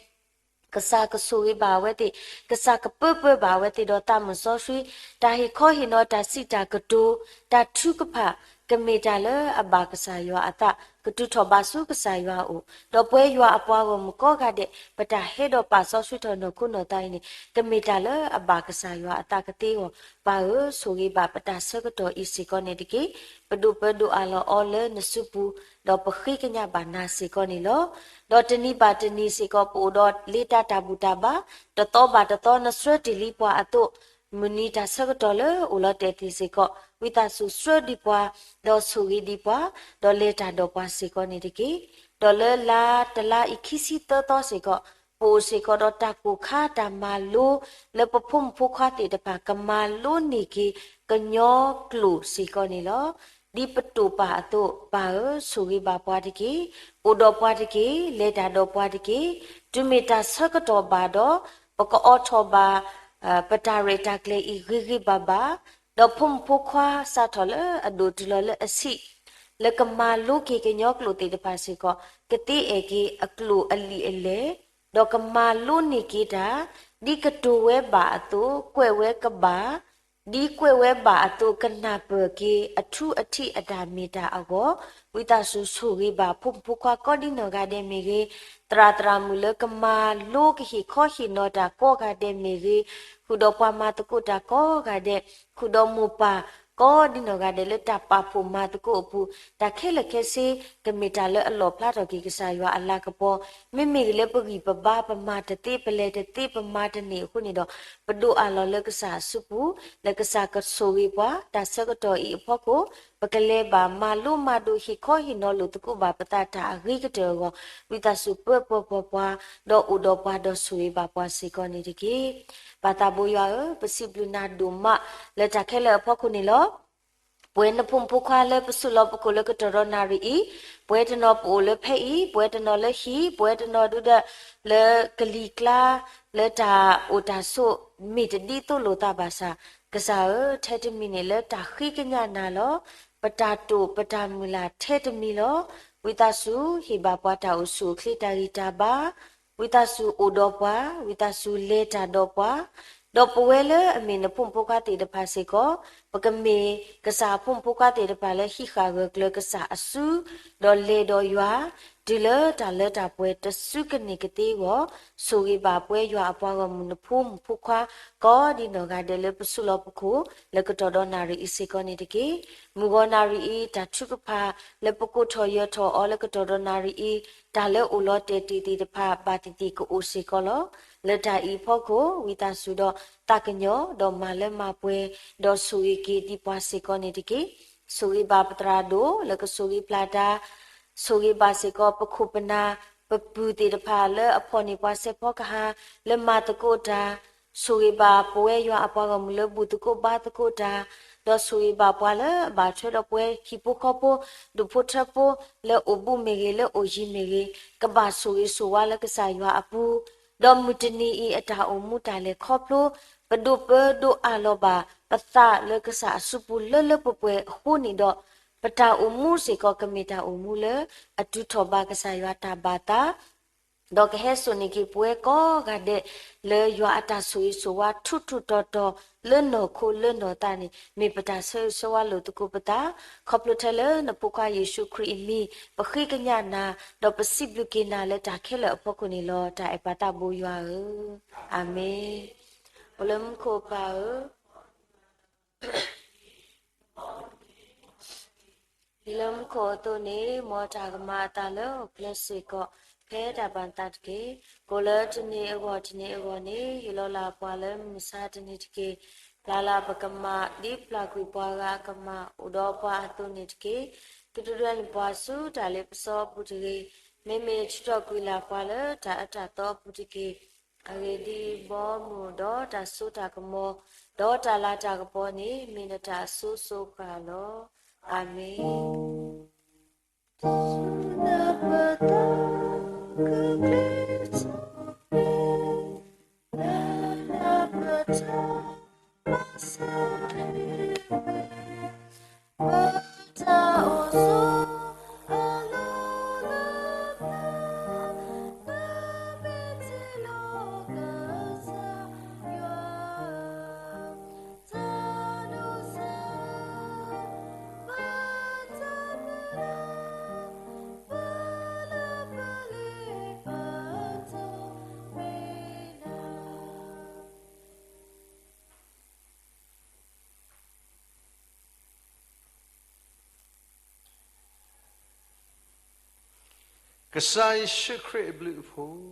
ကစၢ်ကဆိၣ်ဂ့ၤဘၣ်အဝဲသ့ၣ်, ကစၢ်ကပၢပၢဘၣ်အဝဲသ့ၣ်ဒီးသးမုၢ်စီဆှံ, တၢ်ဟ့ၣ်ခီဟ့ၣ်နီၤတၢ်စံးတၢ်ကတိၤ, တၢ်ထုကဖၣ်, ကမ့ၢ်တၢ်လၢအဘၣ်ကစၢ်ယွၤအသး, ကတုၤထီၣ်ဘးဆူကစၢ်ယွၤအအိၣ်, ဒီးပဝဲယွၤအပှၤဂီၢ်မုၢ်ကိးဂၤဒဲး ပတၢ်ဟဲဒီးပာ်စီဆှံထီၣ်နီၢ်ခိနီၢ်သးအံၤန့ၣ် ကမ့ၢ်တၢ်လၢအဘၣ်ကစၢ်ယွၤအသးကသ့အဂီၢ်, ပၢ်ဧၢ, ဆိၣ်ဂ့ၤဘၣ်ပတၢ်ဆၢကတီၢ်အံၤစ့ၢ်ကီးန့ၣ်တက့ၢ်. ပဒိးပၢဒိးအးလီၤအီၤလၢနစုပူၤ, ဒီးပဃ့ကညးဘၣ်နၤစ့ၢ်ကီးန့ၣ်လီၤ. ဒီးတနံၤဘၣ်တနံၤစ့ၢ်ကီး ပအိၣ်ဒီးလ့တၢ်တၢ်ဘူၣ်တၢ်ဘါ, တသီဘၣ်တသီ နဆှၢတ့ၢ်လံပှၤအသိး, မုၢ်နံၤတၢ်ဆၢကတီၢ်လၢအိၣ်လီၤတဲာ်သ့ၣ်စ့ၢ်ကီး ဝံသးစူၤဆှၢဒံးပှၤ, ဒီးဆိၣ်ဂ့ၤဒံးပှၤ, ဒီးလဲၤတၢ်ဒီးပှၤစ့ၢ်ကီးန့ၣ်တက့ၢ်. ဒီးလၢလါတလါအံၤခံဆံသၢသီစ့ၢ်ကီး ပအိၣ်စ့ၢ်ကီးဒီးတၢ်ကိၢ်ခါတၢ်မၤလိ, လၢပဖိမုၣ်ဖိခွါသ့ၣ်တဖၣ် ကမၤလိန့ၢ်က့ၤကညီကျိာ်စ့ၢ်ကီးန့ၣ်လီၤ. ဒ်ပတိာ်ပာ်အသိး, ပၢ်ဧၢ, ဆိၣ်ဂ့ၤဘၣ်ပှၤတက့ၢ်, အိၣ်ဒီးပှၤတက့ၢ်, လဲၤတၢ်ဒီးပှၤတက့ၢ်. တုၤမ့ၢ်တၢ်ဆၢကတီၢ်ဘၣ်ဒီး, ပကအိးထီၣ်ဘၣ် ပတၢ်ရဲၣ်တၢ်ကျဲၤအံၤဂ့ၤဂ့ၤဘၣ်ဘၣ်, ဒီးဖိမုၣ်ဖိခွါစးထီၣ်လၢအဒိၣ်တုၤလီၤလၢအဆံး, လၢကမၤလိက့ၤကညီကျိာ်သ့ၣ်တဖၣ်စ့ၢ်ကီး ကသ့အဲၣ်က့ၤအကျိာ်အလံာ်အလဲၢ်, ဒီးကမၤလိန့ၢ်က့ၤတၢ်, ဒ်ကတိၤဝဲဘၣ်အသိး ကွဲးဝဲကဘၣ်, ဒ်ကွဲးဝဲဘၣ်အသိး ကနၢ်ပၢၢ်က့ၤအထူအထံးအတၢ်မ့ၢ်တၢ်အဂီၢ်, ဝံသးစူၤဆိၣ်ဂ့ၤဘၣ်ဖိမုၣ်ဖိခွါကိးဒ်နီၢ်ဂၤဒဲးမ့ၢ်ဂ့ၤ, သရၣ်သရၣ်မုၣ်လၢကမၤလိကဟ့ၣ်ခီဟ့ၣ်နီၤတၢ်ကိးဂၤဒဲးမ့ၢ်ဂ့ၤ, ဃုာ်ဒီးပှၤမၤသကိးတၢ်ကိးဂၤဒဲး, ဃုာ်ဒီးမိၢ်ပၢ်ကိးဒ်နီၢ်ဂၤဒဲးလၢတၢ်ပာ်ဖှိၣ်မၤသကိးအပူၤ, တၢ်ခဲလၢာ်ခဲဆ့ ကမ့ၢ်တၢ်လၢအလီၣ်ဖျါထီၣ်က့ၤကစၢ်ယွၤအလၤကပီၤ, မ့မ့ၢ်ဂ့ၤလၢပဂံၢ်ပဘါ ပမၤတသ့ ပလဲၤတသ့ ပမၤတန့ၢ်အဃိန့ၣ်ဒီး ပဒိးအးလီၤလၢကစၢ်အစုပူၤ, လၢကစၢ်ကဆိၣ်ဂ့ၤပှၤ, တၢ်ဆၢကတီၢ်အံၤအဖီခိၣ် ပကလဲၤဘၣ်မၤလိမၤဒိးဟ့ၣ်ခီဟ့ၣ်နီၤလိာ်သကိးဘၣ်ပသးတၢ်အဂ့ၤကတၢၢ်အဂီၢ်, ဝံသးစူၤပၢပၢပှၤပှၤ, ဒီးအိၣ်ဒီးပှၤဒီးဆိၣ်ဂ့ၤဘၣ်ပှၤစ့ၢ်ကီးန့ၣ်တက့ၢ်. ပၢ်သးဘိယွၤဧၢ, ပစံးဘျုးနၤဒိၣ်မးလၢတၢ်ခဲလၢာ်အဖီခိၣ်န့ၣ်လီၤ. ပဝဲနဖိမုၣ်ဖိခွါလၢပဆူၣ်လီၤပခိၣ်လၢကတီၢ်ဒီးနၣ်ရံၣ်အံၤ, ပဝဲတနီၤပအိၣ်လၢဖဲအံၤ, ပဝဲတနီၤလၢဟံၣ်, ပဝဲတနီၤဒုဒီးလၢကလံၤကျါ, လၢတၢ်အိၣ်တၢ်ဆိး မ့ၢ်တဒ်သိးလိာ်သးဘၣ်ဆၣ်, ကစၢ်ဧၢ, ထဲတမံၤန့ၣ်လၢတၢ်ဃ့ကညးနၤလီၤ. ပတၢ်တိာ်ပတၢ်မုၢ်လၢ်ထဲတမံၤလီၤ. ဝံသးစူၤဟ့ၣ်ဘၣ်ပှၤတၢ်အိၣ်ဆူၣ်အိၣ်ချ့တၢ်ဂံၢ်တၢ်ဘါ, ဝံသးစူၤအိၣ်ဒီးပှၤ, ဝံသးစူၤလဲၤတၢ်ဒီးပှၤ, ဒီးပဝဲလၢအမ့ၢ်နဖိမုၣ်ဖိခွါသ့ၣ်တဖၣ်စ့ၢ်ကီး, ပကမ့ၢ်ကစၢ်အဖိမုၣ်ဖိခွါသ့ၣ်တဖၣ်လၢဟံးဃာ်ဂၢၢ်ကျၢၤကစၢ်အစု, ဒီးလဲၤဒီးယွၤ, တုၤလၢတၢ်လၢတၢ်ပှဲၤတစုကန့ၢ်ကသ့အဂီၢ်, ဆိၣ်ဂ့ၤဘၣ်ပဝဲယွၤအပှၤဂီၢ်မုၢ်နဖိမုၣ်ဖိခွါ ကိးဒ်နီၢ်ဂၤဒဲးလၢပဆူၣ်လီၤပခိၣ် လၢကတီၢ်ဒီးနၣ်ရံၣ်အံၤစ့ၢ်ကီးန့ၣ်တက့ၢ်. မုၢ်ဂီၤနၣ်ရံၣ်အံၤ တၢ်ထုကဖၣ်လၢပကိးထီၣ်ယၢၤထီၣ်အီၤလၢကတီၢ်ဒီးနၣ်ရံၣ်အံၤ, တၢ်လၢအိၣ်လီၤတဲာ်တ့ၢ်သ့ၣ်တဖၣ် ဘၣ်သ့ၣ်သ့ၣ်ကအိၣ်စ့ၢ်ကီးလီၤ. လၢတၢ်အံၤအဖီခိၣ် ဝံသးစူၤဒီးသးကညီၤ ဒီးမၤလၢမၤပှဲၤ ဒီးဆိၣ်ဂ့ၤက့ၤဒ်ပှၤစ့ၢ်ကီးန့ၣ်တက့ၢ်. ဆိၣ်ဂ့ၤဘၣ်ပသရၣ်ဒိၣ်လၢကဆိၣ်ဂ့ၤပျၢ်တၢ်, ဆိၣ်ဂ့ၤဘၣ်စ့ၢ်ကီးပခိၣ်ပနၢ်, ပပုၢ်သ့ၣ်တဖၣ်လၢအဖီၣ်န့ၢ်ပှၤစဲးဖီကဟၣ် လၢမၤသကိးတၢ်, ဆိၣ်ဂ့ၤဘၣ်ပဝဲယွၤအပှၤဂီၢ်မုၢ်လၢဘူၣ်သကိးဘါသကိးတၢ်, ဒီးဆိၣ်ဂ့ၤဘၣ်ပှၤလၢအဘၣ်ထွဲဒီးပဝဲဟံၣ်ဖိဃီဖိ, ဒူၣ်ဖိထၢဖိ, လၢအိၣ်ဘူးမ့ၢ်ဂ့ၤ, လၢအိၣ်ယံၤမ့ၢ်ဂ့ၤ, ကဘၣ်ဆိၣ်ဂ့ၤဆိၣ်ဝါလၢကစၢ်ယွၤအပူၤ, ဒီးမုၢ်တနံၤအံၤအတၢ်အိၣ်မူတၢ်လဲၤခီဖျိ, ပဒိးပၢဒိးအးလီၤဘၣ်ပသးလၢကစၢ်အစုပူၤလၢလၢပှဲၤပှဲၤအဃိန့ၣ်ဒီး, ပတၢ်အိၣ်မူစ့ၢ်ကီးကမ့ၢ်တၢ်အိၣ်မူလၢအတုၤထီၣ်ဘၣ်ကစၢ်ယွၤတၢ်ဘၣ်သး ဒီးကဟဲစိာ်န့ၢ်က့ၤပဝဲကိးဂၤဒဲး လၢယွၤအတၢ်ဆိၣ်ဂ့ၤဆိၣ်ဝါထူးထူးတီၤတီၤ လၢနီၢ်ခိလၢနီၢ်သးန့ၣ် မ့ၢ်ပတၢ်ဆၢဂ့ၤဆၢဝါလိာ်သကိးပသး, ခီဖျိထဲလၢနဖိခွါယ့ၣ်ၡူးခရံာ်အမံၤ ပဃ့ကညးနၤ, ဒီးပစံးဘျုးက့ၤနၤလၢတၢ်ခဲလၢာ်အဖီခိၣ်န့ၣ်လီၤ. တၢ်အဲၣ်ပၢ်သးဘိယွၤဧၢ, အၤမ့ၣ်. အိၣ်လၢမူခိၣ်ပၢ်ဧၢ, ဒ်လၢမူခိၣ်အသိးန့ၣ် မ်တၢ်ကမၤအသးလၢဟီၣ်ခိၣ်ချၢစ့ၢ်ကီး ဖဲတၢ်ဘၣ်သးတက့ၢ်. ကိၣ်လၢတနံၤအဂီၢ်တနံၤအဂီၢ်န့ၣ် ဟ့ၣ်လီၤလၢ်ပှၤလၢမုၢ်မဆါတနံၤတက့ၢ်. ပျၢ်လၢ်ပကမၣ် ဒ်ပျၢ်ကွံာ်ပှၤဂၤအကမၣ် အိၣ်ဒီးပှၤအသိးန့ၣ်တက့ၢ်. သုတဒွဲၣ်န့ၢ်ပှၤဆူတၢ်လ့ပစီအပူၤတဂ့ၤ. မ့မ့ၢ်ထုးထီၣ်ကွံာ်လၢ်ပှၤလၢတၢ်အၢတၢ်သီအပူၤတက့ၢ်. အဂ့ၢ်ဒ်အံၤ, ဘီမုၢ်ဒီးတၢ်စိတၢ်ကမီၤ ဒီးတၢ်လၤတၢ်ကပီၤန့ၣ် မ့ၢ်နတၢ်အစိၤစိၤဃၣ်ဃၣ်လီၤ. အၤမ့ၣ်. ကစၢ်ယ့ၣ်ၡူးခရံာ်အဘျုးအဖှိၣ်,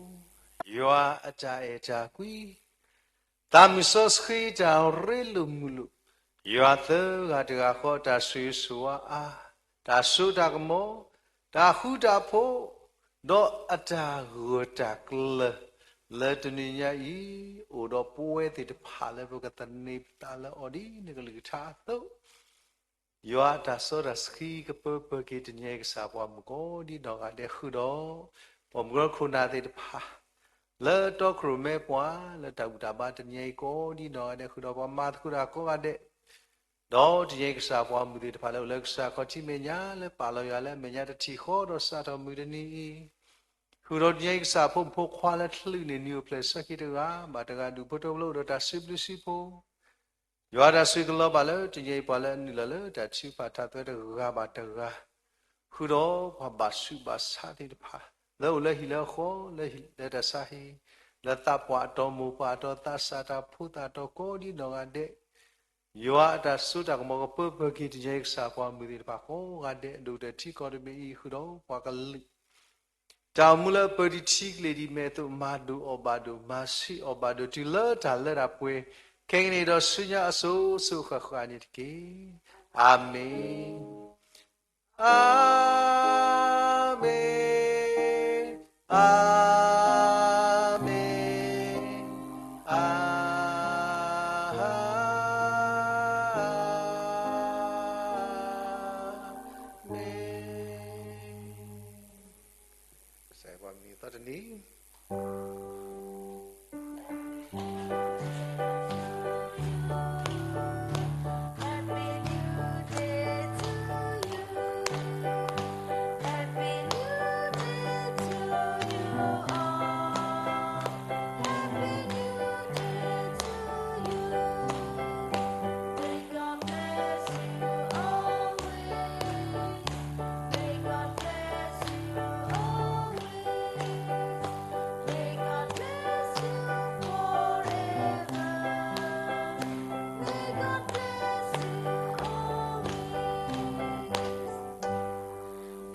ယွၤအတၢ်အဲၣ်တၢ်ကွံ, သးမုၢ်စီဆှံတၢ်ရ့လိာ်မုာ်လိာ်, ယွၤသၢဂၤတဂၤဃီအတၢ်ဆိၣ်ဂ့ၤဆိၣ်ဝါအါ, တၢ်စိတၢ်ကမီၤ, တၢ်ဃူတၢ်ဖိး, ဒီးအတၢ်ဂၢၢ်တၢ်ကျၢၤ လၢတနံၤညါအံၤ အိၣ်ဒီးပဝဲသ့ၣ်တဖၣ်လၢပကသန့ၤပသးလၢအီၤဒ်နကလုၢ်ကထါအသိး ယွၤအတၢ်စီတၢ်ဆှံကပၢပၢက့ၤတနံၤအံၤကစၢ်ပှၤမုၣ်ကိးဒ်နီၢ်ဂၤဒဲးဃုာ်ဒီး ပှၤမုၢ်ကရၢခိၣ်နၢ်သ့ၣ်တဖၣ် လၢတီခိၣ်ရိၣ်မဲပှၤ လၢတၢ်ဘူၣ်တၢ်ဘါတနံၤအံၤကိးဒ်နီၢ်ဂၤဒဲးဃုာ်ဒီးပှၤမၤသကိးတၢ်ကိးဂၤဒဲး ဒီးတနံၤအံၤကစၢ်ပှၤမုၣ်သ့ၣ်တဖၣ်လၢအိၣ်လၢကစၢ်ခီၣ်ထံးမဲာ်ညါ လၢပာ်လီၤယွၤလၢအမဲာ်ညါတထံၣ်ဃီဒီးစးထီၣ်မုၢ်တနံၤအံၤ ဃုာ်ဒီးတနံၤအံၤကစၢ်ဖိမုၣ်ဖိခွါလၢချုးန့ၢ်နံၤအိၣ်ဖျဲၣ်ဆၢခံတဂၤ ဘၣ်တဂၤဒူၣ်ဖိထၢဖိလၢအိၣ်ဒီးတၢ်စံးဘျုးစံးဖှိၣ် ယွၤတၢ်ဆိၣ်ဂ့ၤကလီၤဘၣ်လၢတနံၤအံၤ ပှၤလၢအနုာ်လီၤလၢတၢ်ထုကဖၣ်တၢ်သၢတဂၤဘၣ်တဂၤ, ဃုာ်ဒီးပှၤဘၣ်ဆူးဘၣ်ဆါသ့ၣ်တဖၣ် လၢအိၣ်လၢဟံၣ်လၢဃီ လၢတၢ်ဆါဟံၣ်, လၢသးပှၢ်အတီၤ မိၢ်ပှၢ်အတီၤ သးစၢ်တၢ်ဖိသၣ်အတီၤ ကိးဒံနီၢ်ဂၤဒဲး, ယွၤအတၢ်စိတၢ်ကမီၤကပၢပၢက့ၤ တနံၤအံၤကစၢ် ပှၤမုၢ်သ့ၣ်တဖၣ်ကိးဂၤဒဲး ဒိၣ်ကတၢၢ်ထံကီၢ်တဘ့ၣ်အံၤ ဃုာ်ဒီးပှၤကလုာ် တၢ်အိၣ်မူလၢအပၢၤဒံးထံကလ့ၢ်ဒံးမဲာ်အသိး မၤဒိၣ်အီၣ်ဘၣ်ဒိၣ် မၤဆံးအီၣ်ဘၣ်ဒိၣ် တုၤလၢတၢ်လၢတၢ်ပှဲၤ ခဲကနံၣ်ဒီးဆူညါအစိၤစိၤအဃၣ်ဃၣ်န့ၣ်တက့ၢ်. အၤမ့ၣ်, အၤမ့ၣ်, အၤမ့ၣ်, အၤမ့ၣ်. ကစၢ်ယွၤပှၤမံၤသီတနံၤ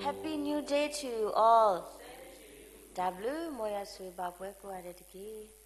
Happy New Day to you all. တၢ်ဘျုး မ်ယွၤဆိၣ်ဂ့ၤဘၣ်ပှၤကိးဂၤဒဲးတက့ၢ်.